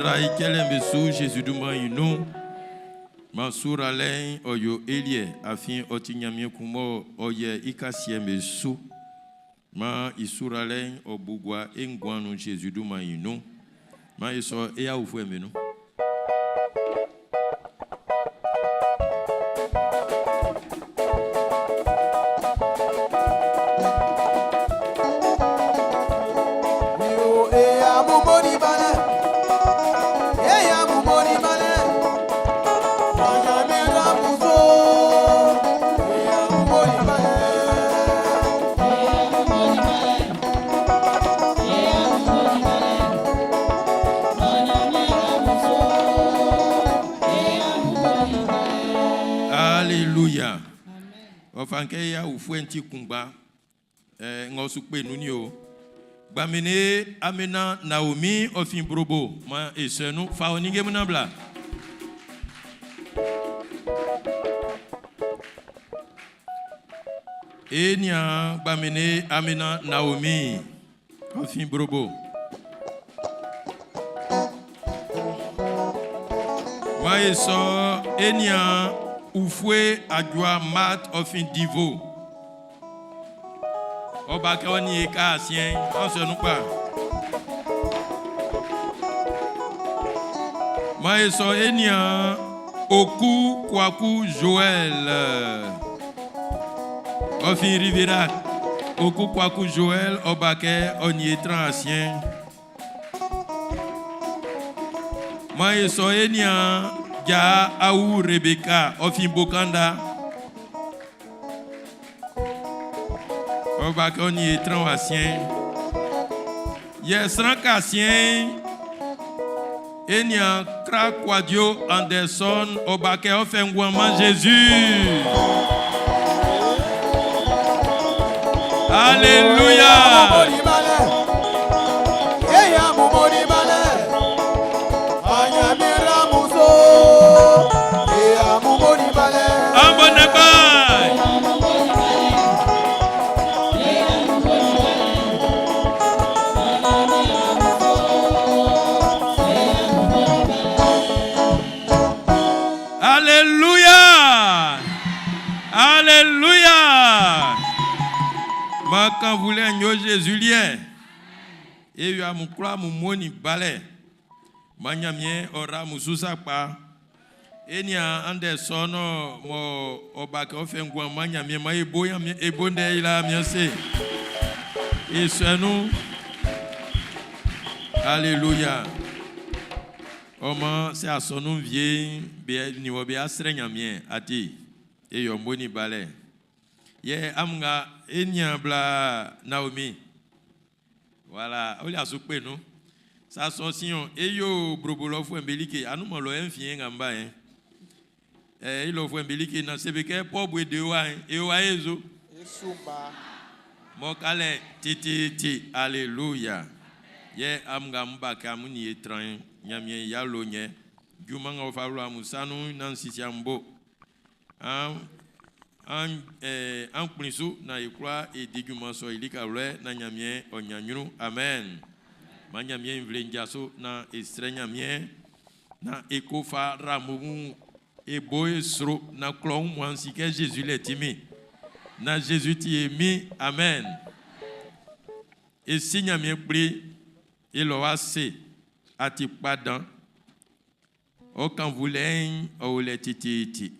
ra i cɛlɛ'n be su Zezi dunman'n i nun. Maan suralɛ'n ɔ yo e liɛ, afin ɔ ti Ɲanmiɛn kun mɔ ɔ yɛ i kasiɛ'm be su. Maan i suralɛ'n ɔ bu gua e nguan'n nun Zezi dunman'n i nun. Maan e sɔ e awufuɛ'm be nun. Alléluia. Ɔ fa kɛ ya ufuɛ'n ti kunngba ng'ɔ su kpe nun ni o. Gbamene Amena Naomi ɔ fin Brobo man e sɔ nun fa ɔ ninnge mun na bla. E nian Gbamene Amena Naomi ɔ fin Brobo. Man e sɔ e nian Ufue Adjoa Mat ɔ fin Divo. Ɔ ba kɛ ɔ nin e ka asiɛ'n, an sɔ nun kpa. Man e sɔ e nian Oku Kwaku Joël. Ɔ fin Riviera. Oku Kwaku Joël ɔ ba kɛ ɔ nin e tran asiɛ'n. Man e sɔ e nian Ja Awu Rebeka ɔ fin Bokanda. Ɔ ba kɛ ɔ nin e tran wa siɛn'n. Yɛ sran ka siɛn'n, e nian Kra Kouadio Anderson, ɔ ba kɛ ɔ fɛ nguan man Zezi. Alléluia. Alléluia. Alléluia. Ma kan voulait nyo Jésus lien. E yo amun kura mu moni balɛ. Ma Ɲanmiɛn ɔ ra amun su sakpa. E nian andɛ sɔ'n ɔ mɔ ɔ ba kɛ ɔ fɛ nguan man Ɲanmiɛn man e bo Ɲanmiɛn e bo ndɛ i la mian se. E sɔɛ nun. Aleluya. Ɔ maan sɛ asɔnun wie'n be nin wɔ be asrɛ Ɲanmiɛn ati e yɔ mo nin balɛ. Yɛ amun nga e nian bla Naomi. Voilà, o le asu kpe nun. Sa sɔ sin ɔ, e yo brobo lɔfuɛ'm be like, anunman lɔ yɛ n fin nga n ba yɛn. I lɔfuɛ'm be like na se be kɛ pɔbu e de wa e wa e zo. Mɔ kalɛ tititi, alléluia. Yɛ amun nga amun ba kɛ amun nin e tran Ɲanmiɛn i awlo nyɛ. Junman nga ɔ fa wla amun sa nun naan sisi amun bo. An an an kplin su na e kwla e di junman sɔ i lika wlɛ na Ɲanmiɛn ɔ ɲan ɲrun. Amen. Man Ɲanmiɛn nvle'n jaso na e srɛ Ɲanmiɛn na e ko fa ramu e bo e sro na klɔ wunmuan'n si kɛ Zezi lɛ tinmin. Na Zezi ti e Min. Amen. E si Ɲanmiɛn kpli e lɔ wa se a ti kpa dan. Ɔ kannvulɛ'n ɔ o lɛ tititi.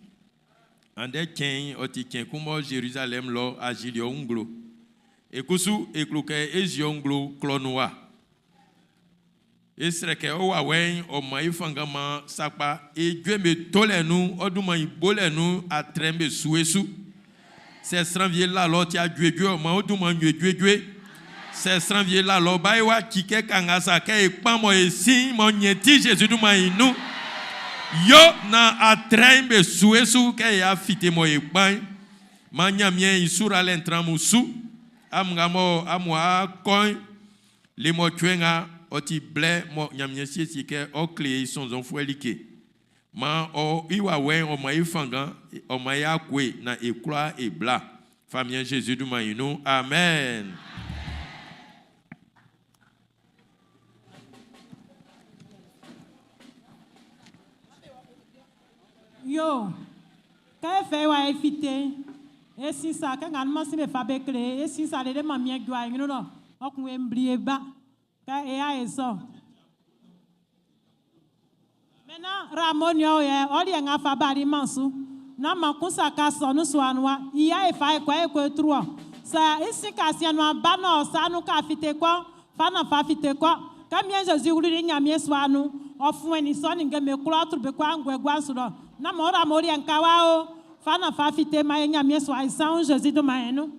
Andɛ cɛn'n ɔ ti cɛn kun mɔ Zerizalɛm lɔ azili ɔ nglo. E kusu e klo kɛ e zi ɔ nglo klɔ nun wa. E srɛ kɛ ɔ wawɛ'n ɔ man e fanngan man sakpa e jue'm be tolɛ nun, ɔ dunman i bolɛ nun atrɛ'm be su e su. Sɛ sran wie la lɔ ti a juejue ɔ man ɔ dunman ngue juejue. Sɛ sran wie la lɔ ba e wa ci kɛ kanga sa kɛ e kpan mɔ e sin mɔ nyɛ ti Zezi dunman i nun. Yo na atrɛ'n be su e su kɛ e afite mɔ e kpan. Man Ɲanmiɛn i suralɛ'n tran mu su. Amun nga mɔ amun a kɔ'n, le mɔcuɛ nga ɔ ti blɛ mɔ Ɲanmiɛn siesie kɛ ɔ kle i sɔnnzɔnfuɛ like. Man ɔ i wawɛ'n ɔ man e fanngan, ɔ man e akoe na e kwla e bla. Famiɛn Zezi dunman i nun. Amen. Yo, kɛ e fɛ wa e fite, e sin sa kɛ nga numan sin be fa be kle, e sin sa lele ma miɛ jɔ a ɲrun lɔ, ɔkun e mbli e ba, kɛ e ya e sɔ. Maintenant, Ramon yo ye, ɔli nga fa bali mansu. Na man kun sa ka sɔ nu sɔ anua, iya e fa e kɔ e ko e tru ɔ. Sa isi ka si anua ba na ɔsa nu ka fite kɔ, fa na fa fite kɔ. Kɛ miɛ Jésus wuli ni Ɲanmiɛn sua nu, ɔ ni sɔ ni nge me kura tru be kɔ angwɛ gua su lɔ. Na mɔ Ramon yɛ nka wa o, fa na fa fite ma ye Ɲanmiɛn sua isan Jésus do ma ye nu.